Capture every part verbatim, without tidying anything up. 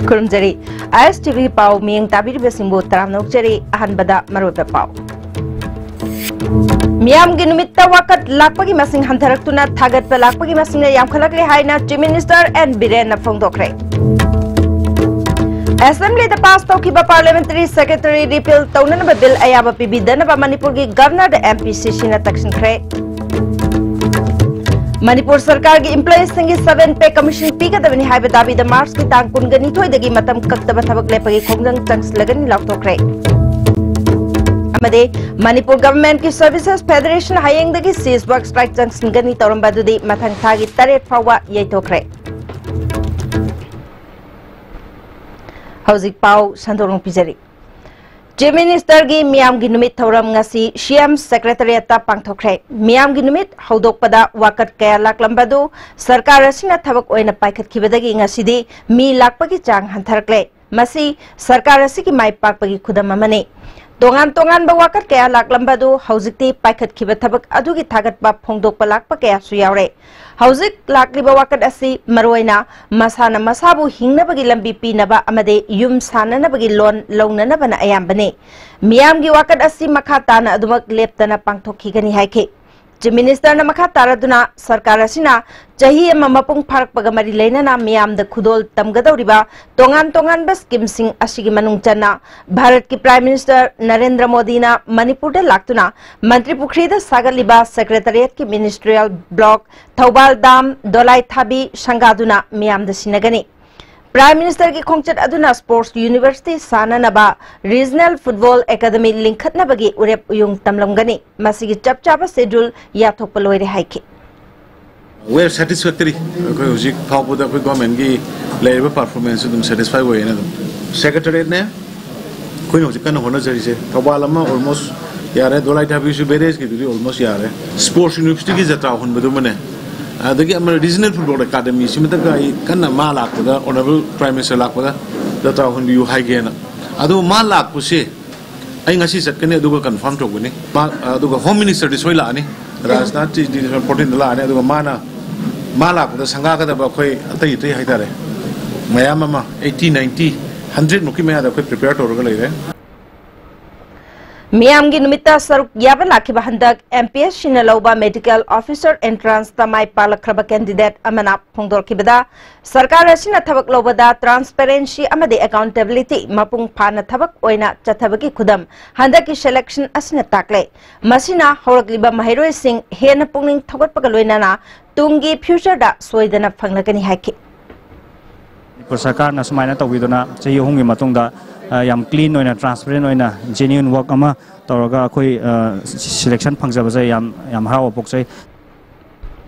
ꯈꯨꯔꯨꯝꯖꯔꯤ꯫ ꯑꯥꯏ ꯑꯦꯁ T V ꯄꯥꯎ ꯃꯤꯠꯌꯦꯡ ꯇꯥꯕꯤꯔꯤꯕꯁꯤꯡꯕꯨ ꯇꯔꯥꯝꯅ ꯑꯣꯛꯆꯔꯤ꯫ ꯑꯍꯥꯟꯕꯗ ꯃꯔꯨꯑꯣꯏꯕ ꯄꯥꯎ꯫ ꯃꯤꯌꯥꯝꯒꯤ ꯅꯨꯃꯤꯠꯇ ꯋꯥꯀꯠ ꯂꯥꯛꯄꯒꯤ ꯃꯁꯤꯡ ꯍꯟꯊꯔꯛꯇꯨꯅ ꯊꯥꯒꯠꯄ ꯂꯥꯛꯄꯒꯤ ꯃꯁꯤꯡꯅ ꯌꯥꯝꯈꯠꯂꯛꯂꯦ ꯍꯥꯏꯅ Chief Minister N ꯕꯤꯔꯦꯟꯅ ꯐꯣꯡꯗꯣꯛꯈ꯭ꯔꯦ꯫ Assemblyꯗ pass ꯇꯧꯈꯤꯕ Parliamentary Secretary repeal ꯇꯧꯅꯅꯕ bill ꯑꯌꯥꯕ ꯄꯤꯕꯤꯗꯅꯕ ꯃꯅꯤꯄꯨꯔꯒꯤ Governorꯗ M P C Cꯅ ꯇꯛꯁꯤꯟꯈ꯭ꯔꯦ꯫ ꯃꯅꯤꯄꯨꯔ ꯁꯔꯀꯥꯔꯒꯤ employeesꯁꯤꯡꯒꯤ seven pay commission ꯄꯤꯒꯗꯕꯅꯤ ꯍꯥꯏꯕ ꯗꯥꯕꯤꯗ Marchꯀꯤ ꯇꯥꯡ ꯀꯨꯟꯒ ꯅꯤꯊꯣꯏꯗꯒꯤ ꯃꯇꯝ ꯀꯛꯇꯕ ꯊꯕꯛ ꯂꯦꯞꯄꯒꯤ ꯈꯣꯡꯖꯪ ꯆꯪꯁꯤꯜꯂꯒꯅꯤ ꯂꯥꯎꯊꯣꯛꯈ꯭ꯔꯦ꯫ ꯑꯃꯗꯤ ꯃꯅꯤꯄꯨꯔ Governmentꯀꯤ Services Federation ꯍꯌꯦꯡꯗꯒꯤ cease work strike ꯆꯪꯁꯤꯟꯒꯅꯤ ꯇꯧꯔꯝꯕ ꯑꯗꯨꯗꯤ ꯃꯊꯪ ꯊꯥꯒꯤ ꯇꯔꯦꯠ ꯐꯥꯎꯕ ꯌꯩꯊꯣꯛꯈ꯭ꯔꯦ꯫ ꯍꯧꯖꯤꯛ ꯄꯥꯎ ꯁꯟꯗꯣꯛꯅ ꯄꯤꯖꯔꯤ꯫ Chief Ministerꯒꯤ ꯃꯤꯌꯥꯝꯒꯤ ꯅꯨꯃꯤꯠ ꯊꯧꯔꯝ ꯉꯁꯤ C M Secretariatꯇ ꯄꯥꯡꯊꯣꯛꯈ꯭ꯔꯦ꯫ ꯃꯤꯌꯥꯝꯒꯤ ꯅꯨꯃꯤꯠ ꯍꯧꯗꯣꯛꯄꯗ ꯋꯥꯀꯠ ꯀꯌꯥ ꯂꯥꯛꯂꯝꯕꯗꯨ ꯁꯔꯀꯥꯔ ꯑꯁꯤꯅ ꯊꯕꯛ ꯑꯣꯏꯅ ꯄꯥꯏꯈꯠꯈꯤꯕꯗꯒꯤ ꯉꯁꯤꯗꯤ ꯃꯤ ꯂꯥꯛꯄꯒꯤ ꯆꯥꯡ ꯍꯟꯊꯔꯛꯂꯦ꯫ ꯃꯁꯤ ꯁꯔꯀꯥꯔ ꯑꯁꯤꯒꯤ ꯃꯥꯏ ꯄꯥꯛꯄꯒꯤ ꯈꯨꯗꯝ ꯑꯃꯅꯤ꯫ ꯇꯣꯉꯥꯟ ꯇꯣꯉꯥꯟꯕ ꯋꯥꯀꯠ ꯀꯌꯥ ꯂꯥꯛꯂꯝꯕ ꯑꯗꯨ ꯍꯧꯖꯤꯛꯇꯤ ꯄꯥꯏꯈꯠꯈꯤꯕ ꯊꯕꯛ ꯑꯗꯨꯒꯤ ꯊꯥꯒꯠꯄ ꯐꯣꯡꯗꯣꯛꯄ ꯂꯥꯛꯄ ꯀꯌꯥꯁꯨ ꯌꯥꯎꯔꯦ꯫ ꯍꯧꯖꯤꯛ ꯂꯥꯛꯂꯤꯕ ꯋꯥꯀꯠ ꯑꯁꯤ ꯃꯔꯨꯑꯣꯏꯅ ꯃꯁꯥꯅ ꯃꯁꯥꯕꯨ ꯍꯤꯡꯅꯕꯒꯤ ꯂꯝꯕꯤ ꯄꯤꯅꯕ ꯑꯃꯗꯤ ꯌꯨꯝ ꯁꯥꯅꯅꯕꯒꯤ loan ꯂꯧꯅꯅꯕꯅ ꯑꯌꯥꯝꯕꯅꯤ꯫ ꯃꯤꯌꯥꯝꯒꯤ ꯋꯥꯀꯠ ꯑꯁꯤ ꯃꯈꯥ ꯇꯥꯅ ꯑꯗꯨꯃꯛ ꯂꯦꯞꯇꯅ ꯄꯥꯡꯊꯣꯛꯈꯤꯒꯅꯤ ꯍꯥꯏꯈꯤ꯫ Chief Ministerꯅ ꯃꯈꯥ ꯇꯥꯔꯗꯨꯅ ꯁꯔꯀꯥꯔ ꯑꯁꯤꯅ ꯆꯍꯤ ꯑꯃ ꯃꯄꯨꯡ ꯐꯥꯔꯛꯄꯒ ꯃꯔꯤ ꯂꯩꯅꯅ ꯃꯤꯌꯥꯝꯗ ꯈꯨꯗꯣꯜ ꯇꯝꯒꯗꯧꯔꯤꯕ ꯇꯣꯉꯥꯟ ꯇꯣꯉꯥꯟꯕ schemeꯁꯤꯡ ꯑꯁꯤꯒꯤ ꯃꯅꯨꯡ ꯆꯟꯅ ꯚꯥꯔꯠꯀꯤ Prime Minister ꯅꯔꯦꯟꯗ꯭ꯔ ꯃꯣꯗꯤꯅ ꯃꯅꯤꯄꯨꯔꯗ ꯂꯥꯛꯇꯨꯅ ꯃꯟꯇ꯭ꯔꯤ ꯄꯨꯈ꯭ꯔꯤꯗ ꯁꯥꯒꯠꯂꯤꯕ Secretariatꯀꯤ Ministerial Block, ꯊꯧꯕꯥꯜ Dam, ꯗꯣꯂꯥꯏ ꯊꯥꯕꯤ ꯁꯪꯒꯥꯗꯨꯅ ꯃꯤꯌꯥꯝꯗ ꯁꯤꯟꯅꯒꯅꯤ꯫ Prime Ministerꯒꯤ ꯈꯣꯡꯆꯠ ꯑꯗꯨꯅ Sports University ꯁꯥꯅꯅꯕ Regional Football Academy ꯂꯤꯡꯈꯠꯅꯕꯒꯤ ꯎꯔꯦꯞ ꯎꯌꯨꯡ ꯇꯝꯂꯝꯒꯅꯤ꯫ ꯃꯁꯤꯒꯤ ꯆꯞ ꯆꯥꯕ schedule ꯌꯥꯊꯣꯛꯄ ꯂꯣꯏꯔꯦ ꯍꯥꯏꯈꯤ꯫ We are satisfactory꯫ ꯑꯩꯈꯣꯏ ꯍꯧꯖꯤꯛ ꯐꯥꯎꯕꯗ ꯑꯩꯈꯣꯏ governmentꯀꯤ ꯂꯩꯔꯤꯕ performance ꯑꯗꯨꯝ satisfy ꯑꯣꯏꯌꯦꯅ ꯑꯗꯨꯝ꯫ Secretariatꯅꯦ ꯑꯩꯈꯣꯏꯅ ꯍꯧꯖꯤꯛ ꯀꯟꯅ ꯍꯣꯠꯅꯖꯔꯤꯁꯦ꯫ ꯊꯧꯕꯥꯜ ꯑꯃ almost ꯌꯥꯔꯦ, ꯗꯣꯂꯥꯏ ꯊꯥꯕꯤꯁꯨ barrageꯀꯤꯗꯨꯗꯤ almost ꯌꯥꯔꯦ꯫ Sports Universityꯒꯤ ꯖꯇ꯭ꯔꯥ ꯍꯨꯟꯕꯗꯨꯃꯅꯦ, ꯑꯗꯒꯤ ꯑꯃ Regional Football Academyꯁꯤꯃꯇꯒ ꯑꯩ ꯀꯟꯅ ꯃꯥ ꯂꯥꯛꯄꯗ, Honourable Prime Minister ꯂꯥꯛꯄꯗ ꯖꯇ꯭ꯔꯥ ꯍꯨꯟꯕꯤꯌꯨ ꯍꯥꯏꯒꯦꯅ꯫ ꯑꯗꯣ ꯃꯥ ꯂꯥꯛꯄꯁꯦ ꯑꯩ ꯉꯁꯤ ꯆꯠꯀꯅꯤ, ꯑꯗꯨꯒ confirm ꯇꯧꯒꯅꯤ꯫ ꯃꯥ, ꯑꯗꯨꯒ Home Ministerꯗꯤ ꯁꯣꯏ ꯂꯥꯛꯑꯅꯤ, ꯔꯥꯖꯅꯥꯊ ꯁꯤꯡꯍꯗꯤ fourteenꯗ ꯂꯥꯛꯑꯅꯤ꯫ ꯑꯗꯨꯒ ꯃꯥꯅ, ꯃꯥ ꯂꯥꯛꯄꯗ ꯁꯪꯒꯥꯒꯗꯕ ꯑꯩꯈꯣꯏ ꯑꯇꯩ ꯑꯇꯩ ꯍꯥꯏꯇꯥꯔꯦ, ꯃꯌꯥꯝ ꯑꯃ eighty, ninety, hundred ꯃꯨꯛꯀꯤ ꯃꯌꯥꯗ ꯑꯩꯈꯣꯏ prepare ꯇꯧꯔꯒ ꯂꯩꯔꯦ꯫ ꯃꯤꯌꯥꯝꯒꯤ ꯅꯨꯃꯤꯠꯇ ꯁꯔꯨꯛ ꯌꯥꯕ ꯂꯥꯛꯈꯤꯕ ꯍꯟꯗꯛ M P S Cꯅ ꯂꯧꯕ Medical Officer Entranceꯇ ꯃꯥꯏ ꯄꯥꯛꯂꯛꯈ꯭ꯔꯕ candidate ꯑꯃꯅ ꯐꯣꯡꯗꯣꯔꯛꯈꯤꯕꯗ, ꯁꯔꯀꯥꯔ ꯑꯁꯤꯅ ꯊꯕꯛ ꯂꯧꯕꯗ transparency ꯑꯃꯗꯤ accountability ꯃꯄꯨꯡ ꯐꯥꯅ ꯊꯕꯛ ꯑꯣꯏꯅ ꯆꯠꯊꯕꯒꯤ ꯈꯨꯗꯝ ꯍꯟꯗꯛꯀꯤ selection ꯑꯁꯤꯅ ꯇꯥꯛꯂꯦ꯫ ꯃꯁꯤꯅ ꯍꯧꯔꯛꯂꯤꯕ ꯃꯍꯩꯔꯣꯏꯁꯤꯡ ꯍꯦꯟꯅ ꯄꯨꯛꯅꯤꯡ ꯊꯧꯒꯠꯄꯒ ꯂꯣꯏꯅꯅ ꯇꯨꯡꯒꯤ futureꯗ ꯁꯣꯏꯗꯅ ꯐꯪꯂꯒꯅꯤ ꯍꯥꯏꯈꯤ꯫ ꯃꯅꯤꯄꯨꯔ ꯁꯔꯀꯥꯔꯅ ꯁꯨꯃꯥꯏꯅ ꯇꯧꯕꯤꯗꯨꯅ ꯆꯍꯤ ꯑꯍꯨꯝꯒꯤ ꯃꯇꯨꯡꯗ, ꯑ, ꯌꯥꯝ clean ꯑꯣꯏꯅ, transparent ꯑꯣꯏꯅ, genuine work ꯑꯃ ꯇꯧꯔꯒ ꯑꯩꯈꯣꯏ, ꯑ, selection ꯐꯪꯖꯕꯁꯦ ꯌꯥꯝ, ꯌꯥꯝ ꯍꯔꯥꯎꯕ ꯄꯣꯛꯆꯩ꯫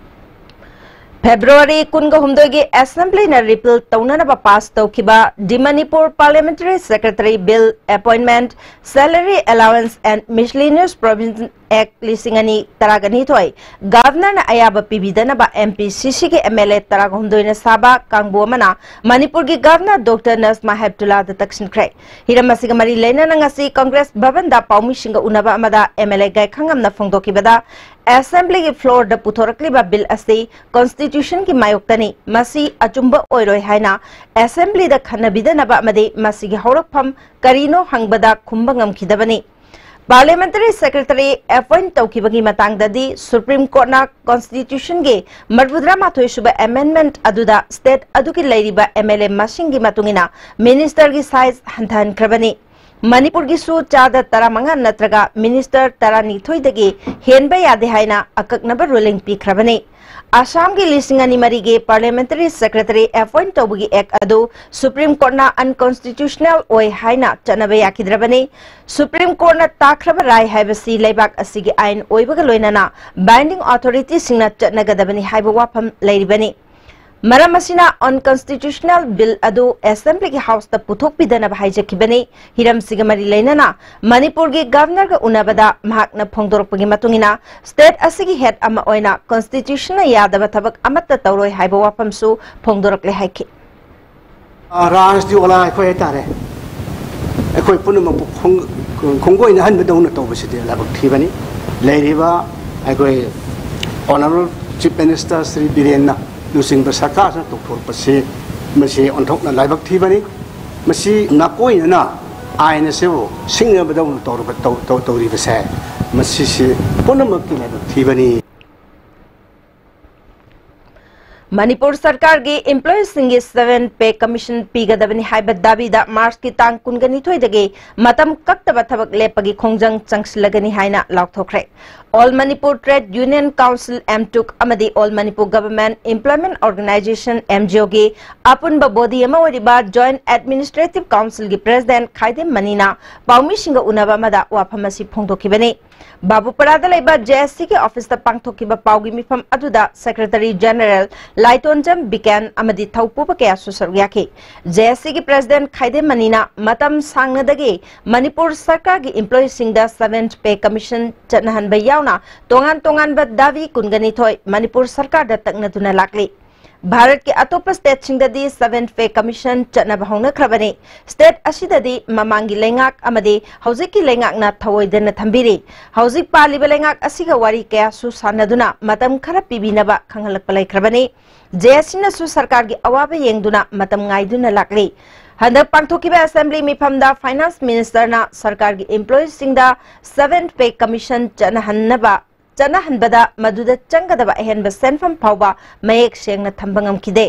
February ꯀꯨꯟꯒ ꯍꯨꯝꯗꯣꯏꯒꯤ Assemblyꯅ repeal ꯇꯧꯅꯅꯕ pass ꯇꯧꯈꯤꯕ The Manipur Parliamentary Secretary Bill, Appointment, Salary Allowance and Miscellaneous Provision Act ꯂꯤꯁꯤꯡ ꯑꯅꯤ ꯇꯔꯥꯒ ꯅꯤꯊꯣꯏ Governorꯅ ꯑꯌꯥꯕ ꯄꯤꯕꯤꯗꯅꯕ M P C Cꯒꯤ M L A ꯇꯔꯥꯒ ꯍꯨꯝꯗꯣꯏꯅ ꯁꯥꯕ ꯀꯥꯡꯕꯨ ꯑꯃꯅ ꯃꯅꯤꯄꯨꯔꯒꯤ Governor Doctor ꯅꯖꯃꯥ ꯍꯦꯞꯇꯨꯂꯥꯗ ꯇꯛꯁꯤꯟꯈ꯭ꯔꯦ꯫ ꯍꯤꯔꯝ ꯑꯁꯤꯒ ꯃꯔꯤ ꯂꯩꯅꯅ ꯉꯁꯤ Congress ꯚꯕꯟꯗ ꯄꯥꯎꯃꯤꯁꯤꯡꯒ ꯎꯅꯕ ꯑꯃꯗ M L A ꯒꯥꯏꯈꯉꯝꯅ ꯐꯣꯡꯗꯣꯛꯈꯤꯕꯗ, Assemblyꯒꯤ floorꯗ ꯄꯨꯊꯣꯔꯛꯂꯤꯕ bill ꯑꯁꯤ Constitutionꯒꯤ ꯃꯥꯌꯣꯛꯇꯅꯤ, ꯃꯁꯤ ꯑꯆꯨꯝꯕ ꯑꯣꯏꯔꯣꯏ ꯍꯥꯏꯅ Assemblyꯗ ꯈꯟꯅꯕꯤꯗꯅꯕ ꯑꯃꯗꯤ ꯃꯁꯤꯒꯤ ꯍꯧꯔꯛꯐꯝ ꯀꯔꯤꯅꯣ ꯍꯪꯕꯗ ꯈꯨꯝꯕ ꯉꯝꯈꯤꯗꯕꯅꯤ꯫ Parliamentary Secretary appoint ꯇꯧꯈꯤꯕꯒꯤ ꯃꯇꯥꯡꯗꯗꯤ Supreme Courtꯅ Constitutionꯒꯤ ꯃꯔꯐꯨꯇꯔꯥꯃꯥꯊꯣꯏ ꯁꯨꯕ amendment ꯑꯗꯨꯗ state ꯑꯗꯨꯒꯤ ꯂꯩꯔꯤꯕ M L A ꯃꯁꯤꯡꯒꯤ ꯃꯇꯨꯡ ꯏꯟꯅ ministerꯒꯤ size ꯍꯟꯊꯍꯟꯈ꯭ꯔꯕꯅꯤ꯫ ꯃꯅꯤꯄꯨꯔꯒꯤꯁꯨ ꯆꯥꯗ ꯇꯔꯥꯃꯉꯥ ꯅꯠꯇ꯭ꯔꯒ minister ꯇꯔꯥꯅꯤꯊꯣꯏꯗꯒꯤ ꯍꯦꯟꯕ ꯌꯥꯗꯦ ꯍꯥꯏꯅ ꯑꯀꯛꯅꯕ ruling ꯄꯤꯈ꯭ꯔꯕꯅꯤ꯫ ꯑꯁꯥꯝꯒꯤ ꯂꯤꯁꯤꯡ ꯑꯅꯤ ꯃꯔꯤꯒꯤ Parliamentary Secretary appoint ꯇꯧꯕꯒꯤ act ꯑꯗꯨ Supreme Courtꯅ unconstitutional ꯑꯣꯏ ꯍꯥꯏꯅ ꯆꯠꯅꯕ ꯌꯥꯈꯤꯗ꯭ꯔꯕꯅꯤ꯫ Supreme Courtꯅ ꯇꯥꯈ꯭ꯔꯕ ꯔꯥꯏ ꯍꯥꯏꯕꯁꯤ ꯂꯩꯕꯥꯛ ꯑꯁꯤꯒꯤ ꯑꯥꯏꯟ ꯑꯣꯏꯕꯒ ꯂꯣꯏꯅꯅ binding authorityꯁꯤꯡꯅ ꯆꯠꯅꯒꯗꯕꯅꯤ ꯍꯥꯏꯕ ꯋꯥꯐꯝ ꯂꯩꯔꯤꯕꯅꯤ꯫ ꯃꯔꯝ ꯑꯁꯤꯅ unconstitutional bill ꯑꯗꯨ Assemblyꯒꯤ Houseꯇ ꯄꯨꯊꯣꯛꯄꯤꯗꯅꯕ ꯍꯥꯏꯖꯈꯤꯕꯅꯤ꯫ ꯍꯤꯔꯝꯁꯤꯒ ꯃꯔꯤ ꯂꯩꯅꯅ ꯃꯅꯤꯄꯨꯔꯒꯤ Governorꯒ ꯎꯅꯕꯗ ꯃꯍꯥꯛꯅ ꯐꯣꯡꯗꯣꯔꯛꯄꯒꯤ ꯃꯇꯨꯡ ꯏꯟꯅ, state ꯑꯁꯤꯒꯤ head ꯑꯃ ꯑꯣꯏꯅ Constitutionꯅ ꯌꯥꯗꯕ ꯊꯕꯛ ꯑꯃꯠꯇ ꯇꯧꯔꯣꯏ ꯍꯥꯏꯕ ꯋꯥꯐꯝꯁꯨ ꯐꯣꯡꯗꯣꯔꯛꯂꯦ ꯍꯥꯏꯈꯤ꯫ ꯑ, ꯔꯥꯖꯗꯤ ꯑꯣꯂꯥ ꯑꯩꯈꯣꯏ ꯍꯥꯏꯇꯥꯔꯦ, ꯑꯩꯈꯣꯏ ꯄꯨꯝꯅꯃꯛꯄꯨ ꯈꯣꯡ-, ꯈꯣꯡꯒꯣꯏꯅꯍꯟꯕꯗꯧꯅ ꯇꯧꯕꯁꯤꯗꯤ ꯂꯥꯏꯕꯛ ꯊꯤꯕꯅꯤ꯫ ꯂꯩꯔꯤꯕ ꯑꯩꯈꯣꯏ Honourable Chief Minister ꯁ꯭ꯔꯤ ꯕꯤꯔꯦꯟꯅ ꯂꯨꯆꯤꯡꯕ ꯁꯔꯀꯥꯔꯁꯤꯅ ꯇꯧꯊꯣꯔꯛꯄꯁꯤ ꯃꯁꯤ ꯑꯣꯟꯊꯣꯛꯅ ꯂꯥꯏꯕꯛ ꯊꯤꯕꯅꯤ꯫ ꯃꯁꯤ ꯅꯥꯀꯣꯏꯅꯅ ꯑꯥꯏꯟ ꯑꯁꯤꯕꯨ ꯁꯤꯡꯅꯕꯗꯧꯅ ꯇꯧꯔꯕ-, ꯇꯧ-, ꯇꯧ-, ꯇꯧꯔꯤꯕꯁꯦ, ꯃꯁꯤꯁꯤ ꯄꯨꯝꯅꯃꯛꯀꯤ ꯂꯥꯏꯕꯛ ꯊꯤꯕꯅꯤ꯫ ꯃꯅꯤꯄꯨꯔ ꯁꯔꯀꯥꯔꯒꯤ ꯏꯝꯄ꯭ꯂꯣꯌꯤꯁꯤꯡꯒꯤ ꯁꯚꯦꯟ ꯄꯦ ꯀꯃꯤꯁꯟ ꯄꯤꯒꯗꯕꯅꯤ ꯍꯥꯏꯕ ꯗꯥꯕꯤꯗ ꯃꯥꯔꯆꯀꯤ ꯇꯥꯡ ꯀꯨꯟꯒ ꯅꯤꯊꯣꯏꯗꯒꯤ ꯃꯇꯝ ꯀꯛꯇꯕ ꯊꯕꯛ ꯂꯦꯞꯄꯒꯤ ꯈꯣꯡꯖꯪ ꯆꯪꯁꯤꯜꯂꯒꯅꯤ ꯍꯥꯏꯅ ꯂꯥꯎꯊꯣꯛꯈ꯭ꯔꯦ꯫ All Manipur Trade Union Council, ꯑꯦꯝꯇꯨꯛ, ꯑꯃꯗꯤ All Manipur Government Employment Organisation, ꯑꯦꯝꯖꯤꯑꯣꯒꯤ ꯑꯄꯨꯟꯕ ꯕꯣꯗꯤ ꯑꯃ ꯑꯣꯏꯔꯤꯕ ꯖꯣꯏꯟꯠ ꯑꯦꯗꯃꯤꯅꯤꯁꯇ꯭ꯔꯦꯇꯤꯚ ꯀꯥꯎꯟꯁꯤꯜꯒꯤ ꯄ꯭ꯔꯦꯁꯤꯗꯦꯟꯠ ꯈꯥꯏꯗꯦꯝ ꯃꯅꯤꯅ ꯄꯥꯎꯃꯤꯁꯤꯡꯒ ꯎꯅꯕ ꯑꯃꯗ ꯋꯥꯐꯝ ꯑꯁꯤ ꯐꯣꯡꯗꯣꯛꯈꯤꯕꯅꯤ꯫ ꯕꯥꯕꯨꯄꯥꯔꯥꯗ ꯂꯩꯕ ꯖꯦ ꯑꯦꯁ ꯁꯤꯒꯤ ꯑꯣꯐꯤꯁꯇ ꯄꯥꯡꯊꯣꯛꯈꯤꯕ ꯄꯥꯎꯒꯤ ꯃꯤꯐꯝ ꯑꯗꯨꯗ ꯁꯦꯀ꯭ꯔꯦꯇꯔꯤ ꯖꯦꯅꯔꯦꯜ ꯂꯥꯏꯇꯣꯟꯖꯝ ꯕꯤꯀꯦꯟ ꯑꯃꯗꯤ ꯊꯧꯄꯨꯕ ꯀꯌꯥꯁꯨ ꯁꯔꯨꯛ ꯌꯥꯈꯤ꯫ ꯖꯦ ꯑꯦꯁ ꯁꯤꯒꯤ ꯄ꯭ꯔꯦꯁꯤꯗꯦꯟꯠ ꯈꯥꯏꯗꯦꯝ ꯃꯅꯤꯅ ꯃꯇꯝ ꯁꯥꯡꯅꯗꯒꯤ ꯃꯅꯤꯄꯨꯔ ꯁꯔꯀꯥꯔꯒꯤ ꯏꯝꯄ꯭ꯂꯣꯌꯤꯁꯤꯡꯗ ꯁꯚꯦꯟ ꯄꯦ ꯀꯃꯤꯁꯟ ꯆꯠꯅꯍꯟꯕ ꯌꯥꯎꯅ ꯇꯣꯉꯥꯟ ꯇꯣꯉꯥꯟꯕ ꯗꯥꯕꯤ ꯀꯨꯟꯒ ꯅꯤꯊꯣꯏ ꯃꯅꯤꯄꯨꯔ ꯁꯔꯀꯥꯔꯗ ꯇꯛꯅꯗꯨꯅ ꯂꯥꯛꯂꯤ꯫ ꯚꯥꯔꯠꯀꯤ ꯑꯇꯣꯞꯄ ꯁ꯭ꯇꯦꯠꯁꯤꯡꯗꯗꯤ ꯁꯚꯦꯟ ꯄꯦ ꯀꯃꯤꯁꯟ ꯆꯠꯅꯕ ꯍꯧꯅꯈ꯭ꯔꯕꯅꯤ꯫ ꯁ꯭ꯇꯦꯠ ꯑꯁꯤꯗꯗꯤ ꯃꯃꯥꯡꯒꯤ ꯂꯩꯉꯥꯛ ꯑꯃꯗꯤ ꯍꯧꯖꯤꯛꯀꯤ ꯂꯩꯉꯥꯛꯅ ꯊꯧꯑꯣꯏꯗꯅ ꯊꯝꯕꯤꯔꯤ꯫ ꯍꯧꯖꯤꯛ ꯄꯥꯜꯂꯤꯕ ꯂꯩꯉꯥꯛ ꯑꯁꯤꯒ ꯋꯥꯔꯤ ꯀꯌꯥꯁꯨ ꯁꯥꯟꯅꯗꯨꯅ ꯃꯇꯝ ꯈꯔ ꯄꯤꯕꯤꯅꯕ ꯈꯪꯍꯜꯂꯛꯄ ꯂꯩꯈ꯭ꯔꯕꯅꯤ꯫ ꯖꯦ ꯑꯦꯁ ꯁꯤꯅꯁꯨ ꯁꯔꯀꯥꯔꯒꯤ ꯑꯋꯥꯕ ꯌꯦꯡꯗꯨꯅ ꯃꯇꯝ ꯉꯥꯏꯗꯨꯅ ꯂꯥꯛꯂꯤ꯫ ꯍꯟꯗꯛ ꯄꯥꯡꯊꯣꯛꯈꯤꯕ ꯑꯦꯁꯦꯝꯕ꯭ꯂꯤ ꯃꯤꯐꯝꯗ ꯐꯥꯏꯅꯥꯟꯁ ꯃꯤꯅꯤꯁꯇꯔꯅ ꯁꯔꯀꯥꯔꯒꯤ ꯏꯝꯄ꯭ꯂꯣꯌꯤꯁꯤꯡꯗ ꯁꯚꯦꯟ ꯄꯦ ꯀꯃꯤꯁꯟ ꯆꯠꯅꯍꯟꯅꯕ ꯆꯠꯅꯍꯟꯕꯗ ꯃꯗꯨꯗ ꯆꯪꯒꯗꯕ ꯑꯍꯦꯟꯕ ꯁꯦꯟꯐꯝ ꯐꯥꯎꯕ ꯃꯌꯦꯛ ꯁꯦꯡꯅ ꯊꯝꯕ ꯉꯝꯈꯤꯗꯦ꯫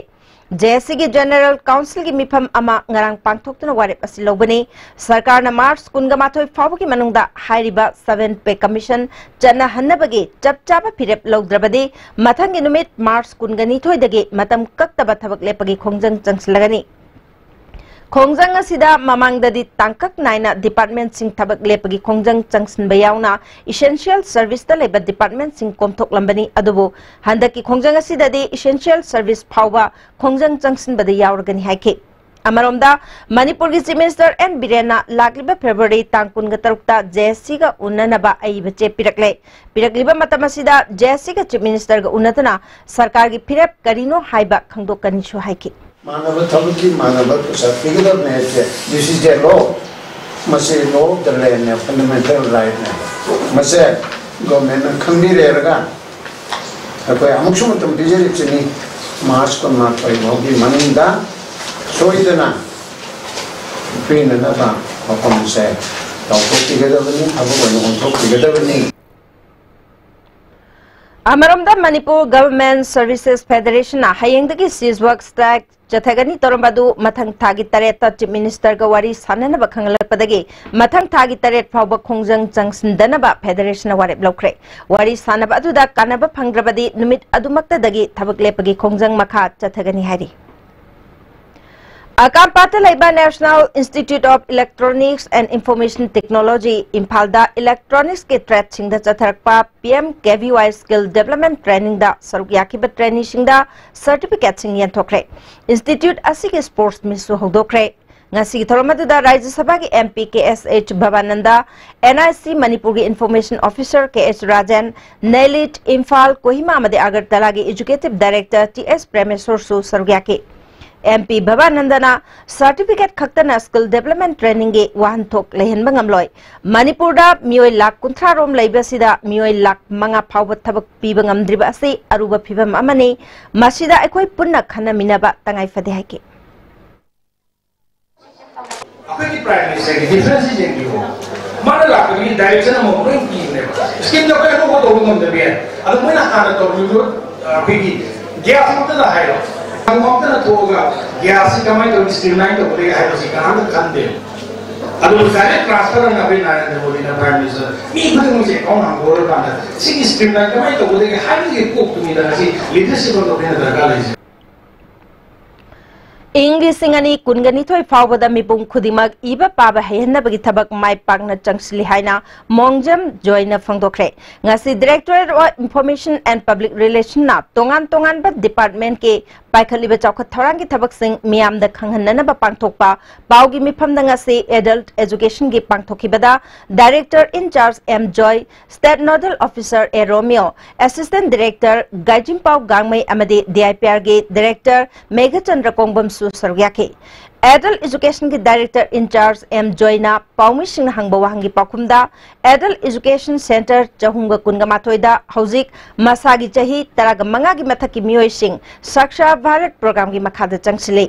ꯖꯦ ꯑꯦꯁ ꯁꯤꯒꯤ ꯖꯦꯅꯔꯦꯜ ꯀꯥꯎꯟꯁꯤꯜꯒꯤ ꯃꯤꯐꯝ ꯑꯃ ꯉꯔꯥꯡ ꯄꯥꯡꯊꯣꯛꯇꯨꯅ ꯋꯥꯔꯦꯞ ꯑꯁꯤ ꯂꯧꯕꯅꯤ꯫ ꯁꯔꯀꯥꯔꯅ ꯃꯥꯔꯆ ꯀꯨꯟꯒ ꯃꯥꯊꯣꯏ ꯐꯥꯎꯕꯒꯤ ꯃꯅꯨꯡꯗ ꯍꯥꯏꯔꯤꯕ ꯁꯚꯦꯟ ꯄꯦ ꯀꯃꯤꯁꯟ ꯆꯠꯅꯍꯟꯅꯕꯒꯤ ꯆꯞ ꯆꯥꯕ ꯐꯤꯔꯦꯞ ꯂꯧꯗ꯭ꯔꯕꯗꯤ ꯃꯊꯪꯒꯤ ꯅꯨꯃꯤꯠ ꯃꯥꯔꯆ ꯀꯨꯟꯒ ꯅꯤꯊꯣꯏꯗꯒꯤ ꯃꯇꯝ ꯀꯛꯇꯕ ꯊꯕꯛ ꯂꯦꯞꯄꯒꯤ ꯈꯣꯡꯖꯪ ꯆꯪꯁꯤꯜꯂꯒꯅꯤ꯫ ꯈꯣꯡꯖꯪ ꯑꯁꯤꯗ ꯃꯃꯥꯡꯗꯗꯤ ꯇꯥꯡꯀꯛ ꯅꯥꯏꯅ ꯗꯤꯄꯥꯔꯠꯃꯦꯟꯠꯁꯤꯡ ꯊꯕꯛ ꯂꯦꯞꯄꯒꯤ ꯈꯣꯡꯖꯪ ꯆꯪꯁꯤꯟꯕ ꯌꯥꯎꯅ ꯏꯁꯦꯟꯁꯤꯌꯦꯜ ꯁꯔꯚꯤꯁꯇ ꯂꯩꯕ ꯗꯤꯄꯥꯔꯠꯃꯦꯟꯠꯁꯤꯡ ꯀꯣꯝꯊꯣꯛꯂꯝꯕꯅꯤ꯫ ꯑꯗꯨꯕꯨ ꯍꯟꯗꯛꯀꯤ ꯈꯣꯡꯖꯪ ꯑꯁꯤꯗꯗꯤ ꯏꯁꯦꯟꯁꯤꯌꯦꯜ ꯁꯔꯚꯤꯁ ꯐꯥꯎꯕ ꯈꯣꯡꯖꯪ ꯆꯪꯁꯤꯟꯕꯗ ꯌꯥꯎꯔꯒꯅꯤ ꯍꯥꯏꯈꯤ꯫ ꯑꯃꯔꯣꯝꯗ ꯃꯅꯤꯄꯨꯔꯒꯤ ꯆꯤꯐ ꯃꯤꯅꯤꯁꯇꯔ ꯑꯦꯟ ꯕꯤꯔꯦꯟꯅ ꯂꯥꯛꯂꯤꯕ ꯐꯦꯕ꯭ꯔꯨꯋꯥꯔꯤ ꯇꯥꯡ ꯀꯨꯟꯒ ꯇꯔꯨꯛꯇ ꯖꯦ ꯑꯦꯁ ꯁꯤꯒ ꯎꯅꯅꯕ ꯑꯏꯕ ꯆꯦ ꯄꯤꯔꯛꯂꯦ꯫ ꯄꯤꯔꯛꯂꯤꯕ ꯃꯇꯝ ꯑꯁꯤꯗ ꯖꯦ ꯑꯦꯁ ꯁꯤꯒ ꯆꯤꯐ ꯃꯤꯅꯤꯁꯇꯔꯒ ꯎꯅꯗꯨꯅ ꯁꯔꯀꯥꯔꯒꯤ ꯐꯤꯔꯦꯞ ꯀꯔꯤꯅꯣ ꯍꯥꯏꯕ ꯈꯪꯗꯣꯛꯀꯅꯤꯁꯨ ꯍꯥꯏꯈꯤ꯫ ꯃꯥꯟꯅꯕ ꯊꯕꯛꯀꯤ ꯃꯥꯟꯅꯕ ꯄꯩꯁꯥ ꯄꯤꯒꯗꯕꯅꯦ ꯍꯥꯏꯁꯦ, this is the law. ꯃꯁꯤ law of the land ꯅꯦ, fundamental right ꯅꯦ꯫ ꯃꯁꯦ ꯒꯣꯔꯃꯦꯟꯅ ꯈꯪꯕꯤꯔꯦꯔꯒ ꯑꯩꯈꯣꯏ ꯑꯃꯨꯛꯁꯨ ꯃꯇꯝ ꯄꯤꯖꯔꯤꯕꯁꯤꯅꯤ, ꯃꯥꯔꯆ ꯀꯨꯟꯃꯥꯊꯣꯏ ꯐꯥꯎꯒꯤ ꯃꯅꯨꯡꯗ ꯁꯣꯏꯗꯅ ꯄꯦꯟꯅꯅꯕ ꯃꯐꯝꯁꯦ ꯆꯥꯎꯊꯣꯛꯄꯤꯒꯗꯕꯅꯤ, ꯊꯕꯛ ꯑꯣꯏꯅ ꯑꯣꯟꯊꯣꯛꯄꯤꯒꯗꯕꯅꯤ꯫ ꯑꯃꯔꯣꯝꯗ ꯃꯅꯤꯄꯨꯔ ꯒꯚꯔꯟꯃꯦꯟꯠ ꯁꯔꯚꯤꯁꯦꯁ ꯐꯦꯗꯔꯦꯁꯟꯅ ꯍꯌꯦꯡꯗꯒꯤ ꯁꯤꯖꯋꯥꯛ ꯁ꯭ꯇ꯭ꯔꯥꯏꯛ ꯆꯠꯊꯒꯅꯤ ꯇꯧꯔꯝꯕ ꯑꯗꯨ ꯃꯊꯪ ꯊꯥꯒꯤ ꯇꯔꯦꯠꯇ ꯆꯤꯐ ꯃꯤꯅꯤꯁꯇꯔꯒ ꯋꯥꯔꯤ ꯁꯥꯟꯅꯅꯕ ꯈꯪꯍꯜꯂꯛꯄꯗꯒꯤ ꯃꯊꯪ ꯊꯥꯒꯤ ꯇꯔꯦꯠ ꯐꯥꯎꯕ ꯈꯣꯡꯖꯪ ꯆꯪꯁꯤꯟꯗꯅꯕ ꯐꯦꯗꯔꯦꯁꯟꯅ ꯋꯥꯔꯦꯞ ꯂꯧꯈ꯭ꯔꯦ꯫ ꯋꯥꯔꯤ ꯁꯥꯟꯅꯕ ꯑꯗꯨꯗ ꯀꯥꯟꯅꯕ ꯐꯪꯗ꯭ꯔꯕꯗꯤ ꯅꯨꯃꯤꯠ ꯑꯗꯨꯃꯛꯇꯗꯒꯤ ꯊꯕꯛ ꯂꯦꯞꯄꯒꯤ ꯈꯣꯡꯖꯪ ꯃꯈꯥ ꯆꯠꯊꯒꯅꯤ ꯍꯥꯏꯔꯤ꯫ ꯑꯀꯥꯝꯄꯥꯠꯇ ꯂꯩꯕ National Institute of Electronics and Information Technology, ꯏꯝꯐꯥꯜꯗ ꯏꯂꯦꯛꯇ꯭ꯔꯣꯅꯤꯛꯁꯀꯤ ꯇ꯭ꯔꯦꯗꯁꯤꯡꯗ ꯆꯠꯊꯔꯛꯄ ꯄꯤ ꯑꯦꯝ ꯀꯦ ꯚꯤ ꯋꯥꯏ ꯁ꯭ꯀꯤꯜ ꯗꯦꯕꯂꯞꯃꯦꯟꯠ ꯇ꯭ꯔꯦꯅꯤꯡꯗ ꯁꯔꯨꯛ ꯌꯥꯈꯤꯕ ꯇ꯭ꯔꯦꯅꯤꯁꯤꯡꯗ ꯁꯔꯇꯤꯐꯤꯀꯦꯠꯁꯤꯡ ꯌꯦꯟꯊꯣꯛꯈ꯭ꯔꯦ꯫ ꯏꯟꯁꯇꯤꯇ꯭ꯌꯨꯠ ꯑꯁꯤꯒꯤ ꯁ꯭ꯄꯣꯔꯠꯁ ꯃꯤꯠꯁꯨ ꯍꯧꯗꯣꯛꯈ꯭ꯔꯦ꯫ ꯉꯁꯤꯒꯤ ꯊꯧꯔꯝ ꯑꯗꯨꯗ ꯔꯥꯖ꯭ꯌ ꯁꯚꯥꯒꯤ M P K S H Bhabananda, N I C ꯃꯅꯤꯄꯨꯔꯒꯤ information officer K H Rajen, NIELIT Imphal, Kohima ꯑꯃꯗꯤ ꯑꯒꯔꯇꯂꯥꯒꯤ ꯑꯦꯖꯨꯀꯦꯇꯤꯚ ꯗꯥꯏꯔꯦꯛꯇꯔ ꯇꯤ ꯑꯦꯁ ꯄ꯭ꯔꯦꯃꯦꯁꯣꯔꯁꯨ ꯁꯔꯨꯛ ꯌꯥꯈꯤ꯫ ꯑꯦꯝ ꯄꯤ ꯚꯕꯥꯅꯟꯗꯅ ꯁꯔꯇꯤꯐꯤꯀꯦꯠ ꯈꯛꯇꯅ ꯁ꯭ꯀꯤꯜ ꯗꯦꯕꯂꯞꯃꯦꯟꯠ ꯇ꯭ꯔꯦꯅꯤꯡꯒꯤ ꯋꯥꯍꯟꯊꯣꯛ ꯂꯩꯍꯟꯕ ꯉꯝꯂꯣꯏ꯫ ꯃꯅꯤꯄꯨꯔꯗ ꯃꯤꯑꯣꯏ ꯂꯥꯈ ꯀꯨꯟꯊ꯭ꯔꯥ ꯔꯣꯝ ꯂꯩꯕꯁꯤꯗ ꯃꯤꯑꯣꯏ ꯂꯥꯈ ꯃꯉꯥ ꯐꯥꯎꯕ ꯊꯕꯛ ꯄꯤꯕ ꯉꯝꯗ꯭ꯔꯤꯕ ꯑꯁꯤ ꯑꯔꯨꯕ ꯐꯤꯚꯝ ꯑꯃꯅꯤ꯫ ꯃꯁꯤꯗ ꯑꯩꯈꯣꯏ ꯄꯨꯟꯅ ꯈꯟꯅꯃꯤꯟꯅꯕ ꯇꯉꯥꯏ ꯐꯗꯦ ꯍꯥꯏꯈꯤ꯫ ꯑꯩꯈꯣꯏꯒꯤ ꯄ꯭ꯔꯥꯏꯝ ꯃꯤꯅꯤꯁꯇꯔꯒꯤ ꯗꯤꯐꯔꯦꯟꯁꯁꯤ ꯌꯦꯡꯕꯤꯌꯨ꯫ ꯃꯥꯅ ꯂꯥꯛꯄꯗꯨꯒꯤ ꯗꯥꯏꯔꯦꯛꯁꯟ ꯑꯃꯃꯝ ꯂꯣꯏ ꯄꯤꯕꯅꯦꯕ꯫ ꯁ꯭ꯀꯤꯝꯗ ꯑꯩꯈꯣꯏ ꯑꯅꯧꯕ ꯇꯧꯕ ꯉꯝꯗꯕ ꯌꯥꯏ꯫ ꯑꯗꯣ ꯃꯣꯏꯅ ꯍꯥꯟꯅ ꯇꯧꯔꯤꯕ, ꯑ, ꯑꯩꯈꯣꯏꯒꯤ ꯒ꯭ꯌꯥꯁ ꯃꯛꯇꯗ ꯍꯥꯏꯔꯣ꯫ ꯍꯪꯐꯝꯇꯅ ꯊꯣꯛꯑꯒ ꯒ꯭ꯌꯥꯁꯁꯤ ꯀꯃꯥꯏꯅ ꯇꯧꯔꯒ ꯁ꯭ꯇ꯭ꯔꯤꯝꯂꯥꯏꯟ ꯇꯧꯒꯗꯒꯦ ꯍꯥꯏꯕꯁꯤ ꯀꯅꯥꯝꯇ ꯈꯟꯗꯦ꯫ ꯑꯗꯨꯕꯨ ꯗꯥꯏꯔꯦꯛ ꯇ꯭ꯔꯥꯟꯁꯐꯔ ꯑꯣꯏꯅ ꯑꯩꯈꯣꯏ ꯅꯔꯦꯟꯗ꯭ꯔ ꯃꯣꯗꯤꯅ ꯄ꯭ꯔꯥꯏꯝ ꯃꯤꯅꯤꯁꯇꯔ ꯃꯤ ꯈꯨꯗꯤꯡꯃꯛꯁꯦ ꯑꯦꯀꯥꯎꯟ ꯍꯥꯡꯗꯣꯛꯑꯀꯥꯟꯗ ꯁꯤꯒꯤ ꯁ꯭ꯇ꯭ꯔꯤꯝꯂꯥꯏꯟ ꯀꯃꯥꯏꯅ ꯇꯧꯒꯗꯒꯦ ꯍꯥꯏꯕꯒꯤ ꯀꯣꯛꯇꯨꯅꯤꯗ ꯉꯁꯤ ꯂꯤꯗꯔꯁꯤꯞ ꯑꯃ ꯂꯧꯕ ꯗꯔꯀꯥꯔ ꯂꯩꯔꯤꯁꯦ꯫ ꯏꯪ ꯂꯤꯁꯤꯡ ꯑꯅꯤ ꯀꯨꯟꯒ ꯅꯤꯊꯣꯏ ꯐꯥꯎꯕꯗ ꯃꯤꯄꯨꯝ ꯈꯨꯗꯤꯡꯃꯛ ꯏꯕ ꯄꯥꯕ ꯍꯩꯍꯟꯅꯕꯒꯤ ꯊꯕꯛ ꯃꯥꯏ ꯄꯥꯛꯅ ꯆꯪꯁꯤꯜꯂꯤ ꯍꯥꯏꯅ ꯃꯣꯡꯖꯝ ꯖꯣꯏꯅ ꯐꯣꯡꯗꯣꯛꯈ꯭ꯔꯦ꯫ ꯉꯁꯤ Directorate of Information and Public Relationꯅ ꯇꯣꯉꯥꯟ ꯇꯣꯉꯥꯟꯕ ꯗꯤꯄꯥꯔꯠꯃꯦꯟꯠꯀꯤ ꯄꯥꯏꯈꯠꯂꯤꯕ ꯆꯥꯎꯈꯠ ꯊꯧꯔꯥꯡꯒꯤ ꯊꯕꯛꯁꯤꯡ ꯃꯤꯌꯥꯝꯗ ꯈꯪꯍꯟꯅꯅꯕ ꯄꯥꯡꯊꯣꯛꯄ ꯄꯥꯎꯒꯤ ꯃꯤꯐꯝꯗ ꯉꯁꯤ ꯑꯦꯗꯜꯠ ꯑꯦꯖꯨꯀꯦꯁꯟꯒꯤ ꯄꯥꯡꯊꯣꯛꯈꯤꯕꯗ Director in charge M Joy, State Nodal Officer A Romeo, Assistant Director Gaizingpau Gangmei ꯑꯃꯗꯤ D I P ꯑꯥꯔꯒꯤ Director Meghachandra ꯀꯣꯡꯕꯝꯁꯨ ꯁꯔꯨꯛ ꯌꯥꯈꯤ꯫ ꯑꯦꯗꯜꯠ ꯑꯦꯖꯨꯀꯦꯁꯟꯒꯤ ꯗꯥꯏꯔꯦꯛꯇꯔ ꯏꯟ ꯆꯥꯔꯖ ꯑꯦꯝ ꯖꯣꯏꯅ ꯄꯥꯎꯃꯤꯁꯤꯡꯅ ꯍꯪꯕ ꯋꯥꯍꯪꯒꯤ ꯄꯥꯎꯈꯨꯝꯗ, ꯑꯦꯗꯜꯠ ꯑꯦꯖꯨꯀꯦꯁꯟ ꯁꯦꯟꯇꯔ ꯆꯍꯨꯝꯒ ꯀꯨꯟꯒ ꯃꯥꯊꯣꯏꯗ ꯍꯧꯖꯤꯛ ꯃꯁꯥꯒꯤ ꯆꯍꯤ ꯇꯔꯥꯒ ꯃꯉꯥꯒꯤ ꯃꯊꯛꯀꯤ ꯃꯤꯑꯣꯏꯁꯤꯡ ꯁꯛꯁꯥ ꯚꯥꯔꯠ ꯄ꯭ꯔꯣꯒ꯭ꯔꯥꯝꯒꯤ ꯃꯈꯥꯗ ꯆꯪꯁꯤꯜꯂꯤ꯫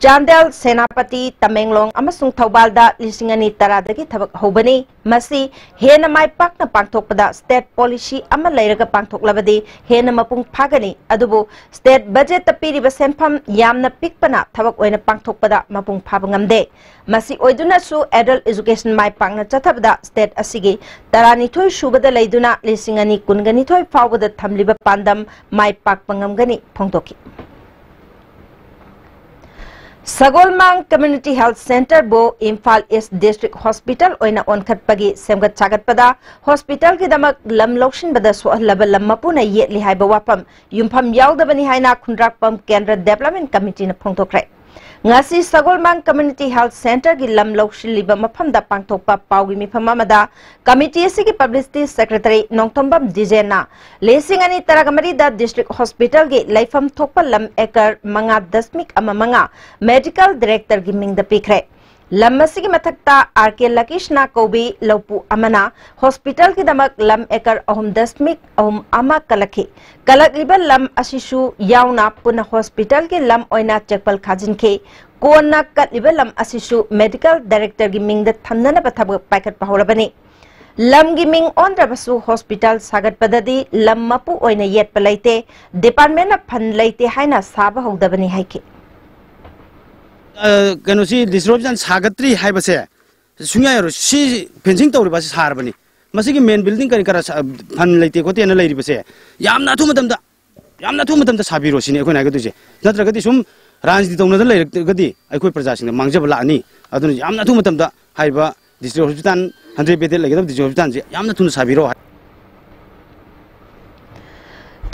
ꯆꯥꯟꯗꯦꯜ, ꯁꯦꯅꯥꯄꯇꯤ, ꯇꯃꯦꯡꯂꯣꯡ ꯑꯃꯁꯨꯡ ꯊꯧꯕꯥꯜꯗ ꯂꯤꯁꯤꯡ ꯑꯅꯤ ꯇꯔꯥꯗꯒꯤ ꯊꯕꯛ ꯍꯧꯕꯅꯤ꯫ ꯃꯁꯤ ꯍꯦꯟꯅ ꯃꯥꯏ ꯄꯥꯛꯅ ꯄꯥꯡꯊꯣꯛꯄꯗ state policy ꯑꯃ ꯂꯩꯔꯒ ꯄꯥꯡꯊꯣꯛꯂꯕꯗꯤ ꯍꯦꯟꯅ ꯃꯄꯨꯡ ꯐꯥꯒꯅꯤ꯫ ꯑꯗꯨꯕꯨ state budget ꯇ ꯄꯤꯔꯤꯕ ꯁꯦꯟꯐꯝ ꯌꯥꯝꯅ ꯄꯤꯛꯄꯅ ꯊꯕꯛ ꯑꯣꯏꯅ ꯄꯥꯡꯊꯣꯛꯄꯗ ꯃꯄꯨꯡ ꯐꯥꯕ ꯉꯝꯗꯦ꯫ ꯃꯁꯤ ꯑꯣꯏꯗꯨꯅꯁꯨ adult education ꯃꯥꯏ ꯄꯥꯛꯅ ꯆꯠꯊꯕꯗ state ꯑꯁꯤꯒꯤ ꯇꯔꯥꯅꯤꯊꯣꯏ ꯁꯨꯕꯗ ꯂꯩꯗꯨꯅ ꯂꯤꯁꯤꯡ ꯑꯅꯤ ꯀꯨꯟꯒ ꯅꯤꯊꯣꯏ ꯐꯥꯎꯕꯗ ꯊꯝꯂꯤꯕ ꯄꯥꯟꯗꯝ ꯃꯥꯏ ꯄꯥꯛꯄ ꯉꯝꯒꯅꯤ ꯐꯣꯡꯗꯣꯛꯈꯤ꯫ ꯁꯒꯣꯜꯃꯥꯡ Community Health Centre ꯕꯨ ꯏꯝꯐꯥꯜ East District Hospital ꯑꯣꯏꯅ ꯑꯣꯟꯈꯠꯄꯒꯤ ꯁꯦꯝꯒꯠ ꯁꯥꯒꯠꯄꯗ hospital ꯒꯤꯗꯃꯛ ꯂꯝ ꯂꯧꯁꯤꯟꯕꯗ ꯁꯣꯛꯍꯜꯂꯕ ꯂꯝ ꯃꯄꯨꯅ ꯌꯦꯠꯂꯤ ꯍꯥꯏꯕ ꯋꯥꯐꯝ ꯌꯨꯝꯐꯝ ꯌꯥꯎꯗꯕꯅꯤ ꯍꯥꯏꯅ ꯈꯨꯟꯗ꯭ꯔꯥꯛꯄꯝ ꯀꯦꯟꯗ꯭ꯔ Development Committee ꯅ ꯐꯣꯡꯗꯣꯛꯈ꯭ꯔꯦ꯫ ꯉꯁꯤ ꯁꯒꯣꯜꯃꯥꯡ Community Health Centre ꯒꯤ ꯂꯝ ꯂꯧꯁꯤꯜꯂꯤꯕ ꯃꯐꯝꯗ ꯄꯥꯡꯊꯣꯛꯄ ꯄꯥꯎꯒꯤ ꯃꯤꯐꯝ ꯑꯃꯗ committee ꯑꯁꯤꯒꯤ publicity secretary ꯅꯣꯡꯊꯣꯝꯕꯝ ꯗꯤꯖꯦꯟꯅ ꯂꯤꯁꯤꯡ ꯑꯅꯤ ꯇꯔꯥꯃꯔꯤꯗ district hospital ꯒꯤ ꯂꯩꯐꯝ ꯊꯣꯛꯄ ꯂꯝ acre ꯃꯉꯥ ꯗꯁꯃꯤꯛ ꯑꯃ ꯃꯉꯥ medical director ꯒꯤ ꯃꯤꯡꯗ ꯄꯤꯈ꯭ꯔꯦ꯫ ꯂꯝ ꯑꯁꯤꯒꯤ ꯃꯊꯛꯇ R K ꯂꯀꯤꯁꯅꯥ ꯀꯧꯕꯤ ꯂꯧꯄꯨ ꯑꯃꯅ hospital ꯒꯤꯗꯃꯛ ꯂꯝ acre ꯑꯍꯨꯝ ꯗꯁꯃꯤꯛ ꯑꯍꯨꯝ ꯑꯃ ꯀꯜꯂꯛꯈꯤ꯫ ꯀꯜꯂꯛꯂꯤꯕ ꯂꯝ ꯑꯁꯤꯁꯨ ꯌꯥꯎꯅ ꯄꯨꯟꯅ hospital ꯒꯤ ꯂꯝ ꯑꯣꯏꯅ ꯆꯦꯛꯄꯜ ꯈꯥꯖꯤꯟꯈꯤ꯫ ꯀꯣꯟꯅ ꯀꯠꯂꯤꯕ ꯂꯝ ꯑꯁꯤꯁꯨ medical director ꯒꯤ ꯃꯤꯡꯗ ꯊꯝꯅꯅꯕ ꯊꯕꯛ ꯄꯥꯏꯈꯠꯄ ꯍꯧꯔꯕꯅꯤ꯫ ꯂꯝꯒꯤ ꯃꯤꯡ ꯑꯣꯟꯗ꯭ꯔꯕꯁꯨ hospital ꯁꯥꯒꯠꯄꯗꯗꯤ ꯂꯝ ꯃꯄꯨ ꯑꯣꯏꯅ ꯌꯦꯠꯄ ꯂꯩꯇꯦ, department ꯅ fund ꯂꯩꯇꯦ ꯍꯥꯏꯅ ꯁꯥꯕ ꯍꯧꯗꯕꯅꯤ ꯍꯥꯏꯈꯤ꯫ ꯑ, ꯀꯩꯅꯣꯁꯤ district hospital ꯁꯥꯒꯠꯇ꯭ꯔꯤ ꯍꯥꯏꯕꯁꯦ ꯁꯨꯡꯌꯥ ꯌꯥꯔꯣꯏ꯫ ꯁꯤ fencing ꯇꯧꯔꯤꯕ ꯑꯁꯤ ꯁꯥꯔꯕꯅꯤ꯫ ꯃꯁꯤꯒꯤ main building ꯀꯔꯤ ꯀꯔꯥ ꯁꯥ-, fund ꯂꯩꯇꯦ ꯈꯣꯠꯇꯦꯅ ꯂꯩꯔꯤꯕꯁꯦ ꯌꯥꯝꯅ ꯑꯊꯨꯕ ꯃꯇꯝꯗ, ꯌꯥꯝꯅ ꯑꯊꯨꯕ ꯃꯇꯝꯗ ꯁꯥꯕꯤꯔꯣ ꯁꯤꯅꯤ ꯑꯩꯈꯣꯏꯅ ꯍꯥꯏꯒꯗꯣꯏꯁꯦ꯫ ꯅꯠꯇ꯭ꯔꯒꯗꯤ ꯁꯨꯝ ꯔꯥꯖꯅꯤꯇꯤ ꯇꯧꯅꯗꯅ ꯂꯩꯔꯒꯗꯤ ꯑꯩꯈꯣꯏ ꯄ꯭ꯔꯖꯥꯁꯤꯡꯗ ꯃꯥꯡꯖꯕ ꯂꯥꯛꯑꯅꯤ꯫ ꯑꯗꯨꯅ ꯌꯥꯝꯅ ꯑꯊꯨꯕ ꯃꯇꯝꯗ ꯍꯥꯏꯔꯤꯕ district hospital hundred bedded ꯂꯩꯒꯗꯕ district hospital ꯁꯦ ꯌꯥꯝꯅ ꯊꯨꯅ ꯁꯥꯕꯤꯔꯣ ꯍꯥꯏ꯫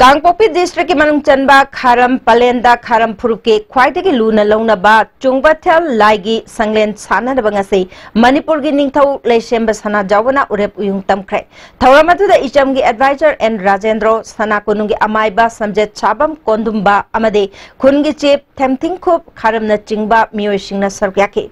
ꯀꯥꯡꯄꯣꯛꯄꯤ district ꯀꯤ ꯃꯅꯨꯡ ꯆꯟꯕ ꯈꯥꯔꯝ ꯄꯂꯦꯟꯗ ꯈꯥꯔꯝ ꯐꯨꯔꯨꯞꯀꯤ ꯈ꯭ꯋꯥꯏꯗꯒꯤ ꯂꯨꯅ ꯂꯧꯅꯕ ꯆꯨꯡꯕꯊꯦꯜ ꯂꯥꯏꯒꯤ ꯁꯪꯂꯦꯟ ꯁꯥꯟꯅꯅꯕ ꯉꯁꯤ ꯃꯅꯤꯄꯨꯔꯒꯤ ꯅꯤꯡꯊꯧ ꯂꯩꯁꯦꯝꯕ ꯁꯅꯥꯖꯥꯎꯕꯅ ꯎꯔꯦꯞ ꯎꯌꯨꯡ ꯇꯝꯈ꯭ꯔꯦ꯫ ꯊꯧꯔꯝ ꯑꯗꯨꯗ ꯏꯆꯝꯒꯤ advisor N ꯔꯥꯖꯦꯟꯗ꯭ꯔꯣ, ꯁꯅꯥ ꯀꯣꯅꯨꯡꯒꯤ ꯑꯃꯥꯏꯕ ꯁꯝꯖꯦꯠ ꯁꯥꯕꯝ ꯀꯣꯟꯗꯨꯝꯕ ꯑꯃꯗꯤ ꯈꯨꯟꯒꯤ chief ꯊꯦꯝꯊꯤꯡꯈꯨꯞ ꯈꯥꯔꯝꯅꯆꯤꯡꯕ ꯃꯤꯑꯣꯏꯁꯤꯡꯅ ꯁꯔꯨꯛ ꯌꯥꯈꯤ꯫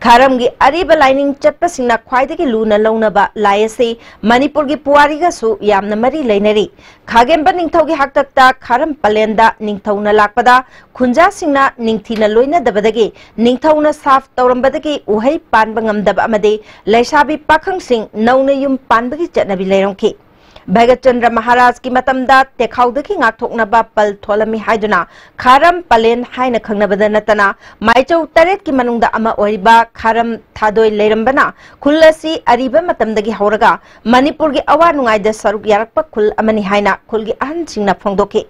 ꯈꯥꯔꯝꯒꯤ ꯑꯔꯤꯕ ꯂꯥꯏꯅꯤꯡ ꯆꯠꯄꯁꯤꯡꯅ ꯈ꯭ꯋꯥꯏꯗꯒꯤ ꯂꯨꯅ ꯂꯧꯅꯕ ꯂꯥꯏ ꯑꯁꯤ ꯃꯅꯤꯄꯨꯔꯒꯤ ꯄꯨꯋꯥꯔꯤꯒꯁꯨ ꯌꯥꯝꯅ ꯃꯔꯤ ꯂꯩꯅꯔꯤ꯫ ꯈꯥꯒꯦꯝꯕ ꯅꯤꯡꯊꯧꯒꯤ ꯍꯥꯛꯇꯛꯇ ꯈꯥꯔꯝ ꯄꯂꯦꯟꯗ ꯅꯤꯡꯊꯧꯅ ꯂꯥꯛꯄꯗ ꯈꯨꯟꯖꯥꯁꯤꯡꯅ ꯅꯤꯡꯊꯤꯅ ꯂꯣꯏꯅꯗꯕꯗꯒꯤ ꯅꯤꯡꯊꯧꯅ ꯁꯥꯐ ꯇꯧꯔꯝꯕꯗꯒꯤ ꯎꯍꯩ ꯄꯥꯟꯕ ꯉꯝꯗꯕ ꯑꯃꯗꯤ ꯂꯩꯁꯥꯕꯤ ꯄꯥꯈꯪꯁꯤꯡ ꯅꯧꯅ ꯌꯨꯝ ꯄꯥꯟꯕꯒꯤ ꯆꯠꯅꯕꯤ ꯂꯩꯔꯝꯈꯤ꯫ ꯚꯒꯠꯆꯟꯗ꯭ꯔ ꯃꯍꯥꯔꯥꯖꯀꯤ ꯃꯇꯝꯗ ꯇꯦꯈꯥꯎꯗꯒꯤ ꯉꯥꯛꯊꯣꯛꯅꯕ ꯄꯜ ꯊꯣꯜꯂꯝꯃꯤ ꯍꯥꯏꯗꯨꯅ ꯈꯥꯔꯝ ꯄꯂꯦꯟ ꯍꯥꯏꯅ ꯈꯪꯅꯕꯗ ꯅꯠꯇꯅ ꯃꯥꯏꯆꯧ ꯇꯔꯦꯠꯀꯤ ꯃꯅꯨꯡꯗ ꯑꯃ ꯑꯣꯏꯔꯤꯕ ꯈꯥꯔꯝ ꯊꯥꯗꯣꯏ ꯂꯩꯔꯝꯕꯅ ꯈꯨꯜ ꯑꯁꯤ ꯑꯔꯤꯕ ꯃꯇꯝꯗꯒꯤ ꯍꯧꯔꯒ ꯃꯅꯤꯄꯨꯔꯒꯤ ꯑꯋꯥ ꯅꯨꯡꯉꯥꯏꯗ ꯁꯔꯨꯛ ꯌꯥꯔꯛꯄ ꯈꯨꯜ ꯑꯃꯅꯤ ꯍꯥꯏꯅ ꯈꯨꯜꯒꯤ ꯑꯍꯟꯁꯤꯡꯅ ꯐꯣꯡꯗꯣꯛꯈꯤ꯫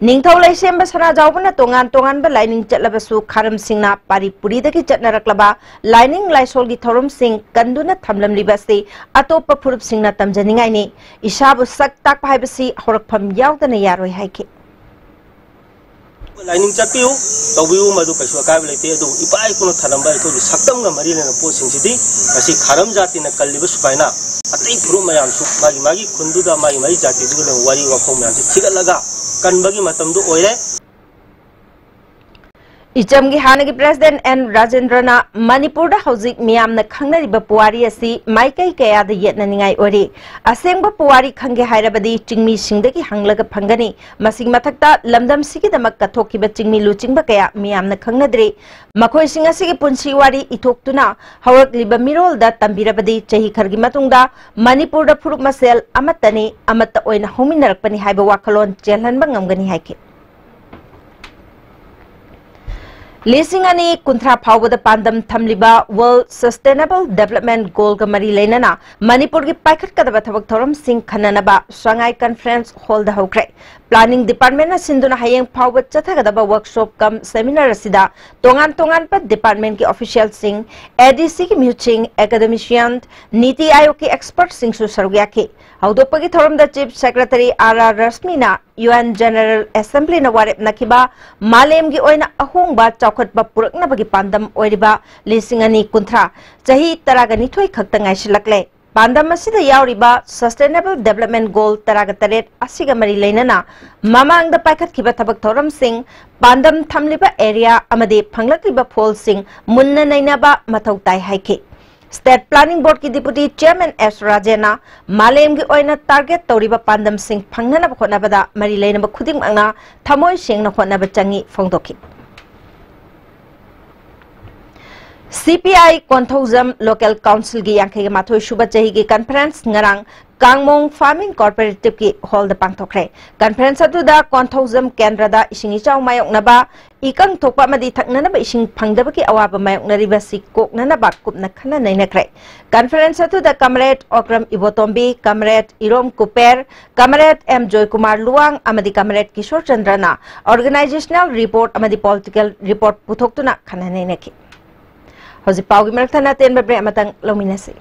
ꯅꯤꯡꯊꯧ ꯂꯩꯁꯦꯝꯕ ꯁꯅꯥꯖꯥꯎꯕꯅ ꯇꯣꯉꯥꯟ ꯇꯣꯉꯥꯟꯕ ꯂꯥꯏꯅꯤꯡ ꯆꯠꯂꯕꯁꯨ ꯈꯥꯔꯝꯁꯤꯡꯅ ꯄꯥꯔꯤ ꯄꯨꯔꯤꯗꯒꯤ ꯆꯠꯅꯔꯛꯂꯕ ꯂꯥꯏꯅꯤꯡ ꯂꯥꯏꯁꯣꯜꯒꯤ ꯊꯧꯔꯝꯁꯤꯡ ꯀꯟꯗꯨꯅ ꯊꯝꯂꯝꯂꯤꯕ ꯑꯁꯤ ꯑꯇꯣꯞꯄ ꯐꯨꯔꯨꯞꯁꯤꯡꯅ ꯇꯝꯖꯅꯤꯡꯉꯥꯏꯅꯤ꯫ ꯏꯁꯥꯕꯨ ꯁꯛ ꯇꯥꯛꯄ ꯍꯥꯏꯕꯁꯤ ꯍꯧꯔꯛꯐꯝ ꯌꯥꯎꯗꯅ ꯌꯥꯔꯣꯏ ꯍꯥꯏꯈꯤ꯫ ꯂꯥꯏꯅꯤꯡ ꯆꯠꯄꯤꯌꯨ, ꯇꯧꯕꯤꯌꯨ, ꯃꯗꯨ ꯀꯩꯁꯨ ꯑꯀꯥꯏꯕ ꯂꯩꯇꯦ꯫ ꯑꯗꯨꯕꯨ ꯏꯄꯥ ꯏꯄꯨꯅ ꯊꯝꯂꯝꯕ ꯑꯩꯈꯣꯏꯒꯤ ꯁꯛꯇꯝꯒ ꯃꯔꯤ ꯂꯩꯅꯕ ꯄꯣꯠꯁꯤꯡꯁꯤꯗꯤ ꯉꯁꯤ ꯈꯥꯔꯝ ꯖꯥꯇꯤꯅ ꯀꯜꯂꯤꯕ ꯁꯨꯃꯥꯏꯅ ꯑꯇꯩ ꯐꯨꯔꯨꯞ ꯃꯌꯥꯝꯁꯨ ꯃꯥꯒꯤ ꯃꯥꯒꯤ ꯈꯨꯟꯗꯨꯗ ꯃꯥꯒꯤ ꯃꯥꯒꯤ ꯖꯥꯇꯤꯗꯨꯒ ꯂꯩꯕ ꯋꯥꯔꯤ ꯋꯥꯈꯣꯡ ꯃꯌꯥꯝꯁꯤ ꯊꯤꯒꯠꯂꯒ ꯀꯟꯕꯒꯤ ꯃꯇꯝꯗꯨ ꯑꯣꯏꯔꯦ꯫ ꯏꯆꯝꯒꯤ ꯍꯥꯟꯅꯒꯤ ꯄ꯭ꯔꯦꯁꯤꯗꯦꯟꯠ ꯑꯦꯟ ꯔꯥꯖꯦꯟꯗ꯭ꯔꯅ ꯃꯅꯤꯄꯨꯔꯗ ꯍꯧꯖꯤꯛ ꯃꯤꯌꯥꯝꯅ ꯈꯪꯅꯔꯤꯕ ꯄꯨꯋꯥꯔꯤ ꯑꯁꯤ ꯃꯥꯏꯀꯩ ꯀꯌꯥꯗ ꯌꯦꯠꯅꯅꯤꯡꯉꯥꯏ ꯑꯣꯏꯔꯤ꯫ ꯑꯁꯦꯡꯕ ꯄꯨꯋꯥꯔꯤ ꯈꯪꯒꯦ ꯍꯥꯏꯔꯕꯗꯤ ꯆꯤꯡꯃꯤꯁꯤꯡꯗꯒꯤ ꯍꯪꯂꯒ ꯐꯪꯒꯅꯤ꯫ ꯃꯁꯤꯒꯤ ꯃꯊꯛꯇ ꯂꯝꯗꯝꯁꯤꯒꯤꯗꯃꯛ ꯀꯠꯊꯣꯛꯈꯤꯕ ꯆꯤꯡꯃꯤ ꯂꯨꯆꯤꯡꯕ ꯀꯌꯥ ꯃꯤꯌꯥꯝꯅ ꯈꯪꯅꯗ꯭ꯔꯤ꯫ ꯃꯈꯣꯏꯁꯤꯡ ꯑꯁꯤꯒꯤ ꯄꯨꯟꯁꯤ ꯋꯥꯔꯤ ꯏꯊꯣꯛꯇꯨꯅ ꯍꯧꯔꯛꯂꯤꯕ ꯃꯤꯔꯣꯜꯗ ꯇꯝꯕꯤꯔꯕꯗꯤ ꯆꯍꯤ ꯈꯔꯒꯤ ꯃꯇꯨꯡꯗ ꯃꯅꯤꯄꯨꯔꯗ ꯐꯨꯔꯨꯞ ꯃꯁꯦꯜ ꯑꯃꯠꯇꯅꯤ, ꯑꯃꯠꯇ ꯑꯣꯏꯅ ꯍꯧꯃꯤꯟꯅꯔꯛꯄꯅꯤ ꯍꯥꯏꯕ ꯋꯥꯈꯜꯂꯣꯟ ꯆꯦꯜꯍꯟꯕ ꯉꯝꯒꯅꯤ ꯍꯥꯏꯈꯤ꯫ ꯂꯤꯁꯤꯡ ꯑꯅꯤ ꯀꯨꯟꯊ꯭ꯔꯥ ꯐꯥꯎꯕꯗ ꯄꯥꯟꯗꯝ ꯊꯝꯂꯤꯕ World Sustainable Development Goalꯒ ꯃꯔꯤ ꯂꯩꯅꯅ ꯃꯅꯤꯄꯨꯔꯒꯤ ꯄꯥꯏꯈꯠꯀꯗꯕ ꯊꯕꯛ ꯊꯧꯔꯝꯁꯤꯡ ꯈꯟꯅꯅꯕ ꯁꯉꯥꯏ Conference Hallꯗ ꯍꯧꯈ꯭ꯔꯦ꯫ Planning Departmentꯅ ꯁꯤꯟꯗꯨꯅ ꯍꯌꯦꯡ ꯐꯥꯎꯕ ꯆꯠꯊꯒꯗꯕ workshop cum seminar ꯑꯁꯤꯗ ꯇꯣꯉꯥꯟ ꯇꯣꯉꯥꯟꯕ departmentꯀꯤ officialꯁꯤꯡ, ADCꯒꯤ ꯃꯤꯍꯨꯠꯁꯤꯡ, academician, ꯅꯤꯇꯤ ꯑꯥꯌꯣꯒꯀꯤ expertꯁꯤꯡꯁꯨ ꯁꯔꯨꯛ ꯌꯥꯈꯤ꯫ ꯍꯧꯗꯣꯛꯄꯒꯤ ꯊꯧꯔꯝꯗ Chief Secretary ꯑꯥꯔ ꯑꯥꯔ ꯔꯁꯃꯤꯅ UN General Assemblyꯅ ꯋꯥꯔꯦꯞꯅꯈꯤꯕ ꯃꯥꯂꯦꯝꯒꯤ ꯑꯣꯏꯅ ꯑꯍꯣꯡꯕ ꯆꯥꯎꯈꯠꯄ ꯄꯨꯔꯛꯅꯕꯒꯤ ꯄꯥꯟꯗꯝ ꯑꯣꯏꯔꯤꯕ ꯂꯤꯁꯤꯡ ꯑꯅꯤ ꯀꯨꯟꯊ꯭ꯔꯥ ꯆꯍꯤ ꯇꯔꯥꯒ ꯅꯤꯊꯣꯏ ꯈꯛꯇ ꯉꯥꯏꯁꯤꯜꯂꯛꯂꯦ꯫ ꯄꯥꯟꯗꯝ ꯑꯁꯤꯗ ꯌꯥꯎꯔꯤꯕ Sustainable Development Goal ꯇꯔꯥꯒ ꯇꯔꯦꯠ ꯑꯁꯤꯒ ꯃꯔꯤ ꯂꯩꯅꯅ ꯃꯃꯥꯡꯗ ꯄꯥꯏꯈꯠꯈꯤꯕ ꯊꯕꯛ ꯊꯧꯔꯝꯁꯤꯡ, ꯄꯥꯟꯗꯝ ꯊꯝꯂꯤꯕ area ꯑꯃꯗꯤ ꯐꯪꯂꯛꯂꯤꯕ ꯐꯣꯜꯁꯤꯡ ꯃꯨꯟꯅ ꯅꯩꯅꯕ ꯃꯊꯧ ꯇꯥꯏ ꯍꯥꯏꯈꯤ꯫ State Planning Board ꯀꯤ Deputy Chairman ꯑꯦꯁ ꯔꯥꯖꯦꯟꯅ ꯃꯥꯂꯦꯝꯒꯤ ꯑꯣꯏꯅ target ꯇꯧꯔꯤꯕ ꯄꯥꯟꯗꯝꯁꯤꯡ ꯐꯪꯅꯅꯕ ꯍꯣꯠꯅꯕꯗ ꯃꯔꯤ ꯂꯩꯅꯕ ꯈꯨꯗꯤꯡꯃꯛꯅ ꯊꯃꯣꯏ ꯁꯦꯡꯅ ꯍꯣꯠꯅꯕ ꯆꯪꯏ ꯐꯣꯡꯗꯣꯛꯈꯤ꯫ ꯁꯤ P I Konthoujam Local Council ꯒꯤ ꯌꯥꯡꯈꯩꯒ ꯃꯥꯊꯣꯏ ꯁꯨꯕ ꯆꯍꯤꯒꯤ conference ꯉꯔꯥꯡ ꯀꯥꯡꯃꯣꯡ Farming Cooperative ꯀꯤ hall ꯗ ꯄꯥꯡꯊꯣꯛꯈ꯭ꯔꯦ꯫ Conference ꯑꯗꯨꯗ ꯀꯣꯟꯊꯧꯖꯝ ꯀꯦꯟꯗ꯭ꯔꯗ ꯏꯁꯤꯡ ꯏꯆꯥꯎ ꯃꯥꯌꯣꯛꯅꯕ, ꯏꯀꯪ ꯊꯣꯛꯄ ꯑꯃꯗꯤ ꯊꯛꯅꯅꯕ ꯏꯁꯤꯡ ꯐꯪꯗꯕꯒꯤ ꯑꯋꯥꯕ ꯃꯥꯌꯣꯛꯅꯔꯤꯕꯁꯤ ꯀꯣꯛꯅꯅꯕ ꯀꯨꯞꯅ ꯈꯟꯅ ꯅꯩꯅꯈ꯭ꯔꯦ꯫ Conference ꯑꯗꯨꯗ Comrade Okram Ibotombi, Comrade Irom Kuber, Comrade M Joykumar Luwang ꯑꯃꯗꯤ Comrade ꯀꯤꯁꯣꯔ ꯆꯟꯗ꯭ꯔꯅ organizational report ꯑꯃꯗꯤ political report ꯄꯨꯊꯣꯛꯇꯨꯅ ꯈꯟꯅ ꯅꯩꯅꯈꯤ꯫ ꯍꯧꯖꯤꯛ ꯄꯥꯎꯒꯤ ꯃꯔꯛ ꯊꯠꯅ ꯑꯇꯦꯟꯕ break ꯑꯃꯇꯪ ꯂꯧꯃꯤꯟꯅꯁꯤ꯫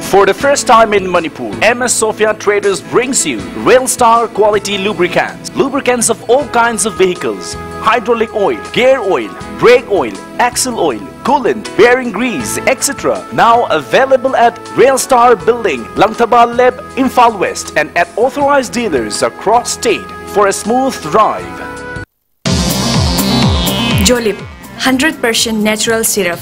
For the first time in Manipur, M S Sophia Traders brings you Rail Star quality lubricants. Lubricants of all kinds of vehicles, hydraulic oil, gear oil, brake oil, axle oil, coolant, bearing grease, et cetera. Now available at Rail Star Building, Langthaba Leb, Imphal West, and at authorized dealers across state for a smooth drive. Jolib, hundred percent natural syrup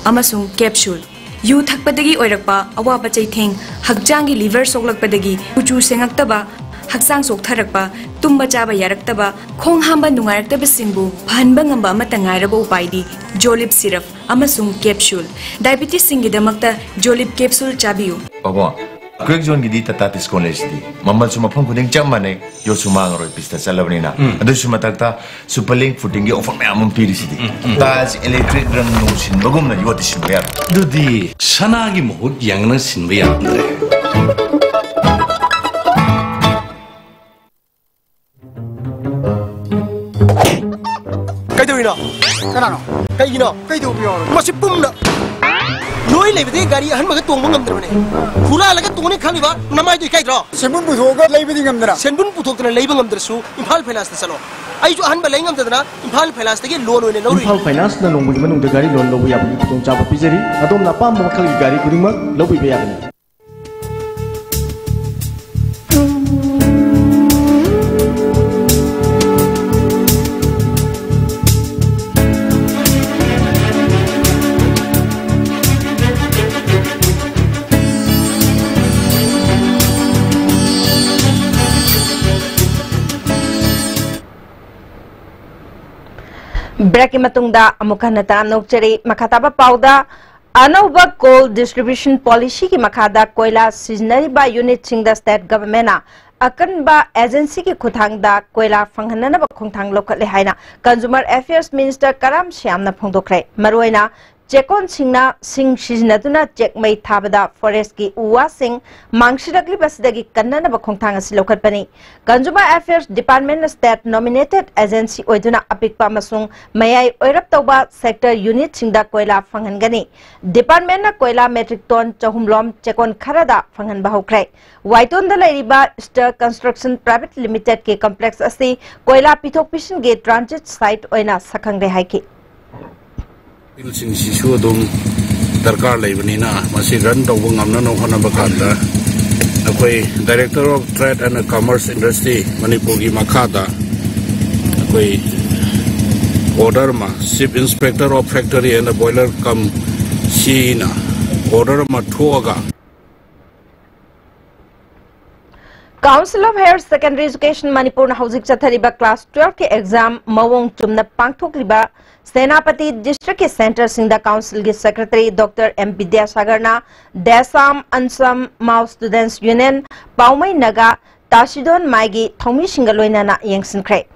ꯑꯃꯁꯨꯡ capsule꯫ U ꯊꯛꯄꯗꯒꯤ ꯑꯣꯏꯔꯛꯄ ꯑꯋꯥꯕ ꯆꯩꯊꯦꯡ, ꯍꯛꯆꯥꯡꯒꯤ liver ꯁꯣꯛꯂꯛꯄꯗꯒꯤ ꯀꯨꯆꯨ ꯁꯦꯡꯉꯛꯇꯕ, ꯍꯛꯆꯥꯡ ꯆꯣꯛꯊꯔꯛꯄ, ꯇꯨꯝꯕ ꯆꯥꯕ ꯌꯥꯔꯛꯇꯕ, ꯈꯣꯡ ꯍꯥꯝꯕ ꯅꯨꯡꯉꯥꯏꯔꯛꯇꯕꯁꯤꯡꯕꯨ ꯐꯍꯟꯕ ꯉꯝꯕ ꯑꯃꯠꯇ ꯉꯥꯏꯔꯕ ꯎꯄꯥꯏꯗꯤ Jolib syrup ꯑꯃꯁꯨꯡ capsule꯫ Diabetes ꯁꯤꯡꯒꯤꯗꯃꯛꯇ Jolib capsule ꯆꯥꯕꯤꯌꯨ꯫ ꯄꯥꯕꯨꯡ, ꯑꯩꯈꯣꯏ ꯖꯣꯟꯒꯤꯗꯤ Tata Tiscon ꯂꯩꯁꯤꯗꯤ꯫ ꯃꯃꯜꯁꯨ ꯃꯐꯝ ꯈꯨꯗꯤꯡ ꯆꯞ ꯃꯥꯟꯅꯩ, ꯌꯣꯠꯁꯨ ꯃꯥꯡꯉꯔꯣꯏ, ꯄꯤꯁꯇ ꯆꯠꯂꯕꯅꯤꯅ꯫ ꯎꯝ꯫ ꯑꯗꯨꯁꯨ ꯃꯊꯛꯇ Super Link Fooding ꯒꯤ offer ꯃꯌꯥꯝ ꯑꯃ ꯄꯤꯔꯤꯁꯤꯗꯤ꯫ ꯎꯝ, ꯎꯝ꯫ Tiles electric ꯔꯪ ꯅꯨꯡ ꯁꯤꯟꯕꯒꯨꯝꯅ ꯌꯣꯠꯇꯤ ꯁꯤꯟꯕ ꯌꯥꯔꯣꯏ꯫ ꯑꯗꯨꯗꯤ ꯁꯅꯥꯒꯤ ꯃꯍꯨꯠ ꯌꯥꯡꯅ ꯁꯤꯟꯕ ꯌꯥꯔꯝꯗ꯭ꯔꯦ꯫ ꯀꯩꯗꯧꯔꯤꯅꯣ? ꯀꯅꯥꯅꯣ? ꯀꯩꯒꯤꯅꯣ? ꯀꯩꯗꯧꯕ ꯌꯥꯎꯔꯒꯦ? ꯃꯁꯤ ꯄꯨꯝꯅ ꯅꯣꯏ ꯂꯩꯕꯗꯒꯤ ꯒꯥꯔꯤ ꯑꯍꯟꯕꯒ ꯇꯣꯡꯕ ꯉꯝꯗ꯭ꯔꯕꯅꯦ꯫ ꯍꯨꯔꯥꯜꯂꯒ ꯇꯣꯡꯅꯤ ꯈꯜꯂꯤꯕ ꯅꯃꯥꯏꯗꯣ ꯏꯀꯥꯏꯗ꯭ꯔꯣ? ꯁꯦꯟꯕꯨꯟ ꯄꯨꯊꯣꯛꯑꯒ ꯂꯩꯕꯗꯤ ꯉꯝꯗꯅ꯫ ꯁꯦꯟꯕꯨꯟ ꯄꯨꯊꯣꯛꯇꯅ ꯂꯩꯕ ꯉꯝꯗ꯭ꯔꯁꯨ ꯏꯝꯐꯥꯜ ꯐꯥꯏꯅꯥꯟꯁꯇ ꯆꯠꯂꯣ꯫ ꯑꯩꯁꯨ ꯑꯍꯟꯕ ꯂꯩ ꯉꯝꯗꯗꯅ ꯏꯝꯐꯥꯜ ꯐꯥꯏꯅꯥꯟꯁꯇꯒꯤ ꯂꯣꯟ ꯑꯣꯏꯅ ꯂꯧꯔꯨꯏ꯫ ꯏꯝꯐꯥꯜ ꯐꯥꯏꯅꯥꯟꯁꯅ ꯅꯣꯡꯃꯒꯤ ꯃꯅꯨꯡꯗ ꯒꯥꯔꯤ ꯂꯣꯟ ꯂꯧꯕ ꯌꯥꯕꯒꯤ ꯈꯨꯗꯣꯡꯆꯥꯕ ꯄꯤꯖꯔꯤ꯫ ꯑꯗꯣꯝꯅ ꯑꯄꯥꯝꯕ ꯃꯈꯜꯒꯤ ꯒꯥꯔꯤ ꯈꯨꯗꯤꯡꯃꯛ ꯂꯧꯕꯤꯕ ꯌꯥꯒꯅꯤ꯫ Breakꯀꯤ ꯃꯇꯨꯡꯗ ꯑꯃꯨꯛ ꯍꯟꯅ ꯇꯔꯥꯝꯅ ꯑꯣꯛꯆꯔꯤ꯫ ꯃꯈꯥ ꯇꯥꯕ ꯄꯥꯎꯗ, ꯑꯅꯧꯕ coal distribution policyꯒꯤ ꯃꯈꯥꯗ ꯀꯣꯏꯂꯥ ꯁꯤꯖꯤꯟꯅꯔꯤꯕ unitꯁꯤꯡꯗ state governmentꯅ ꯑꯀꯟꯕ agencyꯒꯤ ꯈꯨꯠꯊꯥꯡꯗ ꯀꯣꯏꯂꯥ ꯐꯪꯍꯟꯅꯅꯕ ꯈꯣꯡꯊꯥꯡ ꯂꯧꯈꯠꯂꯦ ꯍꯥꯏꯅ Consumer Affairs Minister ꯀꯔꯥꯝ ꯁ꯭ꯌꯥꯝꯅ ꯐꯣꯡꯗꯣꯛꯈ꯭ꯔꯦ꯫ ꯃꯔꯨꯑꯣꯏꯅ ꯆꯦꯛꯀꯣꯟꯁꯤꯡꯅ ꯁꯤꯡ ꯁꯤꯖꯤꯟꯅꯗꯨꯅ ꯆꯦꯛ ꯃꯩ ꯊꯥꯕꯗ forestꯀꯤ ꯎ ꯋꯥꯁꯤꯡ ꯃꯥꯡꯁꯤꯜꯂꯛꯂꯤꯕꯁꯤꯗꯒꯤ ꯀꯟꯅꯅꯕ ꯈꯣꯡꯊꯥꯡ ꯑꯁꯤ ꯂꯧꯈꯠꯄꯅꯤ꯫ Consumer Affairs Departmentꯅ state nominated agency ꯑꯣꯏꯗꯨꯅ ꯑꯄꯤꯛꯄ ꯑꯃꯁꯨꯡ ꯃꯌꯥꯏ ꯑꯣꯏꯔꯞ ꯇꯧꯕ sector unitꯁꯤꯡꯗ ꯀꯣꯏꯂꯥ ꯐꯪꯍꯟꯒꯅꯤ꯫ Departmentꯅ ꯀꯣꯏꯂꯥ metric ton ꯆꯍꯨꯝ ꯂꯣꯝ ꯆꯦꯛꯀꯣꯟ ꯈꯔꯗ ꯐꯪꯍꯟꯕ ꯍꯧꯈ꯭ꯔꯦ꯫ ꯋꯥꯏꯇꯣꯟꯗ ꯂꯩꯔꯤꯕ Star Construction Private Limitedꯀꯤ complex ꯑꯁꯤ ꯀꯣꯏꯂꯥ ꯄꯤꯊꯣꯛ ꯄꯤꯁꯤꯟꯒꯤ transit site ꯑꯣꯏꯅ ꯁꯛꯈꯪꯂꯦ ꯍꯥꯏꯈꯤ꯫ ꯁꯤꯡꯁꯤꯁꯨ ꯑꯗꯨꯝ ꯗꯔꯀꯥꯔ ꯂꯩꯕꯅꯤꯅ, ꯃꯁꯤ run ꯇꯧꯕ ꯉꯝꯅꯅꯕ ꯍꯣꯠꯅꯕ ꯀꯥꯟꯗ ꯑꯩꯈꯣꯏ Director of Trade and Commerce Industry ꯃꯅꯤꯄꯨꯔꯒꯤ ꯃꯈꯥꯗ ꯑꯩꯈꯣꯏ order ꯑꯃ, Chief Inspector of Factory and Boiler cum ꯁꯤꯅ order ꯑꯃ ꯊꯣꯛꯑꯒ, Council of Higher Secondary Education ꯃꯅꯤꯄꯨꯔꯅ ꯍꯧꯖꯤꯛ ꯆꯠꯊꯔꯤꯕ class twelveꯀꯤ exam ꯃꯑꯣꯡ ꯆꯨꯝꯅ ꯄꯥꯡꯊꯣꯛꯂꯤꯕ ꯁꯦꯅꯥꯄꯇꯤ districtꯀꯤ centreꯁꯤꯡꯗ councilꯒꯤ secretary Doctor M ꯕꯤꯗ꯭ꯌꯥꯁꯥꯒꯔꯅ ꯗꯦꯁꯥꯝ ꯑꯟꯁꯝ ꯃꯥꯎ students union, ꯄꯥꯎꯃꯩ ꯅꯥꯒꯥ, ꯇꯥꯁꯤꯗꯣꯟ ꯃꯥꯏꯒꯤ ꯊꯧꯃꯤꯁꯤꯡꯒ ꯂꯣꯏꯅꯅ ꯌꯦꯡꯁꯤꯟꯈ꯭ꯔꯦ꯫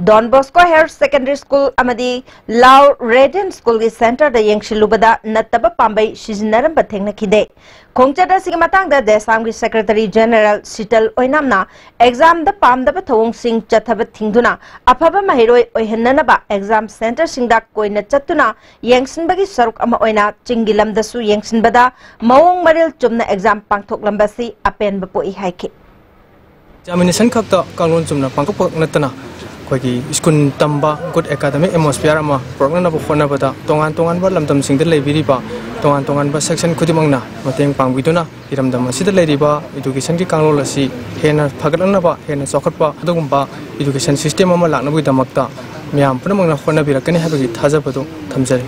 Don Bosco Higher Secondary School ꯑꯃꯗꯤ Lao Radiant Schoolꯒꯤ centreꯗ ꯌꯦꯡꯁꯤꯜꯂꯨꯕꯗ ꯅꯠꯇꯕ ꯄꯥꯝꯕꯩ ꯁꯤꯖꯤꯟꯅꯔꯝꯕ ꯊꯦꯡꯅꯈꯤꯗꯦ꯫ ꯈꯣꯡꯆꯠ ꯑꯁꯤꯒꯤ ꯃꯇꯥꯡꯗ ꯗꯦꯁꯥꯝꯒꯤ secretary general ꯁꯤꯇꯜ ꯑꯣꯏꯅꯥꯝꯅ examꯗ ꯄꯥꯝꯗꯕ ꯊꯧꯑꯣꯡꯁꯤꯡ ꯆꯠꯊꯕ ꯊꯤꯡꯗꯨꯅ ꯑꯐꯕ ꯃꯍꯩꯔꯣꯏ ꯑꯣꯏꯍꯟꯅꯅꯕ exam centreꯁꯤꯡꯗ ꯀꯣꯏꯅ ꯆꯠꯇꯨꯅ ꯌꯦꯡꯁꯤꯟꯕꯒꯤ ꯁꯔꯨꯛ ꯑꯃ ꯑꯣꯏꯅ ꯆꯤꯡꯒꯤ ꯂꯝꯗꯁꯨ ꯌꯦꯡꯁꯤꯟꯕꯗ ꯃꯑꯣꯡ ꯃꯔꯤꯜ ꯆꯨꯝꯅ exam ꯄꯥꯡꯊꯣꯛꯂꯝꯕꯁꯤ ꯑꯄꯦꯟꯕ ꯄꯣꯛꯏ ꯍꯥꯏꯈꯤ꯫ Examination ꯈꯛꯇ ꯀꯥꯡꯂꯣꯟ ꯆꯨꯝꯅ ꯄꯥꯡꯊꯣꯛꯄ ꯅꯠꯇꯅ ꯑꯩꯈꯣꯏꯒꯤ ꯁ꯭ꯀꯨꯜ ꯇꯝꯕ good academic atmosphere ꯑꯃ ꯄꯨꯔꯛꯅꯅꯕ ꯍꯣꯠꯅꯕꯗ ꯇꯣꯉꯥꯟ ꯇꯣꯉꯥꯟꯕ ꯂꯝꯗꯝꯁꯤꯡꯗ ꯂꯩꯕꯤꯔꯤꯕ ꯇꯣꯉꯥꯟ ꯇꯣꯉꯥꯟꯕ section ꯈꯨꯗꯤꯡꯃꯛꯅ ꯃꯇꯦꯡ ꯄꯥꯡꯕꯤꯗꯨꯅ ꯏꯔꯝꯗꯝ ꯑꯁꯤꯗ ꯂꯩꯔꯤꯕ educationꯒꯤ ꯀꯥꯡꯂꯣꯟ ꯑꯁꯤ ꯍꯦꯟꯅ ꯐꯒꯠꯂꯛꯅꯕ, ꯍꯦꯟꯅ ꯆꯥꯎꯈꯠꯄ ꯑꯗꯨꯒꯨꯝꯕ education system ꯑꯃ ꯂꯥꯛꯅꯕꯒꯤꯗꯃꯛꯇ ꯃꯤꯌꯥꯝ ꯄꯨꯝꯅꯃꯛꯅ ꯍꯣꯠꯅꯕꯤꯔꯛꯀꯅꯤ ꯍꯥꯏꯕꯒꯤ ꯊꯥꯖꯕꯗꯨ ꯊꯝꯖꯔꯤ꯫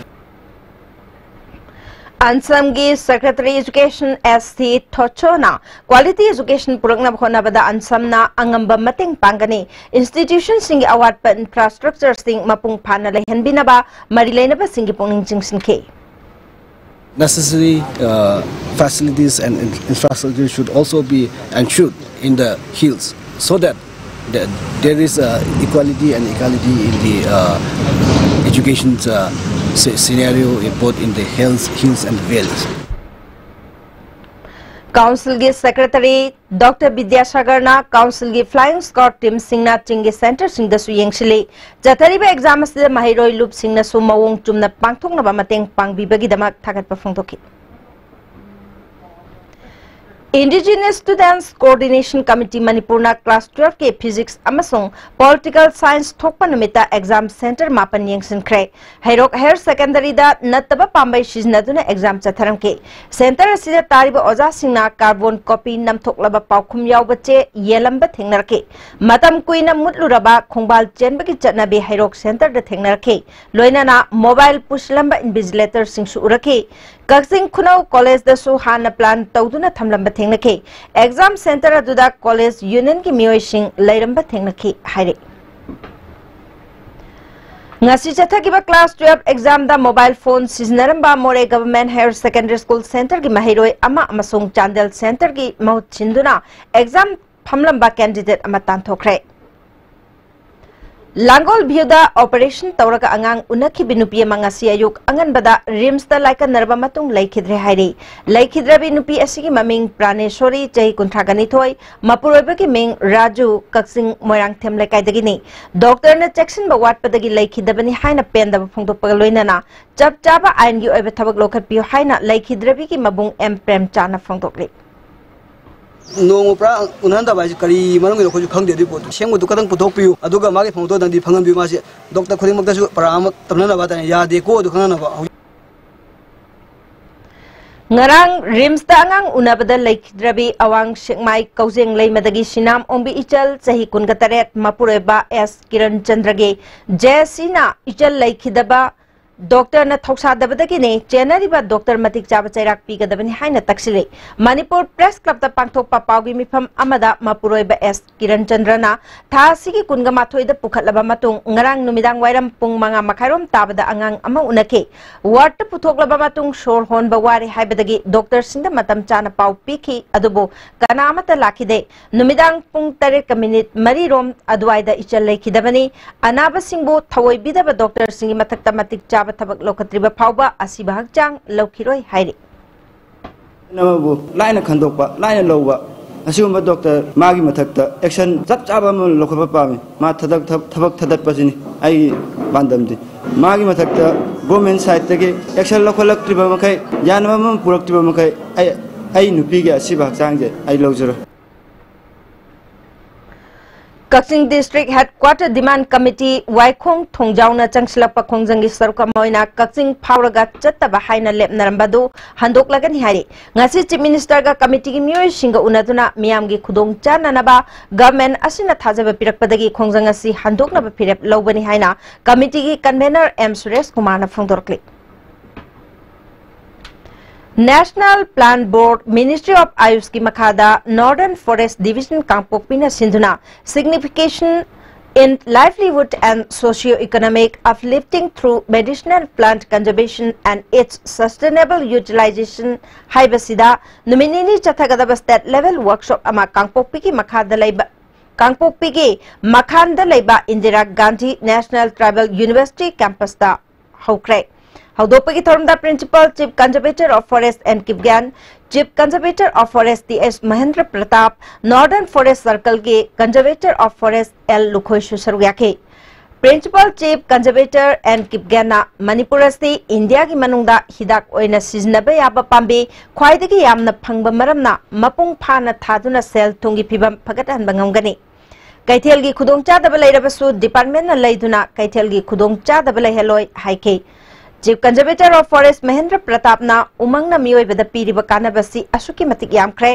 ꯑꯟꯁꯝꯒꯤ Secretary Education S C ꯊꯣꯆꯣꯅ quality education ꯄꯨꯔꯛꯅꯕ ꯍꯣꯠꯅꯕꯗ ꯑꯟꯁꯝꯅ ꯑꯉꯝꯕ ꯃꯇꯦꯡ ꯄꯥꯡꯒꯅꯤ꯫ Institutionꯁꯤꯡꯒꯤ ꯑꯋꯥꯠꯄ infrastructureꯁꯤꯡ ꯃꯄꯨꯡ ꯐꯥꯅ ꯂꯩꯍꯟꯕꯤꯅꯕ ꯃꯔꯤ ꯂꯩꯅꯕꯁꯤꯡꯒꯤ ꯄꯨꯛꯅꯤꯡ ꯆꯤꯡꯁꯤꯟꯈꯤ꯫ Necessary uh, facilities and in- infrastructure should also be ensured in the hills so that the, there is uh, equality and equality in the uh, education uh, sce- scenario in both in the hills, hills and valleys. Councilꯒꯤ Secretary Doctor ꯕꯤꯗ꯭ꯌꯥꯁꯥꯒꯔꯅ Councilꯒꯤ Flying Squad teamꯁꯤꯡꯅ ꯆꯤꯡꯒꯤ centreꯁꯤꯡꯗꯁꯨ ꯌꯦꯡꯁꯤꯜꯂꯤ꯫ ꯆꯠꯊꯔꯤꯕ exam ꯑꯁꯤꯗ ꯃꯍꯩꯔꯣꯏ ꯂꯨꯞꯁꯤꯡꯅꯁꯨ ꯃꯑꯣꯡ ꯆꯨꯝꯅ ꯄꯥꯡꯊꯣꯛꯅꯕ ꯃꯇꯦꯡ ꯄꯥꯡꯕꯤꯕꯒꯤꯗꯃꯛ ꯊꯥꯒꯠꯄ ꯐꯣꯡꯗꯣꯛꯈꯤ꯫ Indigenous Students Coordination Committee ꯃꯅꯤꯄꯨꯔꯅ class twelveꯀꯤ Physics ꯑꯃꯁꯨꯡ Political Science ꯊꯣꯛꯄ ꯅꯨꯃꯤꯠꯇ exam centre ꯃꯥꯄꯟ ꯌꯦꯡꯁꯤꯟꯈ꯭ꯔꯦ꯫ ꯍꯩꯔꯣꯛ Higher Secondaryꯗ ꯅꯠꯇꯕ ꯄꯥꯝꯕꯩ ꯁꯤꯖꯤꯟꯅꯗꯨꯅ exam ꯆꯠꯊꯔꯝꯈꯤ꯫ Centre ꯑꯁꯤꯗ ꯇꯥꯔꯤꯕ ꯑꯣꯖꯥꯁꯤꯡꯅ carbon copy ꯅꯝꯊꯣꯛꯂꯕ ꯄꯥꯎꯈꯨꯝ ꯌꯥꯎꯕ ꯆꯦ ꯌꯦꯜꯂꯝꯕ ꯊꯦꯡꯅꯔꯛꯈꯤ꯫ ꯃꯇꯝ ꯀꯨꯏꯅ ꯃꯨꯠꯂꯨꯔꯕ ꯈꯣꯡꯕꯥꯜ ꯆꯦꯟꯕꯒꯤ ꯆꯠꯅꯕꯤ ꯍꯩꯔꯣꯛ centreꯗ ꯊꯦꯡꯅꯔꯛꯈꯤ꯫ ꯂꯣꯏꯅꯅ mobile ꯄꯨꯁꯤꯜꯂꯝꯕ invigilatorꯁꯤꯡꯁꯨ ꯎꯔꯛꯈꯤ꯫ ꯀꯛꯆꯤꯡ ꯈꯨꯅꯧ collegeꯗꯁꯨ ꯍꯥꯟꯅ plan ꯇꯧꯗꯨꯅ ꯊꯝꯂꯝꯕ ꯊꯦꯡꯅꯈꯤ꯫ Exam centre ꯑꯗꯨꯗ college unionꯒꯤ ꯃꯤꯑꯣꯏꯁꯤꯡ ꯂꯩꯔꯝꯕ ꯊꯦꯡꯅꯈꯤ ꯍꯥꯏꯔꯤ꯫ ꯉꯁꯤ ꯆꯠꯊꯈꯤꯕ class twelve examꯗ mobile phone ꯁꯤꯖꯤꯟꯅꯔꯝꯕ ꯃꯣꯔꯦ Government Higher Secondary School centreꯒꯤ ꯃꯍꯩꯔꯣꯏ ꯑꯃ ꯑꯃꯁꯨꯡ ꯆꯥꯟꯗꯦꯜ centreꯒꯤ ꯃꯍꯨꯠ ꯁꯤꯟꯗꯨꯅ exam ꯐꯝꯂꯝꯕ candidate ꯑꯃ ꯇꯥꯟꯊꯣꯛꯈ꯭ꯔꯦ꯫ ꯂꯥꯡꯒꯣꯜ viewꯗ operation ꯇꯧꯔꯒ ꯑꯉꯥꯡ ꯎꯅꯈꯤꯕ ꯅꯨꯄꯤ ꯑꯃ ꯉꯁꯤ ꯑꯌꯨꯛ ꯑꯉꯟꯕꯗ RIMSꯇ ꯂꯥꯏꯀꯠꯅꯔꯕ ꯃꯇꯨꯡ ꯂꯩꯈꯤꯗ꯭ꯔꯦ ꯍꯥꯏꯔꯤ꯫ ꯂꯩꯈꯤꯗ꯭ꯔꯕꯤ ꯅꯨꯄꯤ ꯑꯁꯤꯒꯤ ꯃꯃꯤꯡ ꯄ꯭ꯔꯥꯅꯦꯁꯣꯔꯤ, ꯆꯍꯤ ꯀꯨꯟꯊ꯭ꯔꯥ ꯅꯤꯊꯣꯏ, ꯃꯄꯨꯔꯣꯏꯕꯒꯤ ꯃꯤꯡ ꯔꯥꯖꯨ, ꯀꯛꯆꯤꯡ ꯃꯣꯏꯔꯥꯡꯊꯦꯝ ꯂꯩꯀꯥꯏꯗꯒꯤꯅꯤ꯫ Doctorꯅ ꯆꯦꯛꯁꯤꯟꯕ ꯋꯥꯠꯄꯗꯒꯤ ꯂꯩꯈꯤꯗꯕꯅꯤ ꯍꯥꯏꯅ ꯄꯦꯟꯗꯕ ꯐꯣꯡꯗꯣꯛꯄꯒ ꯂꯣꯏꯅꯅ ꯆꯞ ꯆꯥꯕ ꯑꯥꯏꯟꯒꯤ ꯑꯣꯏꯕ ꯊꯕꯛ ꯂꯧꯈꯠꯄꯤꯌꯨ ꯍꯥꯏꯅ ꯂꯩꯈꯤꯗ꯭ꯔꯕꯤꯒꯤ ꯃꯕꯨꯡ ꯑꯦꯝ ꯄ꯭ꯔꯦꯝꯆꯥꯟꯅ ꯐꯣꯡꯗꯣꯛꯂꯤ꯫ ꯅꯣꯡꯃ ꯄꯨꯔꯥ ꯎꯅꯍꯟꯗꯕ ꯍꯥꯏꯁꯦ ꯀꯔꯤ ꯃꯔꯝꯒꯤꯅꯣ ꯑꯩꯈꯣꯏꯁꯨ ꯈꯪꯗꯦ꯫ ꯑꯗꯨꯒꯤ ꯄꯣꯠꯇꯣ ꯑꯁꯦꯡꯕꯗꯨ ꯈꯇꯪ ꯄꯨꯊꯣꯛꯄꯤꯌꯨ, ꯑꯗꯨꯒ ꯃꯥꯒꯤ ꯐꯪꯗꯣꯏꯗꯪꯗꯤ ꯐꯪꯍꯟꯕꯤꯌꯨ꯫ ꯃꯥꯁꯦ ꯗꯣꯛꯇꯔ ꯈꯨꯗꯤꯡꯃꯛꯇꯁꯨ ꯄꯔꯥ ꯑꯃ ꯇꯝꯅꯅꯕ ꯍꯥꯏꯇꯥꯔꯦ, ꯌꯥꯗꯦꯀꯣ ꯑꯗꯨ ꯈꯪꯅꯅꯕ꯫ ꯍꯧꯖꯤꯛ ꯉꯔꯥꯡ ꯔꯤꯝꯁꯇ ꯑꯉꯥꯡ ꯎꯅꯕꯗ ꯂꯩꯈꯤꯗ꯭ꯔꯕꯤ ꯑꯋꯥꯡ ꯁꯦꯛꯃꯥꯏ ꯀꯧꯖꯦꯡ ꯂꯩꯃꯗꯒꯤ ꯁꯤꯅꯥꯝ ꯑꯣꯡꯕꯤ ꯏꯆꯜ, ꯆꯍꯤ ꯀꯨꯟꯒ ꯇꯔꯦꯠ, ꯃꯄꯨꯔꯣꯏꯕ ꯑꯦꯁ ꯀꯤꯔꯟ ꯆꯟꯗ꯭ꯔꯒꯤ ꯖꯦ ꯑꯦꯁ ꯁꯤꯅ ꯏꯆꯜ ꯂꯩꯈꯤꯗꯕ ꯗꯣꯛꯇꯔꯅ ꯊꯧꯁꯥꯗꯕꯗꯒꯤꯅꯤ꯫ ꯆꯦꯟꯅꯔꯤꯕ ꯗꯣꯛꯇꯔ ꯃꯇꯤꯛ ꯆꯥꯕ ꯆꯩꯔꯥꯛ ꯄꯤꯒꯗꯕꯅꯤ ꯍꯥꯏꯅ ꯇꯛꯁꯤꯜꯂꯤ꯫ ꯃꯅꯤꯄꯨꯔ ꯄ꯭ꯔꯦꯁ ꯀ꯭ꯂꯕꯇ ꯄꯥꯡꯊꯣꯛꯄ ꯄꯥꯎꯒꯤ ꯃꯤꯐꯝ ꯑꯃꯗ ꯃꯄꯨꯔꯣꯏꯕ ꯑꯦꯁ ꯀꯤꯔꯟ ꯆꯟꯗ꯭ꯔꯅ ꯊꯥ ꯑꯁꯤꯒꯤ ꯀꯨꯟꯒ ꯃꯥꯊꯣꯏꯗ ꯄꯨꯈꯠꯂꯕ ꯃꯇꯨꯡ ꯉꯔꯥꯡ ꯅꯨꯃꯤꯗꯥꯡ ꯋꯥꯏꯔꯝ ꯄꯨꯡ ꯃꯉꯥ ꯃꯈꯥꯏꯔꯣꯝ ꯇꯥꯕꯗ ꯑꯉꯥꯡ ꯑꯃ ꯎꯅꯈꯤ꯫ ꯋꯥꯔꯗꯇ ꯄꯨꯊꯣꯛꯂꯕ ꯃꯇꯨꯡ ꯁꯣꯔ ꯍꯣꯟꯕ ꯋꯥꯔꯦ ꯍꯥꯏꯕꯗꯒꯤ ꯗꯣꯛꯇꯔꯁꯤꯡꯗ ꯃꯇꯝ ꯆꯥꯅ ꯄꯥꯎ ꯄꯤꯈꯤ, ꯑꯗꯨꯕꯨ ꯀꯅꯥ ꯑꯃꯠꯇ ꯂꯥꯛꯈꯤꯗꯦ꯫ ꯅꯨꯃꯤꯗꯥꯡ ꯄꯨꯡ ꯇꯔꯦꯠꯀ ꯃꯤꯅꯤꯠ ꯃꯔꯤꯔꯣꯝ ꯑꯗꯨꯋꯥꯏꯗ ꯏꯆꯜ ꯂꯩꯈꯤꯗꯕꯅꯤ꯫ ꯑꯅꯥꯕꯁꯤꯡꯕꯨ ꯊꯑꯣꯏꯕꯤꯗꯕ ꯗꯣꯛꯇꯔꯁꯤꯡꯒꯤ ꯃꯊꯛꯇ ꯃꯇꯤꯛ ꯆꯥꯕ ꯊꯕꯛ ꯂꯧꯈꯠꯇ꯭ꯔꯤꯕ ꯐꯥꯎꯕ ꯑꯁꯤꯕ ꯍꯛꯆꯥꯡ ꯂꯧꯈꯤꯔꯣꯏ ꯍꯥꯏꯔꯤ꯫ ꯑꯃꯕꯨ ꯂꯥꯏꯅ ꯈꯟꯗꯣꯛꯄ, ꯂꯥꯏꯅ ꯂꯧꯕ, ꯑꯁꯤꯒꯨꯝꯕ ꯗꯣꯛꯇꯔ ꯃꯥꯒꯤ ꯃꯊꯛꯇ ꯑꯦꯛꯁꯟ ꯆꯞ ꯆꯥꯕ ꯑꯃ ꯂꯧꯈꯠꯄ ꯄꯥꯝꯃꯤ꯫ ꯃꯥ ꯊꯕꯛ ꯊꯕꯛ ꯊꯥꯗꯠꯄꯁꯤꯅꯤ ꯑꯩꯒꯤ ꯄꯥꯟꯗꯝꯗꯤ꯫ ꯃꯥꯒꯤ ꯃꯊꯛꯇ ꯒꯣꯔꯃꯦꯟ ꯁꯥꯏꯠꯇꯒꯤ ꯑꯦꯛꯁꯟ ꯂꯧꯈꯠꯂꯛꯇ꯭ꯔꯤꯕ ꯃꯈꯩ, ꯌꯥꯅꯕ ꯑꯃ ꯄꯨꯔꯛꯇ꯭ꯔꯤꯕ ꯃꯈꯩ ꯑꯩ ꯑꯩ ꯅꯨꯄꯤꯒꯤ ꯑꯁꯤꯕ ꯍꯛꯆꯥꯡꯁꯦ ꯑꯩ ꯂꯧꯖꯔꯣꯏ꯫ ꯀꯛꯆꯤꯡ ꯗꯤꯁꯇ꯭ꯔꯤꯛ ꯍꯦꯗꯀ꯭ꯋꯥꯇꯔ ꯗꯤꯃꯥꯟ ꯀꯃꯤꯇꯤ ꯋꯥꯏꯈꯣꯡ ꯊꯣꯡꯖꯥꯎꯅ ꯆꯪꯁꯤꯜꯂꯛꯄ ꯈꯣꯡꯖꯪꯒꯤ ꯁꯔꯨꯛ ꯑꯃ ꯑꯣꯏꯅ ꯀꯛꯆꯤꯡ ꯐꯥꯎꯔꯒ ꯆꯠꯇꯕ ꯍꯥꯏꯅ ꯂꯦꯞꯅꯔꯝꯕꯗꯨ ꯍꯟꯗꯣꯛꯂꯒꯅꯤ ꯍꯥꯏꯔꯤ꯫ ꯉꯁꯤ ꯆꯤꯐ ꯃꯤꯅꯤꯁꯇꯔꯒ ꯀꯃꯤꯇꯤꯒꯤ ꯃꯤꯑꯣꯏꯁꯤꯡꯒ ꯎꯅꯗꯨꯅ ꯃꯤꯌꯥꯝꯒꯤ ꯈꯨꯗꯣꯡ ꯆꯥꯅꯅꯕ ꯒꯚꯔꯟꯃꯦꯟꯠ ꯑꯁꯤꯅ ꯊꯥꯖꯕ ꯄꯤꯔꯛꯄꯗꯒꯤ ꯈꯣꯡꯖꯪ ꯑꯁꯤ ꯍꯟꯗꯣꯛꯅꯕ ꯐꯤꯔꯦꯞ ꯂꯧꯕꯅꯤ ꯍꯥꯏꯅ ꯀꯃꯤꯇꯤꯒꯤ ꯀꯟꯚꯦꯅꯔ ꯑꯦꯝ ꯁꯨꯔꯦꯁ ꯀꯨꯃꯥꯔꯅ ꯐꯣꯡꯗꯣꯔꯛꯂꯤ꯫ National Plant Board, Ministry of Ayush ꯀꯤ ꯃꯈꯥꯗ Northern Forest Division ꯀꯥꯡꯄꯣꯛꯄꯤꯅ ꯁꯤꯟꯗꯨꯅ Signification in Livelihood and Socio-Economic Uplifting through Medicinal Plant Conservation and its Sustainable Utilization ꯍꯥꯏꯕꯁꯤꯗ ꯅꯨꯃꯤꯠ ꯅꯤꯅꯤ ꯆꯠꯊꯒꯗꯕ state level workshop ꯑꯃ ꯀꯥꯡꯄꯣꯛꯄꯤꯒꯤ ꯃꯈꯥꯗ ꯂꯩꯕ ꯀꯥꯡꯄꯣꯛꯄꯤꯒꯤ ꯃꯈꯥꯟꯗ ꯂꯩꯕ Indira Gandhi National Tribal University campus ꯇ ꯍꯧꯈ꯭ꯔꯦ꯫ ꯍꯧꯗꯣꯛꯄꯒꯤ ꯊꯧꯔꯝꯗ Principal Chief Conservator of Forest N Kipgen, Chief Conservator of Forest T S Mahendra Pratap, Northern Forest Circle ꯒꯤ Conservator of Forest ꯑꯦꯜ ꯂꯨꯈꯣꯏꯁꯨ ꯁꯔꯨꯛ ꯌꯥꯈꯤ꯫ Principal Chief Conservator N Kipgenꯅ Manipur ꯑꯁꯤ ꯏꯟꯗꯤꯌꯥꯒꯤ ꯃꯅꯨꯡꯗ ꯍꯤꯗꯥꯛ ꯑꯣꯏꯅ ꯁꯤꯖꯤꯟꯅꯕ ꯌꯥꯕ ꯄꯥꯝꯕꯤ ꯈ꯭ꯋꯥꯏꯗꯒꯤ ꯌꯥꯝꯅ ꯐꯪꯕ ꯃꯔꯝꯅ ꯃꯄꯨꯡ ꯐꯥꯅ ꯊꯥꯗꯨꯅ ꯁꯦꯜ ꯊꯨꯝꯒꯤ ꯐꯤꯕꯝ ꯐꯒꯠꯍꯟꯕ ꯉꯝꯒꯅꯤ꯫ ꯀꯩꯊꯦꯜꯒꯤ ꯈꯨꯗꯣꯡꯆꯥꯗꯕ ꯂꯩꯔꯕꯁꯨ departmentꯅ ꯂꯩꯗꯨꯅ ꯀꯩꯊꯦꯜꯒꯤ ꯈꯨꯗꯣꯡꯆꯥꯗꯕ ꯂꯩꯍꯜꯂꯣꯏ ꯍꯥꯏꯈꯤ꯫ Chief Conservator of Forest Mahendra ꯄ꯭ꯔꯇꯥꯞꯅ ꯎꯃꯪꯅ ꯃꯤꯑꯣꯏꯕꯗ ꯄꯤꯔꯤꯕ ꯀꯥꯟꯅꯕꯁꯤ ꯑꯁꯨꯛꯀꯤ ꯃꯇꯤꯛ ꯌꯥꯝꯈ꯭ꯔꯦ꯫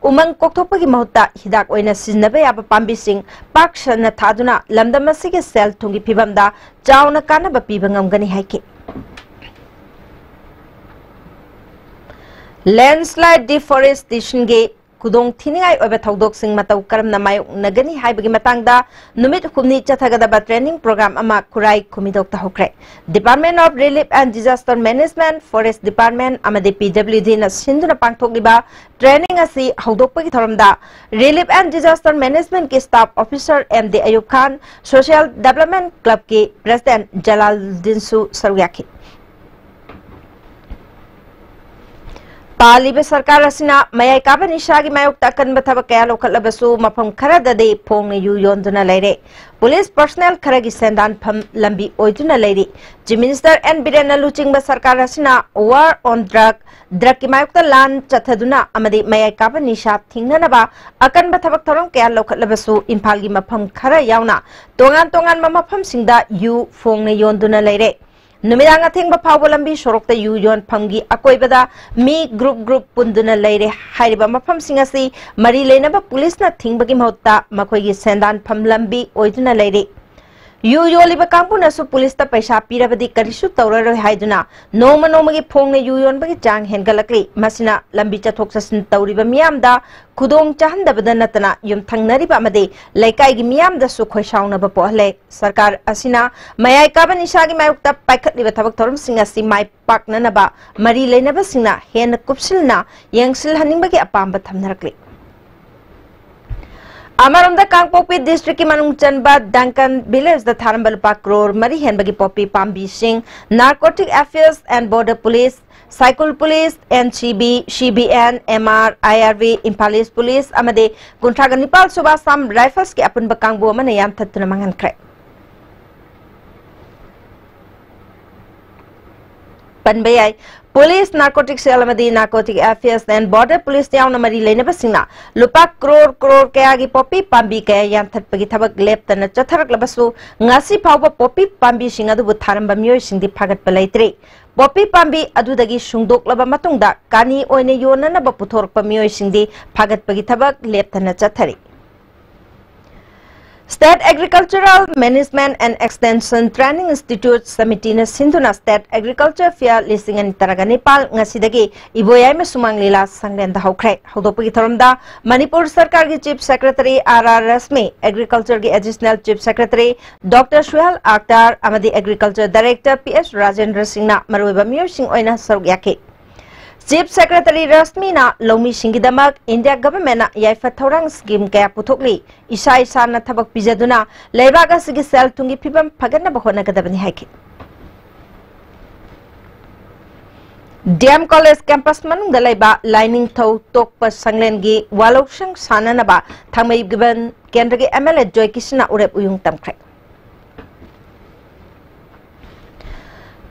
ꯎꯃꯪ ꯀꯣꯛꯊꯣꯛꯄꯒꯤ ꯃꯍꯨꯠꯇ ꯍꯤꯗꯥꯛ ꯑꯣꯏꯅ ꯁꯤꯖꯤꯟꯅꯕ ꯌꯥꯕ ꯄꯥꯝꯕꯤꯁꯤꯡ ꯄꯥꯛ ꯁꯟꯅ ꯊꯥꯗꯨꯅ ꯂꯝꯗꯝ ꯑꯁꯤꯒꯤ ꯁꯦꯜ ꯊꯨꯝꯒꯤ ꯐꯤꯕꯝꯗ ꯆꯥꯎꯅ ꯀꯥꯟꯅꯕ ꯄꯤꯕ ꯉꯝꯒꯅꯤ ꯍꯥꯏꯈꯤ꯫ Landslide deforestationꯒꯤ ꯈꯨꯗꯣꯡ ꯊꯤꯅꯤꯡꯉꯥꯏ ꯑꯣꯏꯕ ꯊꯧꯗꯣꯛꯁꯤꯡ ꯃꯇꯧ ꯀꯔꯝꯅ ꯃꯥꯌꯣꯛꯅꯒꯅꯤ ꯍꯥꯏꯕꯒꯤ ꯃꯇꯥꯡꯗ ꯅꯨꯃꯤꯠ ꯍꯨꯝꯅꯤ ꯆꯠꯊꯒꯗꯕ training program ꯑꯃ ꯈꯨꯔꯥꯏ ꯈꯨꯃꯤꯗꯣꯛꯇ ꯍꯧꯈ꯭ꯔꯦ꯫ Department of Relief and Disaster Management, Forest Department ꯑꯃꯗꯤ PWDꯅ ꯁꯤꯟꯗꯨꯅ ꯄꯥꯡꯊꯣꯛꯂꯤꯕ training ꯑꯁꯤ ꯍꯧꯗꯣꯛꯄꯒꯤ ꯊꯧꯔꯝꯗ Relief and Disaster Managementꯀꯤ staff officer M D ꯑꯌꯨꯕ Khan, Social Development Clubꯀꯤ President ꯖꯂꯥꯂꯨꯗꯤꯟꯁꯨ ꯁꯔꯨꯛ ꯌꯥꯈꯤ꯫ ꯄꯥꯜꯂꯤꯕ ꯁꯔꯀꯥꯔ ꯑꯁꯤꯅ ꯃꯌꯥꯏ ꯀꯥꯕ ꯅꯤꯁꯥꯒꯤ ꯃꯥꯌꯣꯛꯇ ꯑꯀꯟꯕ ꯊꯕꯛ ꯀꯌꯥ ꯂꯧꯈꯠꯂꯕꯁꯨ ꯃꯐꯝ ꯈꯔꯗꯗꯤ ꯐꯣꯡꯅ ꯌꯨ ꯌꯣꯟꯗꯨꯅ ꯂꯩꯔꯦ꯫ Police personnel ꯈꯔꯒꯤ ꯁꯦꯟꯗꯥꯟꯐꯝ ꯂꯝꯕꯤ ꯑꯣꯏꯗꯨꯅ ꯂꯩꯔꯤ꯫ Chief Minister N ꯕꯤꯔꯦꯟꯅ ꯂꯨꯆꯤꯡꯕ ꯁꯔꯀꯥꯔ ꯑꯁꯤꯅ war on drug, drugꯀꯤ ꯃꯥꯌꯣꯛꯇ ꯂꯥꯟ ꯆꯠꯊꯗꯨꯅ ꯑꯃꯗꯤ ꯃꯌꯥꯏ ꯀꯥꯕ ꯅꯤꯁꯥ ꯊꯤꯡꯅꯅꯕ ꯑꯀꯟꯕ ꯊꯕꯛ ꯊꯧꯔꯝ ꯀꯌꯥ ꯂꯧꯈꯠꯂꯕꯁꯨ ꯏꯝꯐꯥꯜꯒꯤ ꯃꯐꯝ ꯈꯔ ꯌꯥꯎꯅ ꯇꯣꯉꯥꯟ ꯇꯣꯉꯥꯟꯕ ꯃꯐꯝꯁꯤꯡꯗ ꯌꯨ ꯐꯣꯡꯅ ꯌꯣꯟꯗꯨꯅ ꯂꯩꯔꯦ꯫ ꯅꯨꯃꯤꯗꯥꯡ ꯑꯊꯦꯡꯕ ꯐꯥꯎꯕ ꯂꯝꯕꯤ ꯁꯣꯔꯣꯛꯇ ꯌꯨ ꯌꯣꯟꯐꯝꯒꯤ ꯑꯀꯣꯏꯕꯗ ꯃꯤ group group ꯄꯨꯟꯗꯨꯅ ꯂꯩꯔꯦ꯫ ꯍꯥꯏꯔꯤꯕ ꯃꯐꯝꯁꯤꯡ ꯑꯁꯤ ꯃꯔꯤ ꯂꯩꯅꯕ ꯄꯨꯂꯤꯁꯅ ꯊꯤꯡꯕꯒꯤ ꯃꯍꯨꯠꯇ ꯃꯈꯣꯏꯒꯤ ꯁꯦꯟꯗꯥꯟꯐꯝ ꯂꯝꯕꯤ ꯑꯣꯏꯗꯨꯅ ꯂꯩꯔꯤ꯫ ꯌꯨ ꯌꯣꯜꯂꯤꯕ ꯀꯥꯡꯕꯨꯅꯁꯨ ꯄꯨꯂꯤꯁꯇ ꯄꯩꯁꯥ ꯄꯤꯔꯕꯗꯤ ꯀꯔꯤꯁꯨ ꯇꯧꯔꯔꯣꯏ ꯍꯥꯏꯗꯨꯅ ꯅꯣꯡꯃ ꯅꯣꯡꯃꯒꯤ ꯐꯣꯡꯅ ꯌꯨ ꯌꯣꯟꯕꯒꯤ ꯆꯥꯡ ꯍꯦꯟꯒꯠꯂꯛꯂꯤ꯫ ꯃꯁꯤꯅ ꯂꯝꯕꯤ ꯆꯠꯊꯣꯛ ꯆꯠꯁꯤꯟ ꯇꯧꯔꯤꯕ ꯃꯤꯌꯥꯝꯗ ꯈꯨꯗꯣꯡ ꯆꯥꯍꯟꯗꯕꯗ ꯅꯠꯇꯅ ꯌꯨꯝꯊꯪꯅꯔꯤꯕ ꯑꯃꯗꯤ ꯂꯩꯀꯥꯏꯒꯤ ꯃꯤꯌꯥꯝꯗꯁꯨ ꯈꯣꯏꯁꯥꯎꯅꯕ ꯄꯣꯛꯍꯜꯂꯦ꯫ ꯁꯔꯀꯥꯔ ꯑꯁꯤꯅ ꯃꯌꯥꯏ ꯀꯥꯕ ꯅꯤꯁꯥꯒꯤ ꯃꯥꯌꯣꯛꯇ ꯄꯥꯏꯈꯠꯂꯤꯕ ꯊꯕꯛ ꯊꯧꯔꯝꯁꯤꯡ ꯑꯁꯤ ꯃꯥꯏ ꯄꯥꯛꯅꯅꯕ ꯃꯔꯤ ꯂꯩꯅꯕꯁꯤꯡꯅ ꯍꯦꯟꯅ ꯀꯨꯞꯁꯤꯟꯅ ꯌꯦꯡꯁꯤꯜꯍꯟꯅꯤꯡꯕꯒꯤ ꯑꯄꯥꯝꯕ ꯊꯝꯅꯔꯛꯂꯤ꯫ ꯑꯃꯔꯣꯝꯗ ꯀꯥꯡꯄꯣꯛꯄꯤ districtꯀꯤ ꯃꯅꯨꯡ ꯆꯟꯕ ꯗꯪꯀꯟ villageꯇ ꯊꯥꯔꯝꯕ ꯂꯨꯄꯥ ꯀ꯭ꯔꯣꯔ ꯃꯔꯤ ꯍꯦꯟꯕꯒꯤ ꯄꯣꯄꯤ ꯄꯥꯝꯕꯤꯁꯤꯡ Narcotic Affairs and Border Police, Saikul Police, N C B, C B N, M R, I R B, Imphal East Police ꯑꯃꯗꯤ ꯀꯨꯟꯊ꯭ꯔꯥꯒ ꯅꯤꯄꯥꯜ ꯁꯨꯕ Assam Riflesꯀꯤ ꯑꯄꯨꯟꯕ ꯀꯥꯡꯕꯨ ꯑꯃꯅ ꯌꯥꯟꯊꯠꯇꯨꯅ ꯃꯥꯡꯍꯟꯈ꯭ꯔꯦ꯫ ꯄꯟꯕ ꯌꯥꯏ꯫ Police, Narcotic Cell ꯑꯃꯗꯤ Narcotic Affairs and Border Police ꯌꯥꯎꯅ ꯃꯔꯤ ꯂꯩꯅꯕꯁꯤꯡꯅ ꯂꯨꯄꯥ ꯀ꯭ꯔꯣꯔ ꯀ꯭ꯔꯣꯔ ꯀꯌꯥꯒꯤ ꯄꯣꯄꯤ ꯄꯥꯝꯕꯤ ꯀꯌꯥ ꯌꯥꯟꯊꯠꯄꯒꯤ ꯊꯕꯛ ꯂꯦꯞꯇꯅ ꯆꯠꯊꯔꯛꯂꯕꯁꯨ, ꯉꯁꯤ ꯐꯥꯎꯕ ꯄꯣꯄꯤ ꯄꯥꯝꯕꯤꯁꯤꯡ ꯑꯗꯨꯕꯨ ꯊꯥꯔꯝꯕ ꯃꯤꯑꯣꯏꯁꯤꯡꯗꯤ ꯐꯥꯒꯠꯄ ꯂꯩꯇ꯭ꯔꯤ꯫ ꯄꯣꯄꯤ ꯄꯥꯝꯕꯤ ꯑꯗꯨꯗꯒꯤ ꯁꯨꯡꯗꯣꯛꯂꯕ ꯃꯇꯨꯡꯗ ꯀꯥꯅꯤ ꯑꯣꯏꯅ ꯌꯣꯟꯅꯅꯕ ꯄꯨꯊꯣꯔꯛꯄ ꯃꯤꯑꯣꯏꯁꯤꯡꯗꯤ ꯐꯥꯒꯠꯄꯒꯤ ꯊꯕꯛ ꯂꯦꯞꯇꯅ ꯆꯠꯊꯔꯤ꯫ State Agricultural Management and Extension Training Institute ꯁꯃꯤꯇꯤꯅ ꯁꯤꯟꯗꯨꯅ State Agriculture Fair ꯂꯤꯁꯤꯡ ꯑꯅꯤ ꯇꯔꯥꯒ ꯅꯤꯄꯥꯜ ꯉꯁꯤꯗꯒꯤ ꯏꯕꯣꯌꯥꯏꯃ ꯁꯨꯃꯥꯡ ꯂꯤꯂꯥ ꯁꯪꯂꯦꯟꯗ ꯍꯧꯈ꯭ꯔꯦ꯫ ꯍꯧꯗꯣꯛꯄꯒꯤ ꯊꯧꯔꯝꯗ ꯃꯅꯤꯄꯨꯔ ꯁꯔꯀꯥꯔꯒꯤ Chief Secretary R R Rashmi, Agricultureꯒꯤ Additional Chief Secretary Doctor Suhel Akhtar ꯑꯃꯗꯤ Agriculture Director P S Rajendra ꯁꯤꯡꯅ ꯃꯔꯨꯑꯣꯏꯕ ꯃꯤꯑꯣꯏꯁꯤꯡ ꯑꯣꯏꯅ ꯁꯔꯨꯛ ꯌꯥꯈꯤ꯫ Chief Secretary ꯔꯁꯃꯤꯅ ꯂꯧꯃꯤꯁꯤꯡꯒꯤꯗꯃꯛ India Governmentꯅ ꯌꯥꯏꯐ ꯊꯧꯔꯥꯡ scheme ꯀꯌꯥ ꯄꯨꯊꯣꯛꯂꯤ, ꯏꯁꯥ ꯏꯁꯥꯅ ꯊꯕꯛ ꯄꯤꯖꯗꯨꯅ ꯂꯩꯕꯥꯛ ꯑꯁꯤꯒꯤ ꯁꯦꯜ ꯊꯨꯝꯒꯤ ꯐꯤꯕꯝ ꯐꯒꯠꯅꯕ ꯍꯣꯠꯅꯒꯗꯕꯅꯤ ꯍꯥꯏꯈꯤ꯫ ꯗꯤ ꯑꯦꯝ College campus ꯃꯅꯨꯡꯗ ꯂꯩꯕ ꯂꯥꯏꯅꯤꯡꯊꯧ ꯇꯣꯛꯄ ꯁꯪꯂꯦꯟꯒꯤ ꯋꯥꯂꯧꯁꯪ ꯁꯥꯟꯅꯅꯕ ꯊꯥꯡꯃꯩꯕꯟ ꯀꯦꯟꯗ꯭ꯔꯒꯤ ꯑꯦꯝ ꯑꯦꯜ ꯑꯦ ꯖꯣꯏ ꯀꯤꯁꯟꯅ ꯎꯔꯦꯞ ꯎꯌꯨꯡ ꯇꯝꯈ꯭ꯔꯦ꯫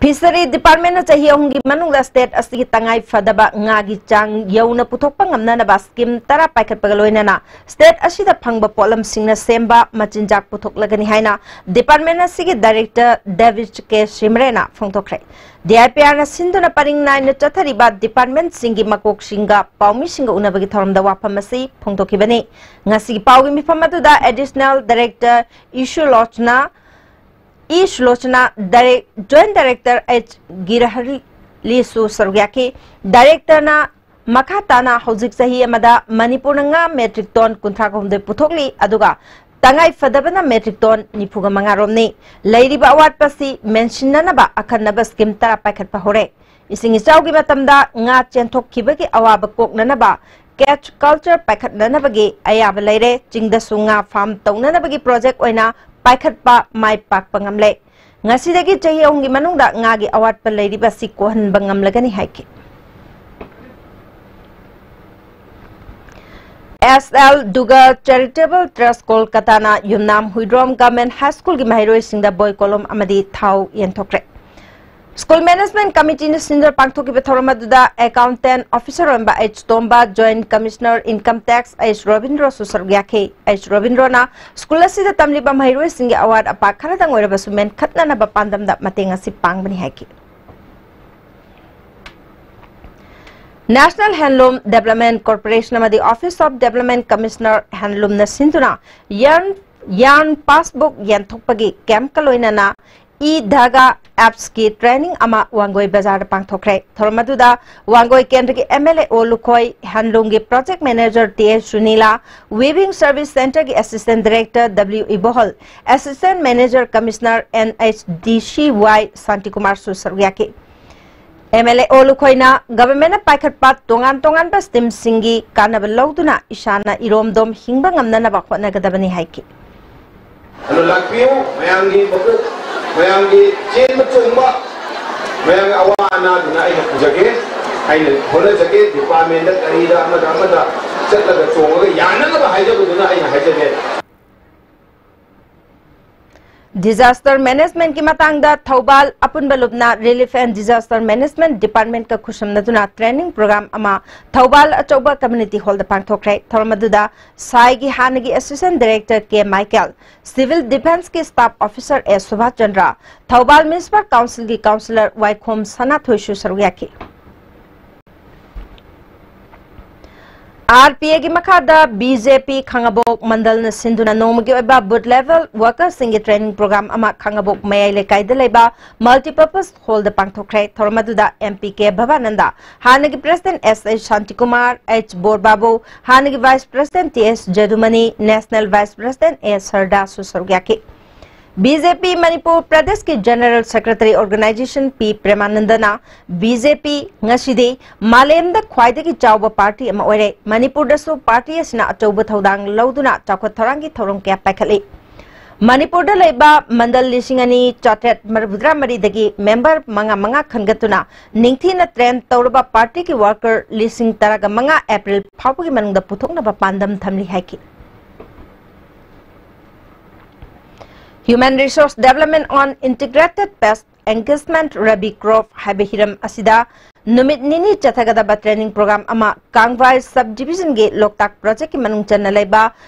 Fishery Departmentꯅ ꯆꯍꯤ ꯑꯍꯨꯝꯒꯤ ꯃꯅꯨꯡꯗ state ꯑꯁꯤꯒꯤ ꯇꯉꯥꯏ ꯐꯗꯕ ꯉꯥꯒꯤ ꯆꯥꯡ ꯌꯧꯅ ꯄꯨꯊꯣꯛꯄ ꯉꯝꯅꯅꯕ scheme ꯇꯔꯥ ꯄꯥꯏꯈꯠꯄꯒ ꯂꯣꯏꯅꯅ state ꯑꯁꯤꯗ ꯐꯪꯕ ꯄꯣꯠꯂꯝꯁꯤꯡꯅ ꯁꯦꯝꯕ ꯃꯆꯤꯟꯖꯥꯛ ꯄꯨꯊꯣꯛꯂꯒꯅꯤ ꯍꯥꯏꯅ department ꯑꯁꯤꯒꯤ Director ꯗꯦꯕꯤꯗ K ꯁꯤꯃꯔꯦꯅ ꯐꯣꯡꯗꯣꯛꯈ꯭ꯔꯦ꯫ D I P ꯑꯥꯔꯅ ꯁꯤꯟꯗꯨꯅ ꯄꯔꯤꯡ ꯅꯥꯏꯅ ꯆꯠꯊꯔꯤꯕ departmentꯁꯤꯡꯒꯤ ꯃꯀꯣꯛꯁꯤꯡꯒ ꯄꯥꯎꯃꯤꯁꯤꯡꯒ ꯎꯅꯕꯒꯤ ꯊꯧꯔꯝꯗ ꯋꯥꯐꯝ ꯑꯁꯤ ꯐꯣꯡꯗꯣꯛꯈꯤꯕꯅꯤ꯫ ꯉꯁꯤꯒꯤ ꯄꯥꯎꯒꯤ ꯃꯤꯐꯝ ꯑꯗꯨꯗ Additional Director E ꯁꯨꯂꯣꯆꯅꯥ, E ꯁꯨꯂꯣꯆꯅꯥ, Direct-, Joint Director H ꯒꯤꯔꯍꯔꯤꯁꯨ ꯁꯔꯨꯛ ꯌꯥꯈꯤ꯫ Directorꯅ ꯃꯈꯥ ꯇꯥꯅ ꯍꯧꯖꯤꯛ ꯆꯍꯤ ꯑꯃꯗ ꯃꯅꯤꯄꯨꯔꯅ ꯉꯥ metric ton ꯀꯨꯟꯊ꯭ꯔꯥꯒ ꯍꯨꯝꯗꯣꯏ ꯄꯨꯊꯣꯛꯂꯤ, ꯑꯗꯨꯒ ꯇꯉꯥꯏ ꯐꯗꯕꯅ metric ton ꯅꯤꯐꯨꯒ ꯃꯉꯥ ꯔꯣꯝꯅꯤ꯫ ꯂꯩꯔꯤꯕ ꯑꯋꯥꯠꯄꯁꯤ ꯃꯦꯟꯁꯤꯟꯅꯅꯕ ꯑꯈꯟꯅꯕ scheme ꯇꯔꯥ ꯄꯥꯏꯈꯠꯄ ꯍꯧꯔꯦ꯫ ꯏꯁꯤꯡ ꯏꯆꯥꯎꯒꯤ ꯃꯇꯝꯗ ꯉꯥ ꯆꯦꯟꯊꯣꯛꯈꯤꯕꯒꯤ ꯑꯋꯥꯕ ꯀꯣꯛꯅꯅꯕ catch culture ꯄꯥꯏꯈꯠꯅꯅꯕꯒꯤ ꯑꯌꯥꯕ ꯂꯩꯔꯦ꯫ ꯆꯤꯡꯗꯁꯨ ꯉꯥ farm ꯇꯧꯅꯅꯕꯒꯤ project ꯑꯣꯏꯅ ꯄꯥꯏꯈꯠꯄ ꯃꯥꯏ ꯄꯥꯛꯄ ꯉꯝꯂꯦ꯫ ꯉꯁꯤꯗꯒꯤ ꯆꯍꯤ ꯑꯍꯨꯝꯒꯤ ꯃꯅꯨꯡꯗ ꯉꯥꯒꯤ ꯑꯋꯥꯠꯄ ꯂꯩꯔꯤꯕ ꯑꯁꯤ ꯀꯣꯛꯍꯟꯕ ꯉꯝꯂꯒꯅꯤ ꯍꯥꯏꯈꯤ꯫ ꯑꯦꯁ ꯑꯦꯜ ꯗꯨꯒ Charitable Trust ꯀꯣꯜꯀꯇꯥꯅ ꯌꯨꯝꯅꯥꯝ ꯍꯨꯏꯗ꯭ꯔꯣꯝ Government High Schoolꯒꯤ ꯃꯍꯩꯔꯣꯏꯁꯤꯡꯗ ꯕꯣꯏ ꯀꯣꯂꯣꯝ ꯑꯃꯗꯤ ꯊꯥꯎ ꯌꯦꯟꯊꯣꯛꯈ꯭ꯔꯦ꯫ School Management Committee ꯅ ꯁꯤꯟꯗꯨꯅ ꯄꯥꯡꯊꯣꯛꯈꯤꯕ ꯊꯧꯔꯝ ꯑꯗꯨꯗ Accountant Officer ꯑꯣꯏꯔꯝꯕ H ꯇꯣꯝꯕ, Joint Commissioner Income Tax H ꯔꯣꯕꯤꯟꯗ꯭ꯔꯣꯁꯨ ꯁꯔꯨꯛ ꯌꯥꯈꯤ꯫ H ꯔꯣꯕꯤꯟꯗ꯭ꯔꯣꯅ ꯁ꯭ꯀꯨꯜ ꯑꯁꯤꯗ ꯇꯝꯂꯤꯕ ꯃꯍꯩꯔꯣꯏꯁꯤꯡꯒꯤ ꯑꯋꯥꯠ ꯑꯄꯥ ꯈꯔꯗꯪ ꯑꯣꯏꯔꯕꯁꯨ ꯃꯦꯟꯈꯠꯅꯅꯕ ꯄꯥꯟꯗꯝꯗ ꯃꯇꯦꯡ ꯑꯁꯤ ꯄꯥꯡꯕꯅꯤ ꯍꯥꯏꯈꯤ꯫ National Handloom Development Corporation ꯑꯃꯗꯤ Office of Development Commissioner Handloom ꯅ ꯁꯤꯟꯗꯨꯅ yarn, yarn passbook ꯌꯦꯟꯊꯣꯛꯄꯒꯤ camp ꯀ ꯂꯣꯏꯅꯅ e-Dhaga apps ꯀꯤ training ꯑꯃ ꯋꯥꯡꯒꯣꯏ ꯕꯖꯥꯔꯗ ꯄꯥꯡꯊꯣꯛꯈ꯭ꯔꯦ꯫ ꯊꯧꯔꯝ ꯑꯗꯨꯗ ꯋꯥꯡꯒꯣꯏ ꯀꯦꯟꯗ꯭ꯔꯒꯤ M L A ꯑꯣ ꯂꯨꯈꯣꯏ, Handloom ꯒꯤ Project Manager T H ꯁꯨꯅꯤꯂꯥ, Weaving Service Center ꯒꯤ Assistant Director W ꯏꯕꯣꯍꯜ, Assistant Manager Commissioner N H D C Y ꯁꯥꯟꯇꯤꯀꯨꯃꯥꯔꯁꯨ ꯁꯔꯨꯛ ꯌꯥꯈꯤ꯫ M L A ꯑꯣ ꯂꯨꯈꯣꯏꯅ government ꯅ ꯄꯥꯏꯈꯠꯄ ꯇꯣꯉꯥꯟ ꯇꯣꯉꯥꯟꯕ scheme ꯁꯤꯡꯒꯤ ꯀꯥꯟꯅꯕ ꯂꯧꯗꯨꯅ ꯏꯁꯥꯅ ꯏꯔꯣꯝꯗꯣꯝ ꯍꯤꯡꯕ ꯉꯝꯅꯅꯕ ꯍꯣꯠꯅꯒꯗꯕꯅꯤ ꯍꯥꯏꯈꯤ꯫ ꯑꯗꯨ ꯂꯥꯛꯄꯤꯌꯨ, ꯃꯌꯥꯝꯒꯤ ꯃꯀꯣꯛ, ꯃꯌꯥꯝꯒꯤ ꯆꯦꯟꯕ ꯆꯣꯡꯕ, ꯃꯌꯥꯝꯒꯤ ꯑꯋꯥ ꯑꯅꯥꯗꯨꯅ ꯑꯩꯅ ꯄꯨꯖꯒꯦ, ꯑꯩꯅ ꯍꯣꯠꯅꯖꯒꯦ꯫ Department ꯀꯔꯤꯗ ꯑꯃꯗ ꯑꯃꯗ ꯆꯠꯂꯒ ꯆꯣꯡꯉꯒ ꯌꯥꯅꯅꯕ ꯍꯥꯏꯖꯕꯗꯨꯅ ꯑꯩꯅ ꯍꯥꯏꯖꯒꯦ꯫ Disaster Management ꯀꯤ ꯃꯇꯥꯡꯗ ꯊꯧꯕꯥꯜ ꯑꯄꯨꯟꯕ ꯂꯨꯞꯅ Relief and Disaster Management Department ꯀ ꯈꯨꯠꯁꯝꯅꯗꯨꯅ training program ꯑꯃ ꯊꯧꯕꯥꯜ ꯑꯆꯧꯕ Community Hall ꯗ ꯄꯥꯡꯊꯣꯛꯈ꯭ꯔꯦ꯫ ꯊꯧꯔꯝ ꯑꯗꯨꯗ ꯁꯥꯏꯒꯤ ꯍꯥꯟꯅꯒꯤ Assistant Director K Michael, Civil Defence ꯀꯤ Staff Officer ꯑꯦꯁ ꯁꯨꯚꯥꯁ ꯆꯟꯗ꯭ꯔ, ꯊꯧꯕꯥꯜ Municipal Council ꯒꯤ Councillor ꯋꯥꯏꯈꯣꯝ ꯁꯅꯥꯊꯣꯏꯁꯨ ꯁꯔꯨꯛ ꯌꯥꯈꯤ꯫ R P A ꯒꯤ ꯃꯈꯥꯗ B J P ꯈꯥꯉꯕꯣꯛ ꯃꯟꯗꯜꯅ ꯁꯤꯟꯗꯨꯅ ꯅꯣꯡꯃꯒꯤ ꯑꯣꯏꯕ booth level worker ꯁꯤꯡꯒꯤ training program ꯑꯃ ꯈꯥꯉꯕꯣꯛ ꯃꯌꯥꯏ ꯂꯩꯀꯥꯏꯗ ꯂꯩꯕ Multipurpose Hall ꯗ ꯄꯥꯡꯊꯣꯛꯈ꯭ꯔꯦ꯫ ꯊꯧꯔꯝ ꯑꯗꯨꯗ M P ꯀꯦ ꯚꯕꯥꯅꯟꯗ, ꯍꯥꯟꯅꯒꯤ President S H Shantikumar, H ꯕꯣꯔꯕꯥꯕꯨ, ꯍꯥꯟꯅꯒꯤ Vice President T H ꯖꯗꯨꯃꯅꯤ, National Vice President A ꯁꯔꯗꯥꯁꯨ ꯁꯔꯨꯛ ꯌꯥꯈꯤ꯫ B J P ꯃꯅꯤꯄꯨꯔ ꯄ꯭ꯔꯗꯦꯁꯀꯤ General Secretary Organization P ꯄ꯭ꯔꯦꯃꯥꯅꯟꯗꯅ B J P ꯉꯁꯤꯗꯤ ꯃꯥꯂꯦꯝꯗ ꯈ꯭ꯋꯥꯏꯗꯒꯤ ꯆꯥꯎꯕ party ꯑꯃ ꯑꯣꯏꯔꯦ꯫ ꯃꯅꯤꯄꯨꯔꯗꯁꯨ party ꯑꯁꯤꯅ ꯑꯆꯧꯕ ꯊꯧꯗꯥꯡ ꯂꯧꯗꯨꯅ ꯆꯥꯎꯈꯠ ꯊꯧꯔꯥꯡꯒꯤ ꯊꯧꯔꯝ ꯀꯌꯥ ꯄꯥꯏꯈꯠꯂꯤ꯫ ꯃꯅꯤꯄꯨꯔꯗ ꯂꯩꯕ ꯃꯟꯗꯜ ꯂꯤꯁꯤꯡ ꯑꯅꯤ ꯆꯥꯇ꯭ꯔꯦꯠ ꯃꯔꯤꯐꯨꯇꯔꯥ ꯃꯔꯤꯗꯒꯤ member ꯃꯉꯥ ꯃꯉꯥ ꯈꯟꯒꯠꯇꯨꯅ ꯅꯤꯡꯊꯤꯅ train ꯇꯧꯔꯕ party ꯒꯤ worker ꯂꯤꯁꯤꯡ ꯇꯔꯥꯒ ꯃꯉꯥ April ꯐꯥꯎꯕꯒꯤ ꯃꯅꯨꯡꯗ ꯄꯨꯊꯣꯛꯅꯕ ꯄꯥꯟꯗꯝ ꯊꯝꯂꯤ ꯍꯥꯏꯈꯤ꯫ Human Resource Development on Integrated Pest Engagement Rabi Crop ꯍꯥꯏꯕ ꯍꯤꯔꯝ ꯑꯁꯤꯗ ꯅꯨꯃꯤꯠ ꯅꯤꯅꯤ ꯆꯠꯊꯒꯗꯕ training program ꯑꯃ ꯀꯥꯡꯕꯥꯏ sub division ꯒꯤ ꯂꯣꯛꯇꯥꯛ project ꯀꯤ ꯃꯅꯨꯡ ꯆꯟꯅ ꯂꯩꯕ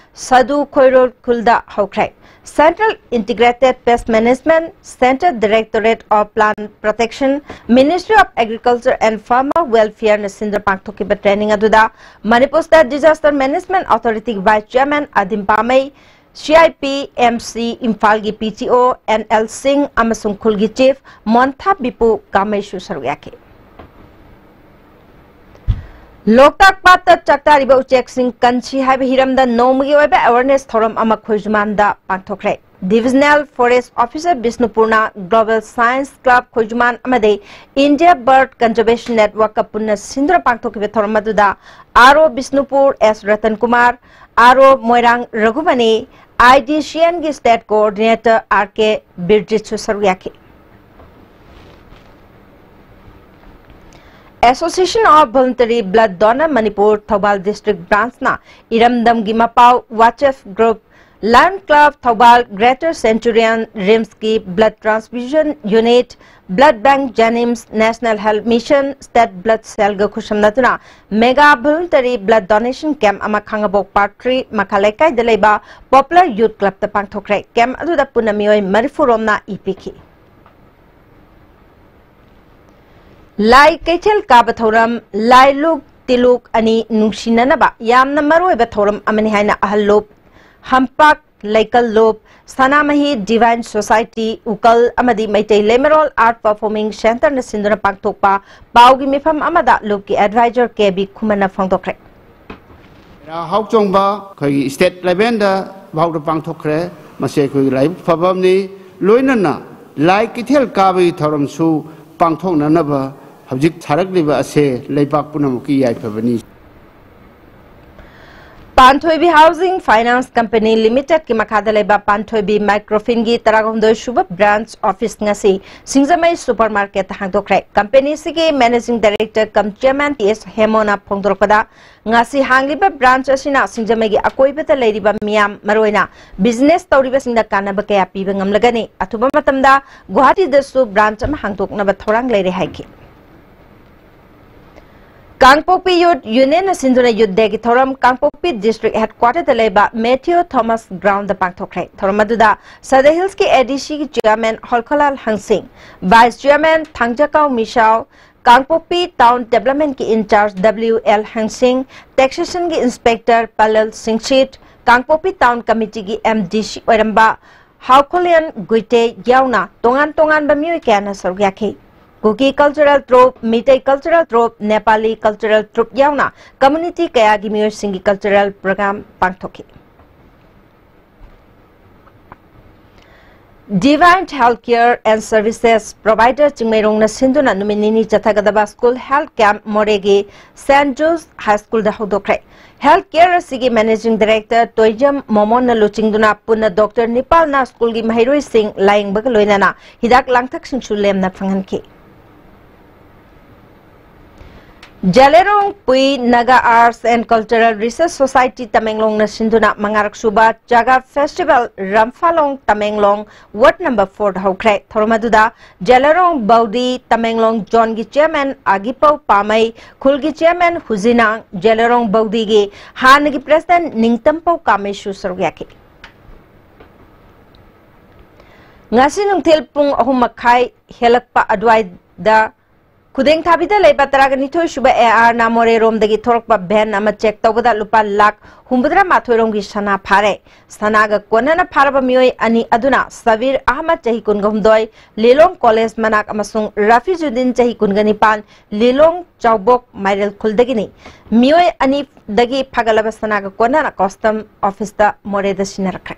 ꯁꯗꯨ ꯈꯣꯏꯔꯣꯜ ꯈꯨꯜꯗ ꯍꯧꯈ꯭ꯔꯦ꯫ Central Integrated Pest Management, Central Directorate of Plant Protection, Ministry of Agriculture and Farmer Welfare ꯅ ꯁꯤꯟꯗꯨꯅ ꯄꯥꯡꯊꯣꯛꯈꯤꯕ training ꯑꯗꯨꯗ Manipur State Disaster Management Authority ꯒꯤ Vice Chairman ꯑꯗꯤꯝ ꯄꯥꯃꯩ, C I P M C ꯏꯝꯐꯥꯜꯒꯤ P T O N L ꯁꯤꯡ ꯑꯃꯁꯨꯡ ꯈꯨꯜꯒꯤ Chief ꯃꯣꯟꯊꯥ ꯕꯤꯄꯨ ꯀꯥꯃꯩꯁꯨ ꯁꯔꯨꯛ ꯌꯥꯈꯤ꯫ ꯂꯣꯛꯇꯥꯛ ꯄꯥꯠꯇ ꯆꯥꯛꯇꯥꯔꯤꯕ ꯎꯆꯦꯛꯁꯤꯡ ꯀꯟꯁꯤ ꯍꯥꯏꯕ ꯍꯤꯔꯝꯗ ꯅꯣꯡꯃꯒꯤ ꯑꯣꯏꯕ awareness ꯊꯧꯔꯝ ꯑꯃ ꯈꯣꯏꯖꯨꯃꯥꯟꯗ ꯄꯥꯡꯊꯣꯛꯈ꯭ꯔꯦ꯫ Divisional Forest Officer ꯕꯤꯁꯅꯨꯄꯨꯔꯅ Global Science Club ꯈꯣꯏꯖꯨꯃꯥꯟ ꯑꯃꯗꯤ India Bird Conservation Network ꯀ ꯄꯨꯟꯅ ꯁꯤꯟꯗꯨꯅ ꯄꯥꯡꯊꯣꯛꯈꯤꯕ ꯊꯧꯔꯝ ꯑꯗꯨꯗ R O Bishnupur S Ratan Kumar, R O Moirang Raghumani, I D C N ꯒꯤ State Coordinator R K ꯕꯤꯔꯖꯤꯠꯁꯨ ꯁꯔꯨꯛ ꯌꯥꯈꯤ꯫ Association of Voluntary Blood Donor Manipur Thoubal District Branch ꯅ ꯏꯔꯝꯗꯝꯒꯤ ꯃꯄꯥꯎ WhatsApp group, Lion Club Thoubal, Greater Centurion, RIMS ꯀꯤ Blood Transfusion Unit, Blood Bank, JNIMS, National Health Mission, State Blood Cell ꯒ ꯈꯨꯠꯁꯝꯅꯗꯨꯅ mega voluntary blood donation camp ꯑꯃ ꯈꯥꯡꯉꯕꯣꯛ Part three ꯃꯈꯥ ꯂꯩꯀꯥꯏꯗ ꯂꯩꯕ Poplar Youth Club ꯇ ꯄꯥꯡꯊꯣꯛꯈ꯭ꯔꯦ꯫ Camp ꯑꯗꯨꯗ ꯄꯨꯟꯅ ꯃꯤꯑꯣꯏ ꯃꯔꯤꯐꯨ ꯔꯣꯝꯅ ꯏ ꯄꯤꯈꯤ꯫ ꯂꯥꯏ ꯀꯩꯊꯦꯜ ꯀꯥꯕ ꯊꯧꯔꯝ, ꯂꯥꯏ ꯂꯨꯛ ꯇꯤꯂꯨꯛ ꯑꯅꯤ ꯅꯨꯡꯁꯤꯅꯅꯕ ꯌꯥꯝꯅ ꯃꯔꯨꯑꯣꯏꯕ ꯊꯧꯔꯝ ꯑꯃꯅꯤ ꯍꯥꯏꯅ ꯑꯍꯜ ꯂꯨꯞ ꯍꯝꯄꯥꯛ ꯂꯩꯀꯜ ꯂꯨꯞ, ꯁꯅꯥꯃꯍꯤ Divine Society ꯎꯀꯜ ꯑꯃꯗꯤ ꯃꯩꯇꯩ ꯂꯩꯃꯔꯣꯜ Art Performing Centre ꯅ ꯁꯤꯟꯗꯨꯅ ꯄꯥꯡꯊꯣꯛꯄ ꯄꯥꯎꯒꯤ ꯃꯤꯐꯝ ꯑꯃꯗ ꯂꯨꯞꯀꯤ Advisor K B ꯈꯨꯃꯟꯅ ꯐꯣꯡꯗꯣꯛꯈ꯭ꯔꯦ꯫ ꯃꯦꯔꯥ ꯍꯥꯎꯆꯣꯡꯕ ꯑꯩꯈꯣꯏꯒꯤ state level ꯗ ꯐꯥꯎꯗ ꯄꯥꯡꯊꯣꯛꯈ꯭ꯔꯦ꯫ ꯃꯁꯤ ꯑꯩꯈꯣꯏꯒꯤ ꯂꯥꯏꯕꯛ ꯐꯕ ꯑꯃꯅꯤ꯫ ꯂꯣꯏꯅꯅ ꯂꯥꯏ ꯀꯩꯊꯦꯜ ꯀꯥꯕꯒꯤ ꯊꯧꯔꯝꯁꯨ ꯄꯥꯡꯊꯣꯛꯅꯅꯕ ꯍꯧꯖꯤꯛ ꯁꯥꯔꯛꯂꯤꯕ ꯑꯁꯦ ꯂꯩꯕꯥꯛ ꯄꯨꯝꯅꯃꯛꯀꯤ ꯌꯥꯏꯐꯕꯅꯤ꯫ ꯄꯥꯟꯊꯣꯏꯕꯤ Housing Finance Company Limited ꯀꯤ ꯃꯈꯥꯗ ꯂꯩꯕ ꯄꯥꯟꯊꯣꯏꯕꯤ Microfinance ꯒꯤ ꯇꯔꯥꯍꯨꯝꯗꯣꯏ ꯁꯨꯕ branch office ꯉꯁꯤ ꯁꯤꯡꯖꯃꯩ supermarket ꯇ ꯍꯥꯡꯗꯣꯛꯈ꯭ꯔꯦ꯫ Company ꯑꯁꯤꯒꯤ Managing Director cum Chairman T S ꯍꯦꯃꯣꯅ ꯐꯣꯡꯗꯣꯔꯛꯄꯗ, ꯉꯁꯤ ꯍꯥꯡꯂꯤꯕ branch ꯑꯁꯤꯅ ꯁꯤꯡꯖꯃꯩꯒꯤ ꯑꯀꯣꯏꯕꯗ ꯂꯩꯔꯤꯕ ꯃꯤꯌꯥꯝ, ꯃꯔꯨꯑꯣꯏꯅ business ꯇꯧꯔꯤꯕꯁꯤꯡꯗ ꯀꯥꯟꯅꯕ ꯀꯌꯥ ꯄꯤꯕ ꯉꯝꯂꯒꯅꯤ꯫ ꯑꯊꯨꯕ ꯃꯇꯝꯗ ꯒꯨꯋꯥꯍꯥꯇꯤꯗꯁꯨ branch ꯑꯃ ꯍꯥꯡꯗꯣꯛꯅꯕ ꯊꯧꯔꯥꯡ ꯂꯩꯔꯦ ꯍꯥꯏꯈꯤ꯫ ꯀꯥꯡꯄꯣꯛꯄꯤ Youth Union ꯅ ꯁꯤꯟꯗꯨꯅ Youth Day ꯒꯤ ꯊꯧꯔꯝ ꯀꯥꯡꯄꯣꯛꯄꯤ District Headquarter ꯗ ꯂꯩꯕ Matthew Thomas Ground ꯗ ꯄꯥꯡꯊꯣꯛꯈ꯭ꯔꯦ꯫ ꯊꯧꯔꯝ ꯑꯗꯨꯗ Sadar Hills ꯀꯤ A D C ꯒꯤ Chairman ꯍꯣꯜꯈꯣꯂꯥꯜ ꯍꯪꯁꯤꯡ, Vice Chairman ꯊꯥꯡꯖꯀꯥꯎ ꯃꯤꯁꯥꯎ, ꯀꯥꯡꯄꯣꯛꯄꯤ Town Development ꯀꯤ in-charge W L ꯍꯪꯁꯤꯡ, Taxation ꯒꯤ Inspector ꯄꯂꯦꯜ ꯁꯤꯡꯁꯤꯠ, ꯀꯥꯡꯄꯣꯛꯄꯤ Town Committee ꯒꯤ M D C ꯑꯣꯏꯔꯝꯕ ꯍꯥꯎꯈꯣꯂꯤꯌꯟ ꯒꯨꯏꯇꯦ ꯌꯥꯎꯅ ꯇꯣꯉꯥꯟ ꯇꯣꯉꯥꯟꯕ ꯃꯤꯑꯣꯏ ꯀꯌꯥꯅ ꯁꯔꯨꯛ ꯌꯥꯈꯤ꯫ ꯀꯨꯀꯤ cultural troupe, Meitei cultural troupe, Nepali cultural troupe ꯌꯥꯎꯅ community ꯀꯌꯥꯒꯤ ꯃꯤꯑꯣꯏꯁꯤꯡꯒꯤ cultural program ꯄꯥꯡꯊꯣꯛꯈꯤ꯫ Divine Health Care and Services Provider ꯆꯤꯡꯃꯩꯔꯣꯡꯅ ꯁꯤꯟꯗꯨꯅ ꯅꯨꯃꯤꯠ ꯅꯤꯅꯤ ꯆꯠꯊꯒꯗꯕ school health camp ꯃꯣꯔꯦꯒꯤ Saint Joseph's High School ꯗ ꯍꯧꯗꯣꯛꯈ꯭ꯔꯦ꯫ Health Care ꯑꯁꯤꯒꯤ Managing Director ꯇꯣꯏꯖꯝ ꯃꯣꯃꯣꯟꯅ ꯂꯨꯆꯤꯡꯗꯨꯅ ꯄꯨꯟꯅ doctor ꯅꯤꯄꯥꯜꯅ school ꯒꯤ ꯃꯍꯩꯔꯣꯏꯁꯤꯡ ꯂꯥꯌꯦꯡꯕꯒ ꯂꯣꯏꯅꯅ ꯍꯤꯗꯥꯛ ꯂꯥꯡꯊꯛꯁꯤꯡꯁꯨ ꯂꯦꯝꯅ ꯐꯪꯍꯟꯈꯤ꯫ ꯖꯦꯂꯦꯔꯣꯡ ꯄꯨꯏ Naga Arts and Cultural Research Society ꯇꯃꯦꯡꯂꯣꯡꯅ ꯁꯤꯟꯗꯨꯅ ꯃꯉꯥꯔꯛ ꯁꯨꯕ ꯆꯥꯒꯥ Festival ꯔꯝꯐꯥꯂꯣꯡ Tamenglong Ward number four ꯗ ꯍꯧꯈ꯭ꯔꯦ꯫ ꯊꯧꯔꯝ ꯑꯗꯨꯗ ꯖꯦꯂꯦꯔꯣꯡ ꯕꯧꯗꯤ ꯇꯃꯦꯡꯂꯣꯡ Zone ꯒꯤ Chairman ꯑꯒꯤꯄꯧ ꯄꯥꯃꯩ, ꯈꯨꯜꯒꯤ Chairman ꯍꯨꯖꯤꯅꯥꯡ, ꯖꯦꯂꯦꯔꯣꯡ ꯕꯧꯗꯤꯒꯤ ꯍꯥꯟꯅꯒꯤ President ꯅꯤꯡꯇꯝꯄꯧ ꯀꯥꯃꯩꯁꯨ ꯁꯔꯨꯛ ꯌꯥꯈꯤ꯫ ꯉꯁꯤ ꯅꯨꯡꯊꯤꯜ ꯄꯨꯡ ꯑꯍꯨꯝ ꯃꯈꯥꯏ ꯍꯦꯜꯂꯛꯄ ꯑꯗꯨꯋꯥꯏꯗ ꯈꯨꯗꯦꯡꯊꯥꯕꯤꯗ ꯂꯩꯕ ꯇꯔꯥꯒ ꯅꯤꯊꯣꯏ ꯁꯨꯕ A R ꯅ ꯃꯣꯔꯦꯔꯣꯝꯗꯒꯤ ꯊꯣꯔꯛꯄ van ꯑꯃ check ꯇꯧꯕꯗ ꯂꯨꯄꯥ ꯂꯥꯈ ꯍꯨꯝꯐꯨꯇꯔꯥ ꯃꯥꯊꯣꯏ ꯔꯣꯝꯒꯤ ꯁꯅꯥ ꯐꯥꯔꯦ꯫ ꯁꯅꯥꯒ ꯀꯣꯟꯅꯅ ꯐꯥꯔꯕ ꯃꯤꯑꯣꯏ ꯑꯅꯤ ꯑꯗꯨꯅ ꯁꯕꯤꯔ ꯑꯍꯃꯗ ꯆꯍꯤ ꯀꯨꯟꯒ ꯍꯨꯝꯗꯣꯏ, ꯂꯤꯂꯣꯡ College ꯃꯅꯥꯛ ꯑꯃꯁꯨꯡ ꯔꯐꯤꯖꯨꯗꯤꯟ ꯆꯍꯤ ꯀꯨꯟꯒ ꯅꯤꯄꯥꯟ, ꯂꯤꯂꯣꯡ ꯆꯥꯎꯕꯣꯛ ꯃꯥꯏꯔꯦꯜ ꯈꯨꯜꯗꯒꯤꯅꯤ꯫ ꯃꯤꯑꯣꯏ ꯑꯅꯤꯗꯒꯤ ꯐꯥꯒꯠꯂꯕ ꯁꯅꯥꯒ ꯀꯣꯟꯅꯅ Custom Office ꯇ ꯃꯣꯔꯦꯗ ꯁꯤꯟꯅꯔꯛꯈ꯭ꯔꯦ꯫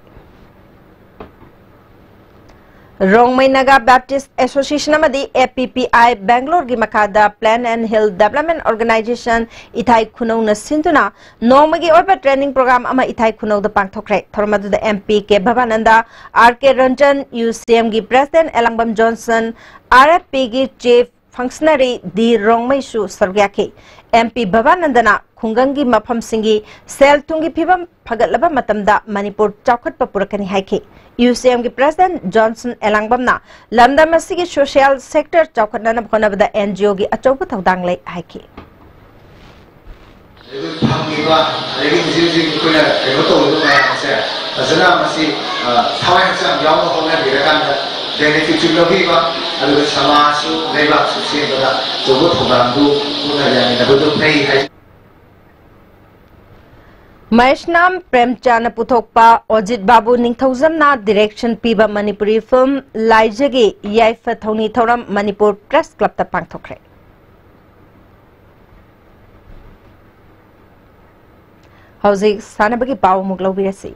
ꯔꯣꯡꯃꯩ ꯅꯥꯒꯥ ꯕꯦꯞꯇꯤꯁ ꯑꯦꯁꯣꯁꯤꯌꯦꯁꯟ ꯑꯃꯗꯤ A P P I ꯕꯦꯡꯒ꯭ꯂꯣꯔꯒꯤ ꯃꯈꯥꯗ Plain and Hill Development Organization ꯏꯊꯥꯏ ꯈꯨꯅꯧꯅ ꯁꯤꯟꯗꯨꯅ ꯅꯣꯡꯃꯒꯤ ꯑꯣꯏꯕ ꯇ꯭ꯔꯦꯅꯤꯡ ꯄ꯭ꯔꯣꯒ꯭ꯔꯥꯝ ꯑꯃ ꯏꯊꯥꯏ ꯈꯨꯅꯧꯗ ꯄꯥꯡꯊꯣꯛꯈ꯭ꯔꯦ꯫ ꯊꯧꯔꯝ ꯑꯗꯨꯗ M P K Bhabananda, R K Ranjan, U C M ꯒꯤ president Elangbam Johnson, R F P ꯒꯤ ꯆꯤꯐ ꯐꯪꯁꯅꯔꯤ ꯗꯤ ꯔꯣꯡꯃꯩꯁꯨ ꯁꯔꯨꯛ ꯌꯥꯈꯤ꯫ M P ꯚꯕꯥꯅꯟꯗꯅ ꯈꯨꯡꯒꯪꯒꯤ ꯃꯐꯝꯁꯤꯡꯒꯤ ꯁꯦꯜ ꯊꯨꯝꯒꯤ ꯐꯤꯕꯝ ꯐꯒꯠꯂꯕ ꯃꯇꯝꯗ ꯃꯅꯤꯄꯨꯔ ꯆꯥꯎꯈꯠꯄ ꯄꯨꯔꯛꯀꯅꯤ ꯍꯥꯏꯈꯤ꯫ U C M ꯒꯤ ꯄ꯭ꯔꯦꯁꯤꯗꯦꯟꯠ ꯖꯣꯟꯁꯟ ꯑꯦꯂꯥꯡꯕꯝꯅ ꯂꯝꯗꯝ ꯑꯁꯤꯒꯤ ꯁꯣꯁꯤꯌꯦꯜ ꯁꯦꯛꯇꯔ ꯆꯥꯎꯈꯠꯅꯅꯕ ꯍꯣꯠꯅꯕꯗ N G O ꯒꯤ ꯑꯆꯧꯕ ꯊꯧꯗꯥꯡ ꯂꯩ ꯍꯥꯏꯈꯤ꯫ ꯑꯗꯒꯤ ꯐꯪꯉꯤꯕ, ꯑꯗꯒꯤ ꯍꯧꯖꯤꯛ ꯍꯧꯖꯤꯛ ꯑꯩꯈꯣꯏꯅ ꯀꯩꯅꯣ ꯇꯧꯔꯤꯕ ꯃꯌꯥꯝꯁꯦ ꯐꯖꯅ ꯃꯁꯤ, ꯑ, ꯊꯋꯥꯏ ꯍꯛꯆꯥꯡ ꯌꯥꯎꯅ ꯍꯣꯠꯅꯕꯤꯔꯀꯥꯟꯗ ꯕꯦꯅꯤꯐꯤꯠꯁꯨ ꯂꯧꯕꯤꯕ, ꯑꯗꯨꯒ ꯁꯃꯥꯖꯁꯨ ꯂꯩꯕꯥꯛꯁꯨ ꯁꯦꯝꯕꯗ ꯑꯆꯧꯕ ꯊꯧꯗꯥꯡꯗꯨ ꯄꯨꯟꯅ ꯌꯥꯃꯤꯟꯅꯕꯗꯨ ꯐꯩ ꯍꯥꯏ꯫ ꯃꯍꯦꯁꯅꯥꯝ ꯄ꯭ꯔꯦꯝꯆꯥꯅ ꯄꯨꯊꯣꯛꯄ ꯑꯣꯖꯤꯠ ꯕꯥꯕꯨ ꯅꯤꯡꯊꯧꯖꯝꯅ ꯗꯤꯔꯦꯛꯁꯟ ꯄꯤꯕ ꯃꯅꯤꯄꯨꯔꯤ ꯐꯤꯜꯝ ꯂꯥꯏꯖꯒꯤ ꯌꯥꯏꯐ ꯊꯧꯅꯤ ꯊꯧꯔꯝ ꯃꯅꯤꯄꯨꯔ ꯄ꯭ꯔꯦꯁ ꯀ꯭ꯂꯕꯇ ꯄꯥꯡꯊꯣꯛꯈ꯭ꯔꯦ꯫ ꯍꯧꯖꯤꯛ ꯁꯥꯟꯅꯕꯒꯤ ꯄꯥꯎ ꯑꯃꯨꯛ ꯂꯧꯕꯤꯔꯁꯤ꯫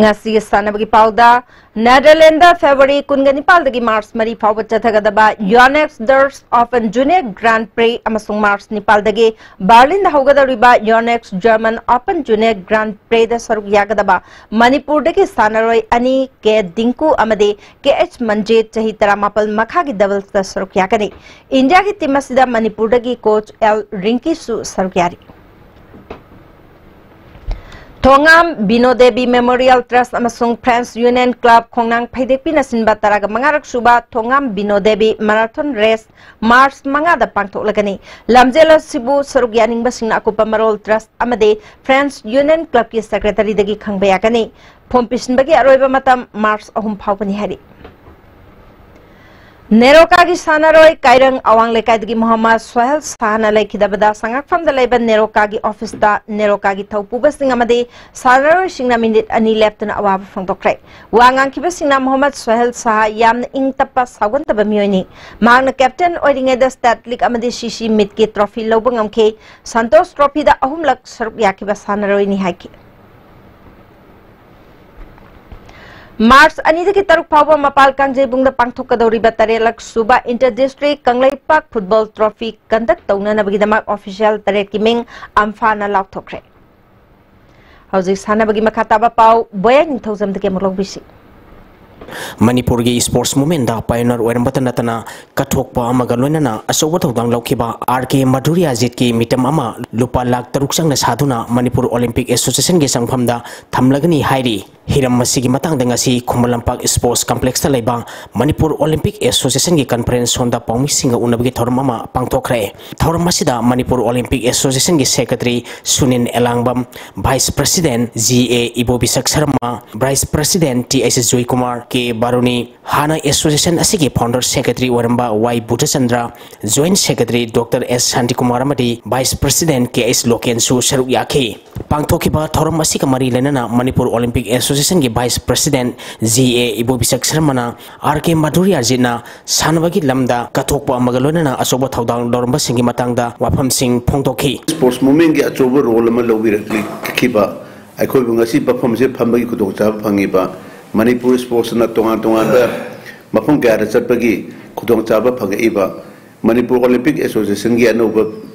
ꯉꯁꯤꯒꯤ ꯁꯥꯟꯅꯕꯒꯤ ꯄꯥꯎꯗ, ꯅꯦꯗꯔꯂꯦꯟꯗ ꯐꯦꯕ꯭ꯔꯨꯋꯥꯔꯤ ꯀꯨꯟꯒ ꯅꯤꯄꯥꯜꯗꯒꯤ ꯃꯥꯔꯆ ꯃꯔꯤ ꯐꯥꯎꯕ ꯆꯠꯊꯒꯗꯕ ꯌꯣꯅꯦꯛꯁ ꯗꯔꯁ ꯑꯣꯄꯟ ꯖꯨꯅꯤꯌꯔ ꯒ꯭ꯔꯥꯟ ꯄ꯭ꯔꯤ ꯑꯃꯁꯨꯡ ꯃꯥꯔꯆ ꯅꯤꯄꯥꯜꯗꯒꯤ ꯕꯥꯔꯂꯤꯟꯗ ꯍꯧꯒꯗꯧꯔꯤꯕ ꯌꯣꯅꯦꯛꯁ ꯖꯔꯃꯟ ꯑꯣꯄꯟ ꯖꯨꯅꯤꯌꯔ ꯒ꯭ꯔꯥꯟ ꯄ꯭ꯔꯤꯗ ꯁꯔꯨꯛ ꯌꯥꯒꯗꯕ ꯃꯅꯤꯄꯨꯔꯗꯒꯤ ꯁꯥꯟꯅꯔꯣꯏ ꯑꯅꯤ, ꯀꯦ ꯗꯤꯡꯀꯨ ꯑꯃꯗꯤ ꯀꯦ ꯑꯩꯆ ꯃꯟꯖꯤꯠ, ꯆꯍꯤ ꯇꯔꯥꯃꯥꯄꯜ ꯃꯈꯥꯒꯤ ꯗꯕꯜꯁꯇ ꯁꯔꯨꯛ ꯌꯥꯒꯅꯤ꯫ ꯏꯟꯗꯤꯌꯥꯒꯤ ꯇꯤꯝ ꯑꯁꯤꯗ ꯃꯅꯤꯄꯨꯔꯗꯒꯤ ꯀꯣꯆ ꯑꯦꯜ ꯔꯤꯡꯀꯤꯁꯨ ꯁꯔꯨꯛ ꯌꯥꯔꯤ꯫ ꯊꯣꯉꯥꯝ ꯕꯤꯅꯣ ꯗꯦꯕꯤ ꯃꯦꯃꯣꯔꯤꯌꯦꯜ ꯇ꯭ꯔꯁ ꯑꯃꯁꯨꯡ ꯐ꯭ꯔꯦꯟꯁ ꯌꯨꯅꯤꯌꯟ ꯀ꯭ꯂꯕ ꯈꯣꯡꯅꯥꯡ ꯐꯩꯗꯦꯛꯄꯤꯅ ꯁꯤꯟꯕ ꯇꯔꯥꯒ ꯃꯉꯥꯔꯛ ꯁꯨꯕ ꯊꯣꯉꯥꯝ ꯕꯤꯅꯣ ꯗꯦꯕꯤ ꯃꯔꯥꯊꯣꯟ ꯔꯦꯁ ꯃꯥꯔꯆ ꯃꯉꯥꯗ ꯄꯥꯡꯊꯣꯛꯂꯒꯅꯤ꯫ ꯂꯝꯖꯦꯜ ꯑꯁꯤꯕꯨ ꯁꯔꯨꯛ ꯌꯥꯅꯤꯡꯕꯁꯤꯡꯅ ꯑꯀꯨꯞꯄ ꯃꯔꯣꯜ ꯇ꯭ꯔꯁ ꯑꯃꯗꯤ ꯐ꯭ꯔꯦꯟꯁ ꯌꯨꯅꯤꯌꯟ ꯀ꯭ꯂꯕꯀꯤ ꯁꯦꯀ꯭ꯔꯦꯇꯔꯤꯗꯒꯤ ꯈꯪꯕ ꯌꯥꯒꯅꯤ꯫ ꯐꯣꯝ ꯄꯤꯁꯤꯟꯕꯒꯤ ꯑꯔꯣꯏꯕ ꯃꯇꯝ ꯃꯥꯔꯆ ꯑꯍꯨꯝ ꯐꯥꯎꯕꯅꯤ ꯍꯥꯏꯔꯤ꯫ ꯅꯦꯔꯣꯀꯥꯒꯤ ꯁꯥꯟꯅꯔꯣꯏ ꯀꯥꯏꯔꯪ ꯑꯋꯥꯡ ꯂꯩꯀꯥꯏꯗꯒꯤ ꯃꯣꯍꯝꯃꯗ ꯁꯣꯍꯦꯜ ꯁꯥꯍꯅ ꯂꯩꯈꯤꯗꯕꯗ ꯁꯉꯥꯛꯐꯝꯗ ꯂꯩꯕ ꯅꯦꯔꯣꯀꯥꯒꯤ ꯑꯣꯐꯤꯁꯇ ꯅꯦꯔꯣꯀꯥꯒꯤ ꯊꯧꯄꯨꯕꯁꯤꯡ ꯑꯃꯗꯤ ꯁꯥꯟꯅꯔꯣꯏꯁꯤꯡꯅ ꯃꯤꯅꯤꯠ ꯑꯅꯤ ꯂꯦꯞꯇꯨꯅ ꯑꯋꯥꯕ ꯐꯣꯡꯗꯣꯛꯈ꯭ꯔꯦ꯫ ꯋꯥ ꯉꯥꯡꯈꯤꯕꯁꯤꯡꯅ ꯃꯣꯍꯝꯃꯗ ꯁꯣꯍꯦꯜ ꯁꯥꯍ ꯌꯥꯝꯅ ꯏꯪ ꯇꯞꯄ ꯁꯥꯎꯒꯟꯗꯕ ꯃꯤꯑꯣꯏꯅꯤ꯫ ꯃꯍꯥꯛꯅ ꯀꯦꯞꯇꯦꯟ ꯑꯣꯏꯔꯤꯉꯩꯗ ꯁ꯭ꯇꯦꯠ ꯂꯤꯒ ꯑꯃꯗꯤ ꯁꯤ ꯁꯤ ꯃꯤꯠꯀꯤ ꯇ꯭ꯔꯣꯐꯤ ꯂꯧꯕ ꯉꯝꯈꯤ꯫ ꯁꯟꯇꯣꯁ ꯇ꯭ꯔꯣꯐꯤꯗ ꯑꯍꯨꯝꯂꯛ ꯁꯔꯨꯛ ꯌꯥꯈꯤꯕ ꯁꯥꯟꯅꯔꯣꯏꯅꯤ ꯍꯥꯏꯈꯤ꯫ ꯃꯥꯔꯆ ꯑꯅꯤꯗꯒꯤ ꯇꯔꯨꯛ ꯐꯥꯎꯕ ꯃꯄꯥꯜ ꯀꯥꯡꯖꯩꯕꯨꯡꯗ ꯄꯥꯡꯊꯣꯛꯀꯗꯧꯔꯤꯕ ꯇꯔꯦꯠꯂꯛ ꯁꯨꯕ ꯏꯟꯇꯔ ꯗꯤꯁꯇ꯭ꯔꯤꯛ ꯀꯪꯂꯩꯄꯥꯛ ꯐꯨꯠꯕꯣꯜ ꯇ꯭ꯔꯣꯐꯤ ꯀꯟꯗꯛ ꯇꯧꯅꯅꯕꯒꯤꯗꯃꯛ ꯑꯣꯐꯤꯁꯤꯌꯦꯜ ꯇꯔꯦꯠꯀꯤ ꯃꯤꯡ ꯑꯝꯐꯥꯅ ꯂꯥꯎꯊꯣꯛꯈ꯭ꯔꯦ꯫ ꯍꯧꯖꯤꯛ ꯁꯥꯟꯅꯕꯒꯤ ꯃꯈꯥ ꯇꯥꯕ ꯄꯥꯎ ꯕꯣꯌꯥꯏ ꯅꯤꯡꯊꯧꯖꯝꯗꯒꯤ ꯑꯃꯨꯛ ꯂꯧꯕꯤꯁꯤ꯫ ꯃꯅꯤꯄꯨꯔꯒꯤ ꯁ꯭ꯄꯣꯔꯠꯁ ꯃꯨꯚꯃꯦꯟꯗ ꯄꯥꯏꯑꯣꯅꯔ ꯑꯣꯏꯔꯝꯕꯇ ꯅꯠꯇꯅ ꯀꯠꯊꯣꯛꯄ ꯑꯃꯒ ꯂꯣꯏꯅꯅ ꯑꯆꯧꯕ ꯊꯧꯗꯥꯡ ꯂꯧꯈꯤꯕ ꯑꯥꯔ ꯀꯦ ꯃꯙꯨꯔꯤꯌꯥꯖꯤꯠꯀꯤ ꯃꯤꯇꯝ ꯑꯃ ꯂꯨꯄꯥ ꯂꯥꯈ ꯇꯔꯨꯛ ꯆꯪꯅ ꯁꯥꯗꯨꯅ ꯃꯅꯤꯄꯨꯔ ꯑꯣꯂꯤꯝꯄꯤꯛ ꯑꯦꯁꯣꯁꯤꯌꯦꯁꯟꯒꯤ ꯆꯪꯐꯝꯗ ꯊꯝꯂꯒꯅꯤ ꯍꯥꯏꯔꯤ꯫ ꯍꯤꯔꯝ ꯑꯁꯤꯒꯤ ꯃꯇꯥꯡꯗ ꯉꯁꯤ ꯈꯨꯃꯟ ꯂꯝꯄꯥꯛ ꯁ꯭ꯄꯣꯔꯠꯁ ꯀꯝꯄ꯭ꯂꯦꯛꯁꯇ ꯂꯩꯕ ꯃꯅꯤꯄꯨꯔ ꯑꯣꯂꯤꯝꯄꯤꯛ ꯑꯦꯁꯣꯁꯤꯌꯦꯁꯟꯒꯤ ꯀꯟꯐꯔꯦꯟꯁ ꯍꯣꯜꯗ ꯄꯥꯎꯃꯤꯁꯤꯡꯒ ꯎꯅꯕꯒꯤ ꯊꯧꯔꯝ ꯑꯃ ꯄꯥꯡꯊꯣꯛꯈ꯭ꯔꯦ꯫ ꯊꯧꯔꯝ ꯑꯁꯤꯗ ꯃꯅꯤꯄꯨꯔ ꯑꯣꯂꯤꯝꯄꯤꯛ ꯑꯦꯁꯣꯁꯤꯌꯦꯁꯟꯒꯤ secretary Sunil Elangbam, vice president G A Ibobishak Sharma, vice president T H Joykumar, K Baruni, ꯍꯥꯟꯅ ꯑꯦꯁꯣꯁꯤꯌꯦꯁꯟ ꯑꯁꯤꯒꯤ ꯐꯥꯎꯟꯗꯔ ꯁꯦꯀ꯭ꯔꯦꯇꯔꯤ ꯑꯣꯏꯔꯝꯕ Y Budhachandra, joint secretary doctor S Shantikumar ꯑꯃꯗꯤ ꯚꯥꯏꯁ ꯄ꯭ꯔꯁꯤꯗꯦꯟꯠ ꯀꯦ ꯑꯩꯆ ꯂꯣꯀꯦꯟꯁꯨ ꯁꯔꯨꯛ ꯌꯥꯈꯤ꯫ ꯄꯥꯡꯊꯣꯛꯈꯤꯕ ꯊꯧꯔꯝ ꯑꯁꯤꯒ ꯃꯔꯤ ꯂꯩꯅꯅ ꯃꯅꯤꯄꯨꯔ ꯑꯣꯂꯤꯝꯄꯤꯛ ꯑꯦꯁꯣꯁꯤꯌꯦꯁꯟꯒꯤ vice president G A Ibobishak ꯁꯔꯃꯅ ꯑꯥꯔ ꯀꯦ ꯃꯙꯨꯔꯤꯌꯥꯖꯤꯠꯅ ꯁꯥꯟꯅꯕꯒꯤ ꯂꯝꯗ ꯀꯠꯊꯣꯛꯄ ꯑꯃꯒ ꯂꯣꯏꯅꯅ ꯑꯆꯧꯕ ꯊꯧꯗꯥꯡ ꯂꯧꯔꯝꯕꯁꯤꯡꯒꯤ ꯃꯇꯥꯡꯗ ꯋꯥꯐꯝꯁꯤꯡ ꯐꯣꯡꯗꯣꯛꯈꯤ꯫ ꯁ꯭ꯄꯣꯔꯠꯁ ꯃꯨꯚꯃꯦꯟꯒꯤ ꯑꯆꯧꯕ ꯔꯣꯜ ꯑꯃ ꯂꯧꯕꯤꯔꯛꯈꯤꯕ ꯑꯩꯈꯣꯏꯕꯨ ꯉꯁꯤ ꯃꯐꯝꯁꯦ ꯐꯝꯕꯒꯤ ꯈꯨꯗꯣꯡꯆꯥꯕ ꯐꯪꯉꯤꯕ, ꯃꯅꯤꯄꯨꯔ ꯁ꯭ꯄꯣꯔꯠꯁꯅ ꯇꯣꯉꯥꯟ ꯇꯣꯉꯥꯟꯕ ꯃꯐꯝ ꯀꯌꯥꯗ ꯆꯠꯄꯒꯤ ꯈꯨꯗꯣꯡꯆꯥꯕ ꯐꯪꯉꯛꯏꯕ, ꯃꯅꯤꯄꯨꯔ ꯑꯣꯂꯤꯝꯄꯤꯛ ꯑꯦꯁꯣꯁꯤꯌꯦꯁꯟꯒꯤ ꯑꯅꯧꯕ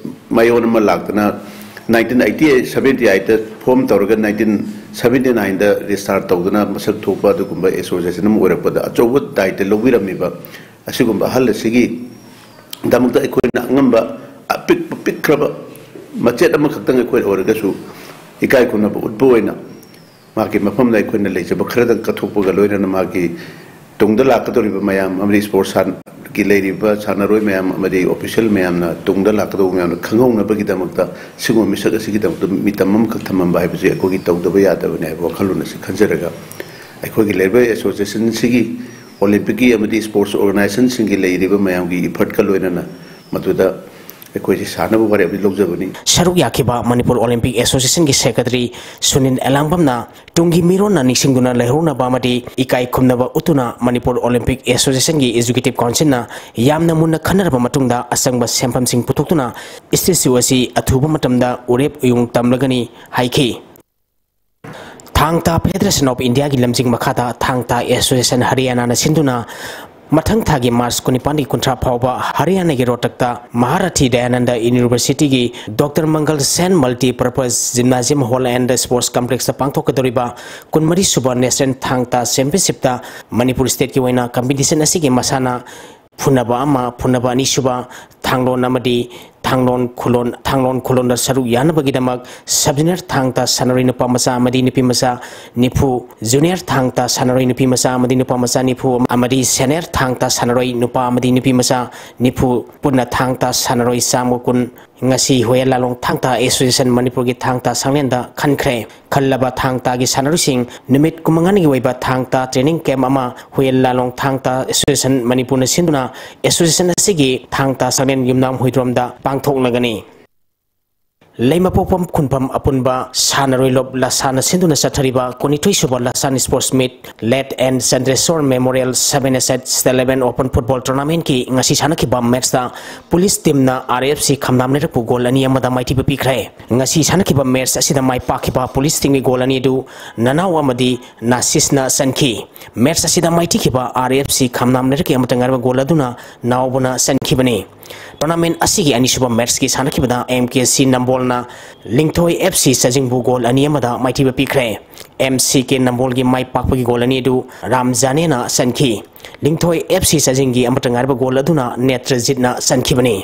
ꯃꯌꯣꯟ ꯑꯃ ꯂꯥꯛꯇꯅ, nineteen eighty eight seventy eight ꯇ ꯐꯣꯔꯝ ꯇꯧꯔꯒ nineteen seventy nine ꯗ ꯔꯦꯖꯤꯁꯇꯥꯔ ꯇꯧꯗꯨꯅ ꯃꯁꯛ ꯊꯣꯛꯄ ꯑꯗꯨꯒꯨꯝꯕ ꯑꯦꯁꯣꯁꯤꯌꯦꯁꯟ ꯑꯃ ꯑꯣꯏꯔꯛꯄꯗ ꯑꯆꯧꯕ ꯗꯥꯏꯇ ꯂꯧꯕꯤꯔꯝꯃꯤꯕ ꯑꯁꯤꯒꯨꯝꯕ ꯑꯍꯜ ꯑꯁꯤꯒꯤꯗꯃꯛꯇ ꯑꯩꯈꯣꯏꯅ ꯑꯉꯝꯕ ꯑꯄꯤꯛꯄ ꯄꯤꯛꯈ꯭ꯔꯕ ꯃꯆꯦꯠ ꯑꯃꯈꯛꯇꯪ ꯑꯩꯈꯣꯏ ꯑꯣꯏꯔꯒꯁꯨ ꯏꯀꯥꯏ ꯈꯨꯝꯅꯕ ꯎꯠꯄ ꯑꯣꯏꯅ ꯃꯍꯥꯛꯀꯤ ꯃꯐꯝꯗ ꯑꯩꯈꯣꯏꯅ ꯂꯩꯖꯕ ꯈꯔꯗꯪ ꯀꯠꯊꯣꯛꯄꯒ ꯂꯣꯏꯅꯅ ꯃꯍꯥꯛꯀꯤ ꯇꯨꯡꯗ ꯂꯥꯛꯀꯗꯧꯔꯤꯕ ꯃꯌꯥꯝ ꯑꯃꯗꯤ ꯁ꯭ꯄꯣꯔꯠꯁꯀꯤ ꯂꯩꯔꯤꯕ ꯁꯥꯟꯅꯔꯣꯏ ꯃꯌꯥꯝ ꯑꯃꯗꯤ ꯑꯣꯐꯤꯁꯤꯌꯦꯜ ꯃꯌꯥꯝꯅ ꯇꯨꯡꯗ ꯂꯥꯛꯀꯗꯧꯕ ꯃꯌꯥꯝꯅ ꯈꯪꯍꯧꯅꯕꯒꯤꯗꯃꯛꯇ ꯁꯤꯒꯨꯝꯕ ꯃꯤꯁꯛ ꯑꯁꯤꯒꯤꯗꯃꯛꯇ ꯃꯤꯇꯝ ꯑꯃꯈꯛ ꯊꯝꯃꯝꯕ ꯍꯥꯏꯕꯁꯤ ꯑꯩꯈꯣꯏꯒꯤ ꯇꯧꯗꯕ ꯌꯥꯗꯕꯅꯤ ꯍꯥꯏꯕ ꯋꯥꯈꯜꯂꯣꯟ ꯑꯁꯤ ꯈꯟꯖꯔꯒ ꯑꯩꯈꯣꯏꯒꯤ ꯂꯩꯔꯤꯕ ꯑꯦꯁꯣꯁꯤꯌꯦꯁꯟꯁꯤꯒꯤ ꯑꯣꯂꯤꯝꯄꯤꯛꯀꯤ ꯑꯃꯗꯤ ꯁ꯭ꯄꯣꯔꯠꯁ ꯑꯣꯔꯒꯅꯥꯏꯖꯦꯁꯟꯁꯤꯡꯒꯤ ꯂꯩꯔꯤꯕ ꯃꯌꯥꯝꯒꯤ ꯏꯐꯔꯠꯀ ꯂꯣꯏꯅꯅ ꯃꯗꯨꯗ ꯑꯩꯈꯣꯏꯁꯦ ꯁꯥꯟꯅꯕ ꯋꯥꯔꯦꯞꯇꯤ ꯂꯧꯖꯕꯅꯤ꯫ ꯁꯔꯨꯛ ꯌꯥꯈꯤꯕ ꯃꯅꯤꯄꯨꯔ ꯑꯣꯂꯤꯝꯄꯤꯛ ꯑꯦꯁꯣꯁꯤꯌꯦꯁꯟꯒꯤ ꯁꯦꯀ꯭ꯔꯦꯇꯔꯤ ꯁꯨꯅꯤꯜ ꯑꯦꯂꯥꯡꯕꯝꯅ ꯇꯨꯡꯒꯤ ꯃꯤꯔꯣꯟꯅ ꯅꯤꯡꯁꯤꯡꯗꯨꯅ ꯂꯩꯍꯧꯅꯕ ꯑꯃꯗꯤ ꯏꯀꯥꯏ ꯈꯨꯝꯅꯕ ꯎꯠꯇꯨꯅ ꯃꯅꯤꯄꯨꯔ ꯑꯣꯂꯤꯝꯄꯤꯛ ꯑꯦꯁꯣꯁꯤꯌꯦꯁꯟꯒꯤ ꯑꯦꯛꯖꯤꯀ꯭ꯌꯨꯇꯤꯚ ꯀꯥꯎꯟꯁꯤꯜꯅ ꯌꯥꯝꯅ ꯃꯨꯟꯅ ꯈꯟꯅꯔꯕ ꯃꯇꯨꯡꯗ ꯑꯆꯪꯕ ꯁꯦꯟꯐꯝꯁꯤꯡ ꯄꯨꯊꯣꯛꯇꯨꯅ ꯏꯁꯇꯦꯆꯨ ꯑꯁꯤ ꯑꯊꯨꯕ ꯃꯇꯝꯗ ꯎꯔꯦꯞ ꯎꯌꯨꯡ ꯇꯝꯂꯒꯅꯤ ꯍꯥꯏꯈꯤ꯫ ꯊꯥꯡ ꯇꯥ ꯐꯦꯗꯔꯦꯁꯟ ꯑꯣꯐ ꯏꯟꯗꯤꯌꯥꯒꯤ ꯂꯝꯖꯤꯡ ꯃꯈꯥꯗ ꯊꯥꯡ ꯇꯥ ꯑꯦꯁꯣꯁꯤꯌꯦꯁꯟ ꯍꯔꯤꯌꯥꯅꯥꯅ ꯁꯤꯟꯗꯨꯅ ꯃꯊꯪ ꯊꯥꯒꯤ ꯃꯥꯔꯆ ꯀꯨꯟꯅꯤꯄꯥꯟꯗꯒꯤ ꯀꯨꯟꯊ꯭ꯔꯥ ꯐꯥꯎꯕ ꯍꯔꯤꯌꯥꯅꯥꯒꯤ ꯔꯣꯍꯇꯛꯇ ꯃꯍꯥꯔꯥꯊꯤ ꯗꯌꯥꯅꯟꯗ ꯌꯨꯅꯤꯚꯔꯁꯤꯇꯤꯒꯤ doctor Mangal Sen multi purpose gymnasium hall and sports ꯀꯝꯄ꯭ꯂꯦꯛꯁꯇ ꯄꯥꯡꯊꯣꯛꯀꯗꯧꯔꯤꯕ ꯀꯨꯟꯃꯔꯤ ꯁꯨꯕ ꯅꯦꯁꯅꯦꯜ ꯊꯥꯡ ꯇꯥ ꯆꯦꯝꯄꯤꯌꯟꯁꯤꯞꯇ ꯃꯅꯤꯄꯨꯔ ꯁ꯭ꯇꯦꯠꯀꯤ ꯑꯣꯏꯅ ꯀꯝꯄꯤꯇꯤꯁꯟ ꯑꯁꯤꯒꯤ ꯃꯁꯥꯟꯅ ꯐꯨꯅꯕ ꯑꯃ, ꯐꯨꯅꯕ ꯑꯅꯤꯁꯨꯕ, ꯊꯥꯡꯂꯣꯟ ꯑꯃꯗꯤ ꯊꯥꯡꯂꯣꯟ ꯈꯨꯂꯣꯟ, ꯊꯥꯡꯂꯣꯟ ꯈꯨꯂꯣꯟꯗ ꯁꯔꯨꯛ ꯌꯥꯅꯕꯒꯤꯗꯃꯛ ꯁꯕ ꯖꯨꯅꯤꯌꯔ ꯊꯥꯡ ꯇꯥ ꯁꯥꯟꯅꯔꯣꯏ ꯅꯨꯄꯥ ꯃꯆꯥ ꯑꯃꯗꯤ ꯅꯨꯄꯤ ꯃꯆꯥ ꯅꯤꯐꯨ, ꯖꯨꯅꯤꯌꯔ ꯊꯥꯡ ꯇꯥ ꯁꯥꯟꯅꯔꯣꯏ ꯅꯨꯄꯤ ꯃꯆꯥ ꯑꯃꯗꯤ ꯅꯨꯄꯥ ꯃꯆꯥ ꯅꯤꯐꯨ ꯑꯃꯗꯤ ꯁꯦꯅꯤꯌꯔ ꯊꯥꯡ ꯇꯥ ꯁꯥꯟꯅꯔꯣꯏ ꯅꯨꯄꯥ ꯑꯃꯗꯤ ꯅꯨꯄꯤ ꯃꯆꯥ ꯅꯤꯐꯨ, ꯄꯨꯟꯅ ꯊꯥꯡ ꯇꯥ ꯁꯥꯟꯅꯔꯣꯏ ꯆꯥꯝꯃ ꯀꯨꯟ ꯉꯁꯤ ꯍꯨꯌꯦꯟ ꯂꯥꯂꯣꯡ ꯊꯥꯡ ꯇꯥ ꯑꯦꯁꯣꯁꯤꯌꯦꯁꯟ ꯃꯅꯤꯄꯨꯔꯒꯤ ꯊꯥꯡ ꯇꯥ ꯁꯪꯂꯦꯟꯗ ꯈꯟꯈ꯭ꯔꯦ꯫ ꯈꯜꯂꯕ ꯊꯥꯡ ꯇꯥꯒꯤ ꯁꯥꯟꯅꯔꯣꯏꯁꯤꯡ ꯅꯨꯃꯤꯠ ꯀꯨꯟꯃꯉꯥꯅꯤꯒꯤ ꯑꯣꯏꯕ ꯊꯥꯡ ꯇꯥ ꯇ꯭ꯔꯦꯅꯤꯡ ꯀꯦꯝꯞ ꯑꯃ ꯍꯨꯌꯦꯟ ꯂꯥꯂꯣꯡ ꯊꯥꯡ ꯇꯥ ꯑꯦꯁꯣꯁꯤꯌꯦꯁꯟ ꯃꯅꯤꯄꯨꯔꯅ ꯁꯤꯟꯗꯨꯅ ꯑꯦꯁꯣꯁꯤꯌꯦꯁꯟ ꯑꯁꯤꯒꯤ ꯊꯥꯡ ꯇꯥ ꯁꯪꯂꯦꯟ ꯌꯨꯝꯅꯥꯝ ꯍꯨꯏꯗ꯭ꯔꯣꯝꯗ ꯄꯥꯡꯊꯣꯛꯂꯒꯅꯤ꯫ ꯂꯩꯃꯄꯣꯛꯄꯝ ꯈꯨꯟꯐꯝ ꯑꯄꯨꯟꯕ ꯁꯥꯟꯅꯔꯣꯏ ꯂꯣꯞ ꯂꯁꯥꯅ ꯁꯤꯟꯗꯨꯅ ꯆꯠꯊꯔꯤꯕ ꯀꯨꯟꯅꯤꯊꯣꯏ ꯁꯨꯕ ꯂꯁꯥꯟ sports meet late N Chandreshor memorial seven a sides eleven open football ꯇꯣꯔꯅꯥꯃꯦꯟꯠꯀꯤ ꯉꯁꯤ ꯁꯥꯟꯅꯈꯤꯕ ꯃꯦꯠꯁꯇ police ꯇꯤꯝꯅ R F C ꯈꯝꯂꯥꯝ ꯂꯩꯔꯛꯄꯨ goal ꯑꯅꯤ ꯑꯃꯗ ꯃꯥꯏꯊꯤꯕ ꯄꯤꯈ꯭ꯔꯦ꯫ ꯉꯁꯤ ꯁꯥꯟꯅꯈꯤꯕ ꯃꯦꯠꯁ ꯑꯁꯤꯗ ꯃꯥꯏ ꯄꯥꯛꯈꯤꯕ ꯄꯨꯂꯤꯁ ꯇꯤꯝꯒꯤ ꯒꯣꯜ ꯑꯅꯤ ꯑꯗꯨ ꯅꯅꯥꯎ ꯑꯃꯗꯤ ꯅꯥꯁꯤꯁꯅ ꯆꯟꯈꯤ꯫ ꯃꯦꯠꯁ ꯑꯁꯤꯗ ꯃꯥꯏꯊꯤꯈꯤꯕ ꯑꯥꯔ ꯑꯦꯐ ꯁꯤ ꯈꯝꯂꯥꯝ ꯂꯩꯔꯛꯀꯤ ꯑꯃꯠꯇ ꯉꯥꯏꯔꯕ ꯒꯣꯜ ꯑꯗꯨꯅ ꯅꯥꯎꯕꯅ ꯆꯟꯈꯤꯕꯅꯤ꯫ ꯇꯣꯔꯅꯥꯃꯦꯟꯠ ꯑꯁꯤꯒꯤ ꯑꯅꯤꯁꯨꯕ ꯃꯦꯠꯁꯀꯤ ꯁꯥꯟꯅꯈꯤꯕꯗ M K C ꯅꯝꯕꯣꯜꯅ ꯂꯤꯡꯊꯣꯏ F C ꯆꯥꯖꯤꯡꯕꯨ goal ꯑꯅꯤ ꯑꯃꯗ ꯃꯥꯏꯊꯤꯕ ꯄꯤꯈ꯭ꯔꯦ꯫ ꯑꯦꯝ ꯁꯤ ꯀꯦ ꯅꯝꯕꯣꯜꯒꯤ ꯃꯥꯏ ꯄꯥꯛꯄꯒꯤ ꯒꯣꯜ ꯑꯅꯤ ꯑꯗꯨ ꯔꯥꯝ ꯖꯥꯅꯦꯅ ꯆꯟꯈꯤ꯫ ꯂꯤꯡꯊꯣꯏ ꯑꯦꯐ ꯁꯤ ꯆꯥꯖꯤꯡꯒꯤ ꯑꯃꯠꯇ ꯉꯥꯏꯔꯕ ꯒꯣꯜ ꯑꯗꯨꯅ ꯅꯦꯇ꯭ꯔꯖꯤꯠꯅ ꯆꯟꯈꯤꯕꯅꯤ꯫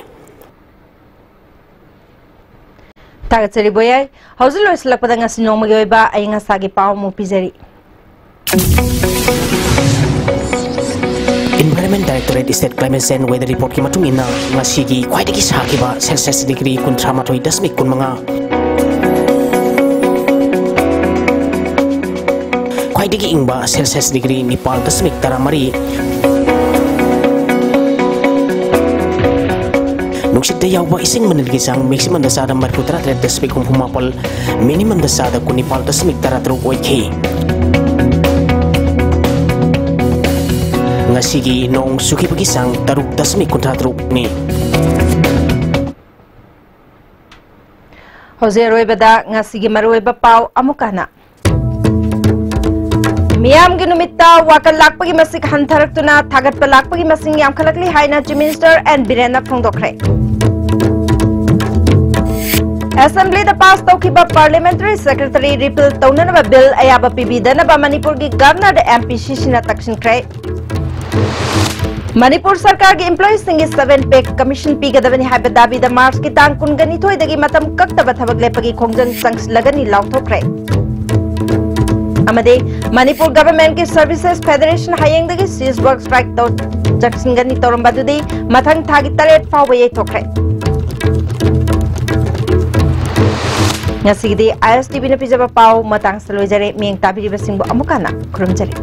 ꯊꯥꯒꯠꯆꯔꯤ ꯕꯣꯌꯥꯏ꯫ ꯍꯧꯖꯤꯛ ꯂꯣꯏꯁꯤꯜꯂꯛꯄꯗ ꯉꯁꯤ ꯅꯣꯡꯃꯒꯤ ꯑꯣꯏꯕ ꯑꯏꯪ ꯑꯁꯥꯒꯤ ꯄꯥꯎ ꯑꯃꯨꯛ ꯄꯤꯖꯔꯤ꯫ Environment Directorate State Climate Change Weather Reportꯀꯤ ꯃꯇꯨꯡ ꯏꯟꯅ ꯉꯁꯤꯒꯤ ꯈ꯭ꯋꯥꯏꯗꯒꯤ ꯁꯥꯈꯤꯕ ꯁꯦꯜꯁꯤꯌꯁ ꯗꯤꯒ꯭ꯔꯤ ꯀꯨꯟꯊ꯭ꯔꯥ ꯃꯥꯊꯣꯏ ꯗꯁꯃꯤꯛ ꯀꯨꯟꯃꯉꯥ, ꯈ꯭ꯋꯥꯏꯗꯒꯤ ꯏꯪꯕ ꯁꯦꯜꯁꯤꯌꯁ ꯗꯤꯒ꯭ꯔꯤ ꯅꯤꯄꯥꯜ ꯗꯁꯃꯤꯛ ꯇꯔꯥꯃꯔꯤ꯫ ꯅꯨꯡꯁꯤꯠꯇ ꯌꯥꯎꯕ ꯏꯁꯤꯡ ꯃꯅꯤꯜꯒꯤ ꯆꯥꯡ ꯃꯦꯛꯁꯤꯃꯝꯗ ꯆꯥꯗ ꯃꯔꯤꯐꯨ ꯇꯔꯥ ꯇꯔꯦꯠ ꯗꯁꯃꯤꯛ ꯍꯨꯝꯐꯨ ꯃꯥꯄꯜ, ꯃꯤꯅꯤꯃꯝꯗ ꯆꯥꯗ ꯀꯨꯟꯅꯤꯄꯥꯜ ꯗꯁꯃꯤꯛ ꯇꯔꯥ ꯇꯔꯨꯛ ꯑꯣꯏꯈꯤ꯫ ꯉꯁꯤꯒꯤ ꯅꯣꯡ ꯆꯨꯈꯤꯕꯒꯤ ꯆꯥꯡ ꯇꯔꯨꯛ ꯗꯁꯃꯤꯛ ꯀꯨꯟꯊ꯭ꯔꯥ ꯇꯔꯨꯛꯅꯤ꯫ ꯍꯧꯖꯤꯛ ꯑꯔꯣꯏꯕꯗ ꯉꯁꯤꯒꯤ ꯃꯔꯨꯑꯣꯏꯕ ꯄꯥꯎ ꯑꯃꯨꯛ ꯍꯟꯅ꯫ ꯃꯤꯌꯥꯝꯒꯤ ꯅꯨꯃꯤꯠꯇ ꯋꯥꯀꯠ ꯂꯥꯛꯄꯒꯤ ꯃꯁꯤꯡ ꯍꯟꯊꯔꯛꯇꯨꯅ ꯊꯥꯒꯠꯄ ꯂꯥꯛꯄꯒꯤ ꯃꯁꯤꯡ ꯌꯥꯝꯈꯠꯂꯛꯂꯤ ꯍꯥꯏꯅ Chief Minister N ꯕꯤꯔꯦꯟꯅ ꯐꯣꯡꯗꯣꯛꯈ꯭ꯔꯦ꯫ Assembly ꯗ pass ꯇꯧꯈꯤꯕ Parliamentary Secretary repeal ꯇꯧꯅꯅꯕ bill ꯑꯌꯥꯕ ꯄꯤꯕꯤꯗꯅꯕ ꯃꯅꯤꯄꯨꯔꯒꯤ Governor ꯗ M P C C ꯅ ꯇꯛꯁꯤꯟꯈ꯭ꯔꯦ꯫ ꯃꯅꯤꯄꯨꯔ ꯁꯔꯀꯥꯔꯒꯤ employee ꯁꯤꯡꯒꯤ seven pay commission ꯄꯤꯒꯗꯕꯅꯤ ꯍꯥꯏꯕ ꯗꯥꯕꯤꯗ March ꯀꯤ ꯇꯥꯡ ꯀꯨꯟꯒ ꯅꯤꯊꯣꯏꯗꯒꯤ ꯃꯇꯝ ꯀꯛꯇꯕ ꯊꯕꯛ ꯂꯦꯞꯄꯒꯤ ꯈꯣꯡꯖꯪ ꯆꯪꯁꯤꯜꯂꯒꯅꯤ ꯂꯥꯎꯊꯣꯛꯈ꯭ꯔꯦ꯫ ꯑꯃꯗꯤ ꯃꯅꯤꯄꯨꯔ Government ꯀꯤ Services Federation ꯍꯌꯦꯡꯗꯒꯤ cease work strike ꯇꯧ-, ꯆꯪꯁꯤꯟꯒꯅꯤ ꯇꯧꯔꯝꯕ ꯑꯗꯨꯗꯤ ꯃꯊꯪ ꯊꯥꯒꯤ ꯇꯔꯦꯠ ꯐꯥꯎꯕ ꯌꯩꯊꯣꯛꯈ꯭ꯔꯦ꯫ ꯉꯁꯤꯒꯤꯗꯤ I S T V ꯅ ꯄꯤꯖꯕ ꯄꯥꯎ ꯃꯇꯥꯡꯁꯤꯗ ꯂꯣꯏꯖꯔꯦ꯫ ꯃꯤꯌꯦꯡ ꯇꯥꯕꯤꯔꯤꯕꯁꯤꯡꯕꯨ ꯑꯃꯨꯛ ꯍꯟꯅ ꯈꯨꯔꯨꯝꯖꯔꯤ꯫